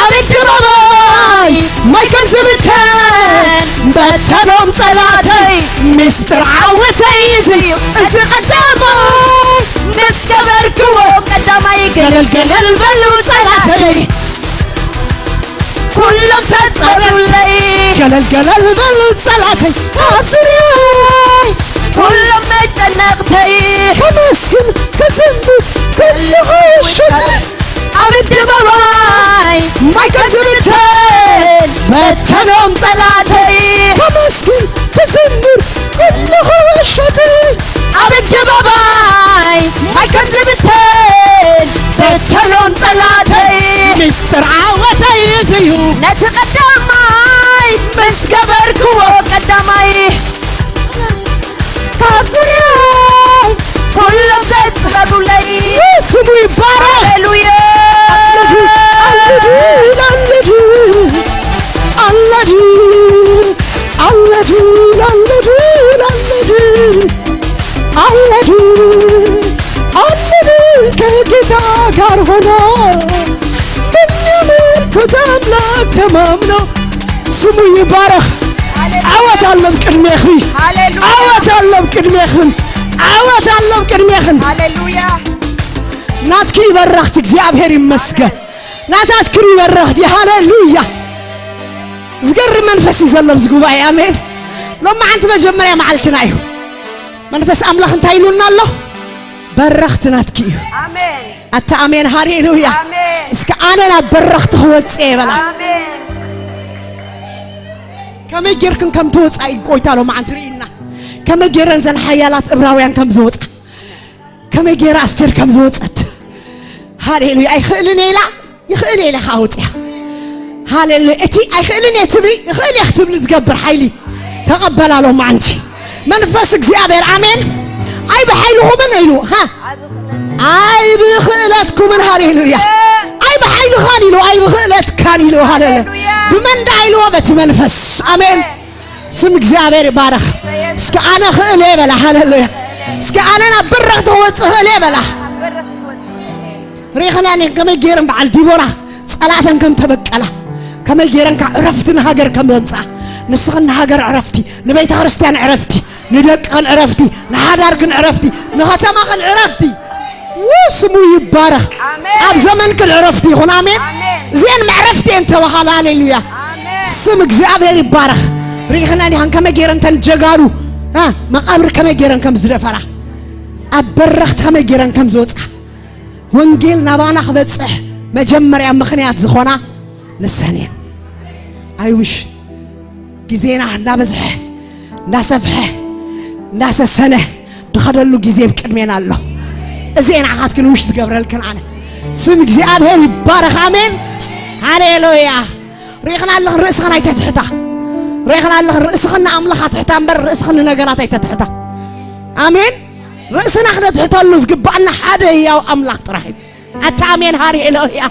ኣብ ኣደባባይ ማይ ከም ዝብተን በተኖም ጸላተይ። ምስጢር ዓወተይ እዚ እዩ፣ እዚ ቀዳማይ ምስ ገበርክዎ ቀዳማይ። ገለል ገለል በሉ ጸላተይ፣ ኩሎም ተጸሩለይ። ገለል ገለል በሉ ጸላተይ፣ ኣብ ዙርያይ ኩሎም መጨነቕተይ። ከመስግን ክዝምር ከለኹ ውሸተይ ኣብ ኣደባባይ ማይ ከም ዝብተን በተኖም ጸላተይ። ከመስግን ክዝምር ከለኹ ውሸተይ ኣብ ኣደባባይ ማይ ከም ዝብተን በተኖም ጸላተይ። ምስጢር ዓወተይ እዚ እዩ፣ ነቲ ቀዳማይ ምስ ገበርክዎ ቀዳማይ። ካብ ዙርያይ ኩሎም ዘጽለሉለይ። ስሙ ይባረክ። ሃሌሉያ። ኣለዱ፣ ኣለዱ፣ ኣለዱ፣ ኣለዱ፣ ኣለዱ፣ ኣለዱ፣ ከጌታ ጋር ሆኖ በሚያመልኩት አምላክ ተማምኖ። ስሙ ይባረክ። ሃሌሉያ። ዓወት ኣለም ቅድሜኺ። ሃሌሉያ። ዓወት ኣለም ቅድሜኽን። ዓወት ኣለም ቅድሜኽን። ሃሌሉያ። ናትኪ ይበረኽቲ፣ እግዚኣብሔር ይመስገን። ናታትክን ይበረኽቲ። ሃሌሉያ። ዝገርም መንፈስ እዩ ዘሎ ኣብዚ ጉባኤ። ኣሜን። ሎማዓንቲ መጀመርያ መዓልትና እዩ። መንፈስ ኣምላኽ እንታይ ኢሉና ኣሎ? በረኽቲ ናትኪ እዩ። ኣሜን። ኣታ ኣሜን፣ ሃሌሉያ። ኣሜን። እስከ ኣነ ናብ በረኽቲ ክወጽእ እየ በላ። ኣሜን። ከመይ ጌርክን ከም ትወጻ እዩ ጎይታ ሎማዓንቲ ርእይና። ከመይ ጌረን ዘን ሓያላት እብራውያን ከም ዝወጻ፣ ከመይ ጌራ ኣስቴር ከም ዝወጸት። ሃሌሉያ። ኣይኽእልን እየ ኢላ፣ ይኽእል እየ ኢላ ከዓ ወጽያ። ሃሌሉያ። እቲ ኣይኽእልን እየ ትብሊ፣ ይኽእል እየ ክትብሊ ዝገብር ሓይሊ ተቐበላ ሎማዓንቲ። መንፈስ እግዚኣብሔር፣ ኣሜን። ኣይ ብሓይልኹምን ኢሉ፣ ሃ? ኣይ ብኽእለትኩምን፣ ሃሌሉያ። ኣይ ብሓይልኻን ኢሉ፣ ኣይ ብኽእለትካን ኢሉ፣ ሃሌሉያ። ብመን ደኣ ኢልዎ? በቲ መንፈስ። ኣሜን። ስም እግዚኣብሔር ይባረኽ። እስኪ ኣነ ኽእል እየ በላ፣ ሃሌሉያ። እስኪ ኣነ ናብ በረኽቲ ክወጽእ ኽእል እየ በላ። ርኢኽናን ከመይ ገይረን በዓል ዲቦራ ጸላእተን ከም ተበቀላ፣ ከመይ ገይረን ከዓ ዕረፍቲ ንሃገር ከም ዘምጽኣ። ንስኽን ንሃገር ዕረፍቲ፣ ንቤተ ክርስቲያን ዕረፍቲ፣ ንደቅኽን ዕረፍቲ፣ ንሓዳርክን ዕረፍቲ፣ ንኸተማኽን ዕረፍቲ። ው ስሙ ይባረኽ። ኣሜን። ኣብ ዘመንክን ዕረፍቲ ይኹን። ኣሜን። ኣሜን። እዚአን መዕረፍቲ እየን ተባሃላ። ሃሌሉያ። ኣሜን። ስም እግዚኣብሔር ይባረኽ። ርኢኽናን ኢኻን ከመይ ገይረን ተን ጀጋኑ፣ እ፣ መቓብር ከመይ ገይረን ከም ዝደፈራ፣ ኣብ በረኽቲ ከመይ ገይረን ከም ዝወጻ። ወንጌል ናባና ክበጽሕ መጀመርያ ምኽንያት ዝኾና ንሰን እየን። ኣይውሽ ግዜና እናበዝሐ፣ እናሰፍሐ፣ እናሰሰነ ድኸደሉ ግዜ ኣብ ቅድሜና ኣሎ። እዚ እየ ንዓኻትክን ውሽ ዝገብረልክን ኣነ። ስም እግዚኣብሔር ይባረኽ። ኣሜን። ሃሌሉያ። ርኢኽና ኣለኽን ርእስኽን ኣይተትሕታ። ርኢኽና ኣለኽን ርእስኽን ንኣምላኽ ኣትሕታ እምበር ርእስኽን ንነገራት ኣይተትሕታ። ኣሜን። ርእስና ክነትሕተሉ ዝግባኣና ሓደ ህያው ኣምላኽ ጥራሕ እዩ። ኣታ ኣሜን ሃሌሉያ።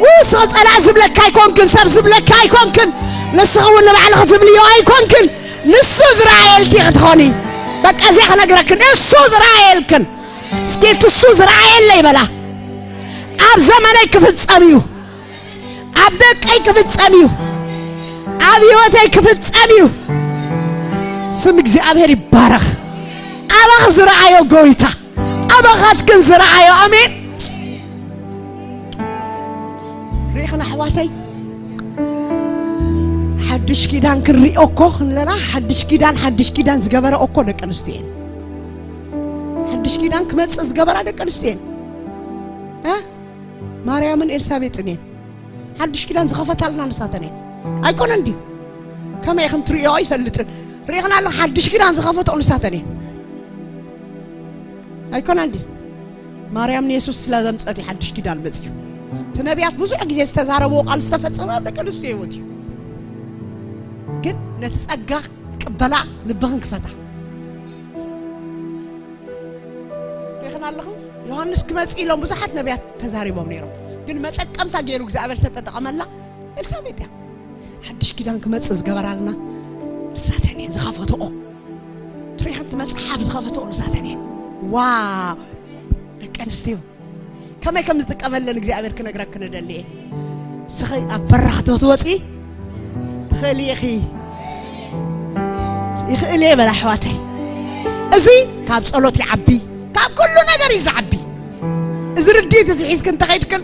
ንስኺ ጸላእ ዝብለካ ኣይኮንክን፣ ሰብ ዝብለካ ኣይኮንክን። ንስኺ እውን ንባዕልኺ ትብልዮ ኣይኮንክን። ንሱ ዝረኣየልኪ ክትኾኒ። በቃ እዚኣ ክነግረክን፣ እሱ ዝረኣየልክን። እስኪ እቲ እሱ ዝረኣየለይ በላ። ኣብ ዘመነይ ክፍጸም እዩ፣ ኣብ ደቀይ ክፍጸም እዩ፣ ኣብ ህይወተይ ክፍጸም እዩ። ስም እግዚኣብሔር ይባረኽ። ኣባኺ ዝረኣዮ ጎይታ፣ ኣባኻትክን ዝረኣዮ። ኣሜን። ርኢኽን ኣሕዋተይ፣ ሓድሽ ኪዳን ክንሪኦ እኮ ክንለና፣ ሓድሽ ኪዳን፣ ሓድሽ ኪዳን ዝገበረ እኮ ደቂ ኣንስትዮ እየን። ሓድሽ ኪዳን ክመጽእ ዝገበራ ደቂ ኣንስትዮ እየን። እ? ማርያምን ኤልሳቤጥን እየን። ሓድሽ ኪዳን ዝኸፈታልና ንሳተን እየን። ኣይኮነን ድዩ? ከመይ ክንትሪኦ ኣይፈልጥን። ርኢኽን ኣለኹ፣ ሓድሽ ኪዳን ዝኸፈትኦ ንሳተን እየን። ኣይኮነን ድዩ? ማርያም ንየሱስ ስለ ዘምጸት እዩ ሓድሽ ኪዳን መጺኡ። እቲ ነቢያት ብዙሕ ግዜ ዝተዛረብዎ ቃል ዝተፈጸመ ኣብ ደቂ ኣንስትዮ ህይወት እዩ። ግን ነቲ ጸጋ ቅበላ፣ ልብኽን ክፈታ። ርኢኽን ኣለኹም፣ ዮሃንስ ክመጽእ ኢሎም ብዙሓት ነቢያት ተዛሪቦም ነይሮም። ግን መጠቀምታ ገይሩ እግዚኣብሔር ዝተጠቀመላ ኤልሳቤጥ እያ። ሓድሽ ኪዳን ክመጽእ ዝገበራልና ንሳተን እየን ዝኸፈትኦ። ትሪኽን እቲ መጽሓፍ ዝኸፈትኦ ንሳተን እየን። ዋው! ደቂ ኣንስትዮ ከመይ ከም ዝጥቀመለን እግዚኣብሔር ክነግረክን እደሊ እየ። ንስኺ ኣብ በራኽ ትወፂ ትኽእሊ ኢኺ። ይኽእል እየ በላ ኣሕዋተይ። እዚ ካብ ጸሎት ይዓቢ፣ ካብ ኩሉ ነገር እዩ ዝዓቢ። እዚ ርድኢት እዚ ሒዝክን እንተኸይድክን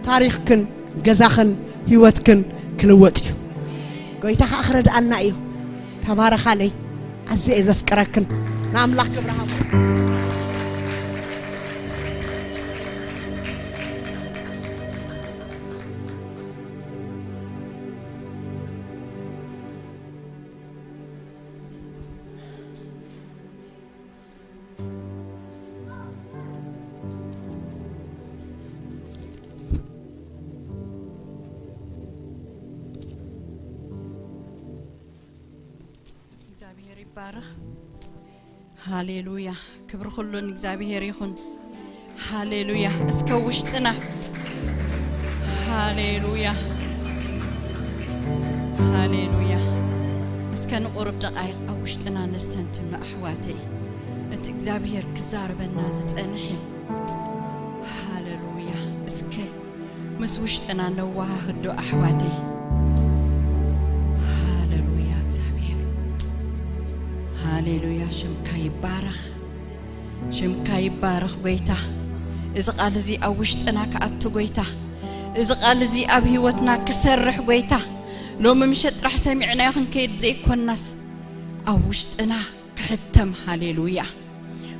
ታሪኽክን ገዛኽን ህይወትክን ክልወጥ እዩ። ጎይታ ኸዓ ክረድኣና እዩ። ተባረኻለይ። ኣዝየ እየ ዘፍቅረክን። ንኣምላኽ ክብሪ ሃቦ። እግዚኣብሔር ይባረኽ። ሃሌሉያ። ክብሪ ኩሉ ንእግዚኣብሔር ይኹን። ሃሌሉያ። እስከ ውሽጥና። ሃሌሉያ። ሃሌሉያ። እስከ ንቁሩብ ደቃይቕ ኣብ ውሽጥና ነስተንትኖ ኣሕዋተይ። እቲ እግዚኣብሔር ክዛረበና ዝጸንሐ። ሃሌሉያ። እስከ ምስ ውሽጥና ነወሃህዶ ኣሕዋተይ። ሃሌሉያ እግዚኣብሔር። ሃሌሉያ ሽምካ ይባረኽ። ሽምካ ይባረኽ ጎይታ። እዚ ቃል እዚ ኣብ ውሽጥና ክኣቱ ጎይታ። እዚ ቃል እዚ ኣብ ህይወትና ክሰርሕ ጎይታ። ሎሚ ምሸት ጥራሕ ሰሚዕናዮ ክንከይድ ዘይኮናስ ኣብ ውሽጥና ክሕተም። ሃሌሉያ።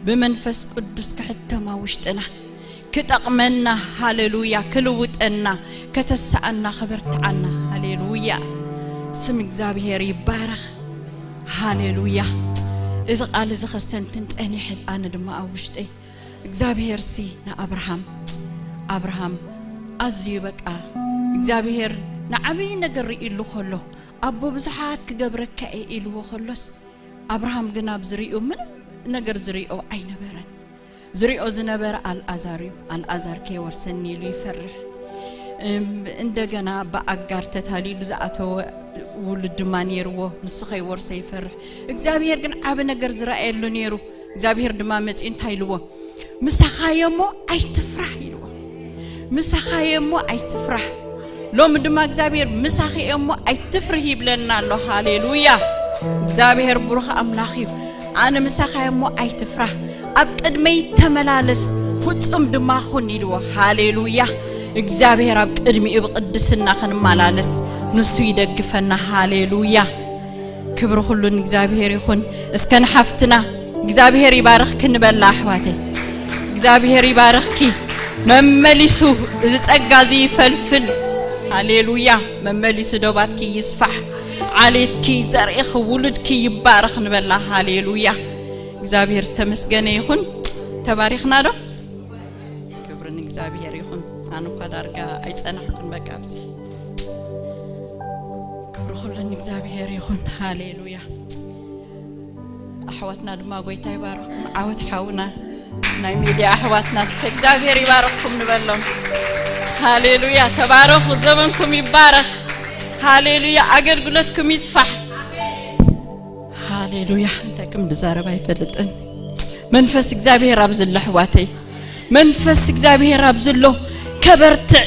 ብመንፈስ ቅዱስ ክሕተም ኣብ ውሽጥና ክጠቕመና። ሃሌሉያ። ክልውጠና፣ ከተስኣና፣ ከበርትዓና። ሃሌሉያ። ስም እግዚኣብሔር ይባረኽ። ሃሌሉያ። እዚ ቃል እዚ ከስተንትን ጸኒሐ ኣነ ድማ ኣብ ውሽጠይ እግዚኣብሔርሲ ንኣብርሃም፣ ኣብርሃም ኣዝዩ በቃ እግዚኣብሔር ንዓብዪ ነገር ርእይሉ ከሎ ኣቦ ብዙሓት ክገብረካ እየ ኢልዎ ከሎስ ኣብርሃም ግን ኣብ ዝርእዮ ምንም ነገር ዝርእዮ ኣይነበረን። ዝርእዮ ዝነበረ ኣልኣዛር እዩ። ኣልኣዛር ከይወርሰኒ ኢሉ ይፈርሕ። እም፣ እንደገና ብኣጋር ተታሊሉ ዝኣተወ ውሉድ ድማ ነይርዎ፣ ንሱ ከይወርሶ ይፈርሕ። እግዚኣብሔር ግን ዓቢ ነገር ዝረኣየሉ ነይሩ። እግዚኣብሔር ድማ መጺኡ እንታይ ኢልዎ? "ምሳኻ እየ እሞ ኣይትፍራህ" ኢልዎ። "ምሳኻ እየ እሞ ኣይትፍራህ።" ሎሚ ድማ እግዚኣብሔር "ምሳኺ እየ እሞ ኣይትፍርህ" ይብለና ኣሎ። ሃሌሉያ! እግዚኣብሔር ብሩኽ ኣምላኽ እዩ። "ኣነ ምሳኻ እየ እሞ ኣይትፍራህ፣ ኣብ ቅድመይ ተመላለስ፣ ፍጹም ድማ ኩን" ኢልዎ። ሃሌሉያ! እግዚኣብሔር ኣብ ቅድሚኡ ብቅድስና ክንመላለስ ንሱ ይደግፈና። ሃሌሉያ! ክብሪ ኩሉ ንእግዚኣብሔር ይኹን። እስከ ንሓፍትና እግዚኣብሔር ይባርኽኪ ንበላ ኣሕዋተይ። እግዚኣብሔር ይባርኽኪ። መመሊሱ እዚ ጸጋ እዚ ይፈልፍል። ሃሌሉያ። መመሊሱ ዶባትኪ ይስፋሕ። ዓሌትኪ፣ ዘርእኺ፣ ውሉድኪ ይባረኽ ንበላ። ሃሌሉያ። እግዚኣብሔር ዝተመስገነ ይኹን። ተባሪኽና ዶ? ክብሪ ንእግዚኣብሔር ይኹን። ኣነ እኳ ዳርጋ ኣይጸናሕኩን በቃ ኣብዚ። ክብሪ ኩሉ ንእግዚኣብሔር ይኹን። ሃሌሉያ። ኣሕዋትና ድማ ጎይታ ይባርኽኩም። ዓወት ሓውና ናይ ሚድያ ኣሕዋትና እስከ እግዚኣብሔር ይባርኽኩም ንበሎም። ሃሌሉያ። ተባረኹ። ዘመንኩም ይባረኽ። ሃሌሉያ። ኣገልግሎትኩም ይስፋሕ። ሃሌሉያ። እንታይ ከም ዝዛረብ ኣይፈልጥን። መንፈስ እግዚኣብሔር ኣብዚ ኣሎ ኣሕዋተይ። መንፈስ እግዚኣብሔር ኣብዚ ኣሎ። ከበርትዕ፣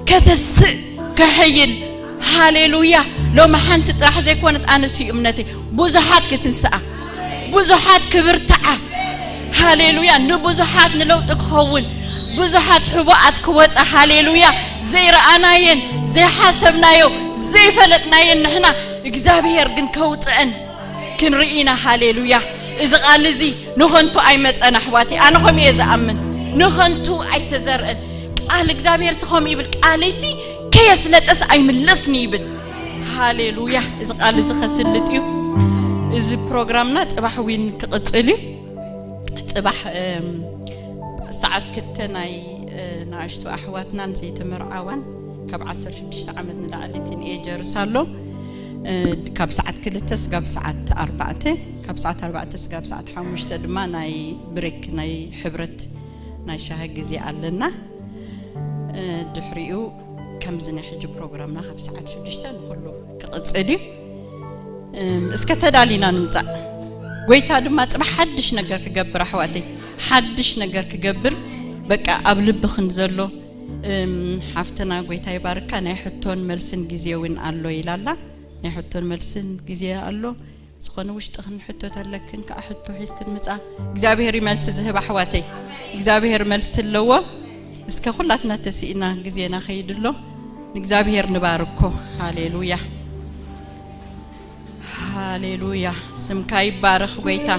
ከተስእ፣ ከሕይል። ሃሌሉያ። ሎሚ ሓንቲ ጥራሕ ዘይኮነት ኣነስ እዩ እምነተይ። ብዙሓት ክትንስኣ፣ ብዙሓት ክብርትዓ። ሃሌሉያ። ንብዙሓት ንለውጢ ክኸውን፣ ብዙሓት ሕቡኣት ክወፃ። ሃሌሉያ። ዘይረኣናየን፣ ዘይሓሰብናዮ፣ ዘይፈለጥናየን ንሕና እግዚኣብሔር ግን ከውፅአን ክንርኢ ኢና። ሃሌሉያ። እዚ ቃል እዚ ንኸንቱ ኣይመፀን ኣሕዋተይ። ኣነ ከምኡ እየ ዝኣምን። ንኸንቱ ኣይተዘርአን። ቃል እግዚኣብሔር ሲ ከምኡ ይብል፣ ቃለይሲ ከየስለጠስ ኣይምለስን ይብል። ሃሌሉያ። እዚ ቃል እዚ ከስልጥ እዩ። እዚ ፕሮግራምና ፅባሕ ዊን ክቕፅል እዩ። ፅባሕ እም፣ ሰዓት ክልተ ናይ እ፣ ንኣሽቱ ኣሕዋትናን ዘይተመርዓዋን ካብ ዓሰርተ ሽዱሽተ ዓመት ንላዕሊ ቲንኤጀርስ ኣሎ። እ፣ ካብ ሰዓት ክልተ ስጋብ ሰዓት ኣርባዕተ፣ ካብ ሰዓት ኣርባዕተ ስጋብ ሰዓት ሓሙሽተ ድማ ናይ ብሬክ ናይ ሕብረት ናይ ሻሂ ግዜ ኣለና። እ፣ ድሕሪኡ ከምዚ ናይ ሕጂ ፕሮግራምና ካብ ሰዓት ሽዱሽተ ንኹሉ ክቕጽል እዩ። እም፣ እስከ ተዳሊና ንምጻእ። ጎይታ ድማ ጽባሕ ሓድሽ ነገር ክገብር፣ ኣሕዋተይ፣ ሓድሽ ነገር ክገብር፣ በቃ ኣብ ልብኽን ዘሎ። እም፣ ሓፍትና ጎይታ ይባርካ። ናይ ሕቶን መልስን ግዜ እውን ኣሎ ኢላላ። ናይ ሕቶን መልስን ግዜ ኣሎ። ዝኾነ ውሽጥኽን ሕቶ ተለክን ከዓ ሕቶ ሒዝክን ምጻ። እግዚኣብሔር ይመልሲ ዝህብ ኣሕዋተይ። እግዚኣብሔር መልሲ ኣለዎ። እስከ ኩላትና ተሲእና ግዜና ከይድሎ ንእግዚኣብሔር ንባርኮ። ሃሌሉያ። ሃሌሉያ። ስምካ ይባረኽ ጎይታ።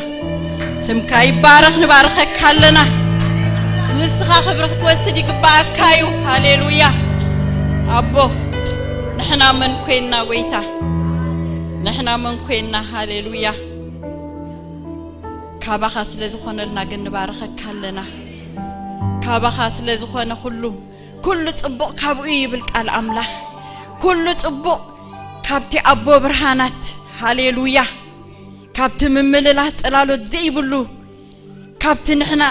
ስምካ ይባረኽ። ንባርኸካ ኣለና። ንስኻ ክብሪ ክትወስድ ይግባኣካ እዩ። ሃሌሉያ። ኣቦ፣ ንሕና መን ኮይንና ጎይታ? ንሕና መን ኮይንና? ሃሌሉያ። ካባኻ ስለ ዝኾነልና ግን ንባርኸካ ኣለና። ካባኻ ስለ ዝኾነ ኩሉ፣ ኩሉ ጽቡቕ ካብኡ እዩ ይብል ቃል ኣምላኽ። ኩሉ ጽቡቕ ካብቲ ኣቦ ብርሃናት፣ ሃሌሉያ፣ ካብቲ ምምልላት ጽላሎት ዘይብሉ፣ ካብቲ ንሕና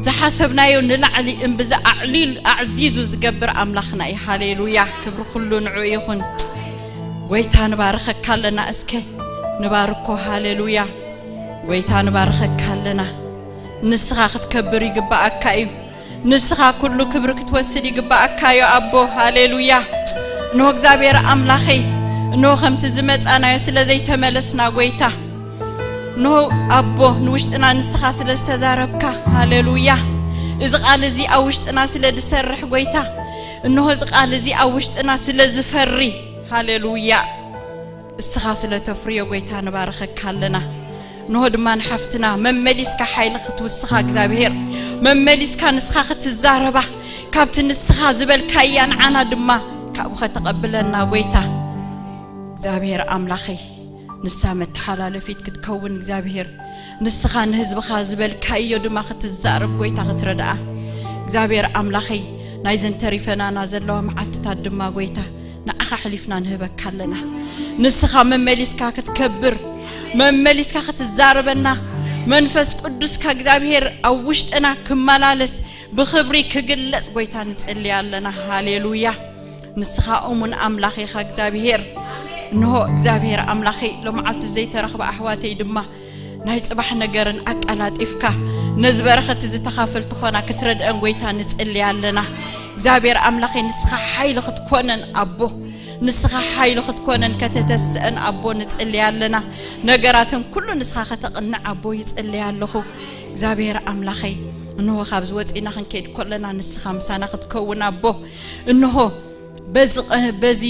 ዝሓሰብናዮ ንላዕሊ እምብዛ ኣዕሊል ኣዕዚዙ ዝገብር ኣምላኽና እዩ። ሃሌሉያ፣ ክብሪ ኩሉ ንዑ ይኹን። ጎይታ ንባርኸካ ኣለና። እስከ ንባርኮ። ሃሌሉያ። ጎይታ ንባርኸካ ኣለና። ንስኻ ክትከብር ይግባኣካ እዩ። ንስኻ ኩሉ ክብሪ ክትወስድ ይግባኣካ እዩ ኣቦ። ሃሌሉያ። እንሆ እግዚኣብሔር ኣምላኸይ፣ እንሆ ከምቲ ዝመጻናዮ ስለ ዘይተመለስና ጎይታ፣ እንሆ ኣቦ ንውሽጥና ንስኻ ስለ ዝተዛረብካ፣ ሃሌሉያ። እዚ ቃል እዚ ኣብ ውሽጥና ስለ ዝሰርሕ ጎይታ፣ እንሆ እዚ ቃል እዚ ኣብ ውሽጥና ስለ ዝፈሪ፣ ሃሌሉያ። እስኻ ስለ ተፍርዮ ጎይታ ንባርኸካ ኣለና። እንሆ ድማ ንሓፍትና መመሊስካ ሓይሊ ክትውስኻ እግዚኣብሔር፣ መመሊስካ ንስኻ ክትዛረባ፣ ካብቲ ንስኻ ዝበልካያ ንዓና ድማ ካብኡ ከተቐብለና ጎይታ እግዚኣብሔር ኣምላኸይ፣ ንሳ መተሓላለፊት ክትከውን እግዚኣብሔር፣ ንስኻ ንህዝብኻ ዝበልካዮ ድማ ክትዛረብ ጎይታ ክትረድኣ እግዚኣብሔር ኣምላኸይ፣ ናይዘን ተሪፈናና ዘለዋ መዓልትታት ድማ ጎይታ ንዓኻ ሕሊፍና ንህበካ ኣለና። ንስኻ መመሊስካ ክትከብር፣ መመሊስካ ክትዛረበና፣ መንፈስ ቅዱስካ እግዚኣብሔር ኣብ ውሽጥና ክመላለስ፣ ብኽብሪ ክግለጽ ጎይታ ንጽሊ ኣለና። ሃሌሉያ። ንስኻ እሙን ኣምላኽ ኢኻ እግዚኣብሔር። እንሆ እግዚኣብሔር ኣምላኸይ፣ ሎመዓልቲ ዘይተረኽባ ኣሕዋተይ ድማ ናይ ጽባሕ ነገርን ኣቀላጢፍካ ነዚ በረኸት እዚ ተኻፈልቲ ኾና ክትረድአን ጎይታ ንጽሊ ኣለና። እግዚኣብሔር ኣምላኸይ፣ ንስኻ ሓይሊ ክትኮነን ኣቦ፣ ንስኻ ሓይሊ ክትኮነን ከተተስአን ኣቦ ንጽሊ ኣለና። ነገራተን ኩሉ ንስኻ ከተቕንዕ ኣቦ ይጽሊ ኣለኹ። እግዚኣብሔር ኣምላኸይ፣ እንሆ ካብዚ ወጺና ክንከይድ ከለና ንስኻ ምሳና ክትከውን ኣቦ፣ እንሆ በዚ ቐ-፣ በዚ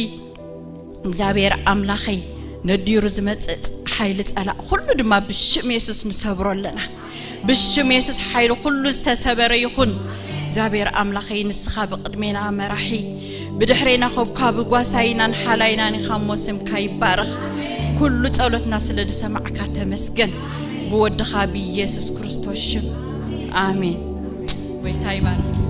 እግዚኣብሔር ኣምላኸይ ነዲሩ ዝመጽእ ሓይሊ ጸላእ ኩሉ ድማ ብሽም የሱስ ንሰብሮ ኣለና። ብሽም የሱስ ሓይሊ ኩሉ ዝተሰበረ ይኹን። እግዚኣብሔር ኣምላኸይ ንስኻ ብቕድሜና መራሒ፣ ብድሕሬና ኸብካ ብጓሳይናን ሓላይናን ኢኻ እሞ ስምካ ይባረኽ። ኩሉ ጸሎትና ስለ ዝሰማዕካ ተመስገን። ብወድኻ ብኢየሱስ ክርስቶስ ሽም ኣሜን። ጎይታ ይባርኽ።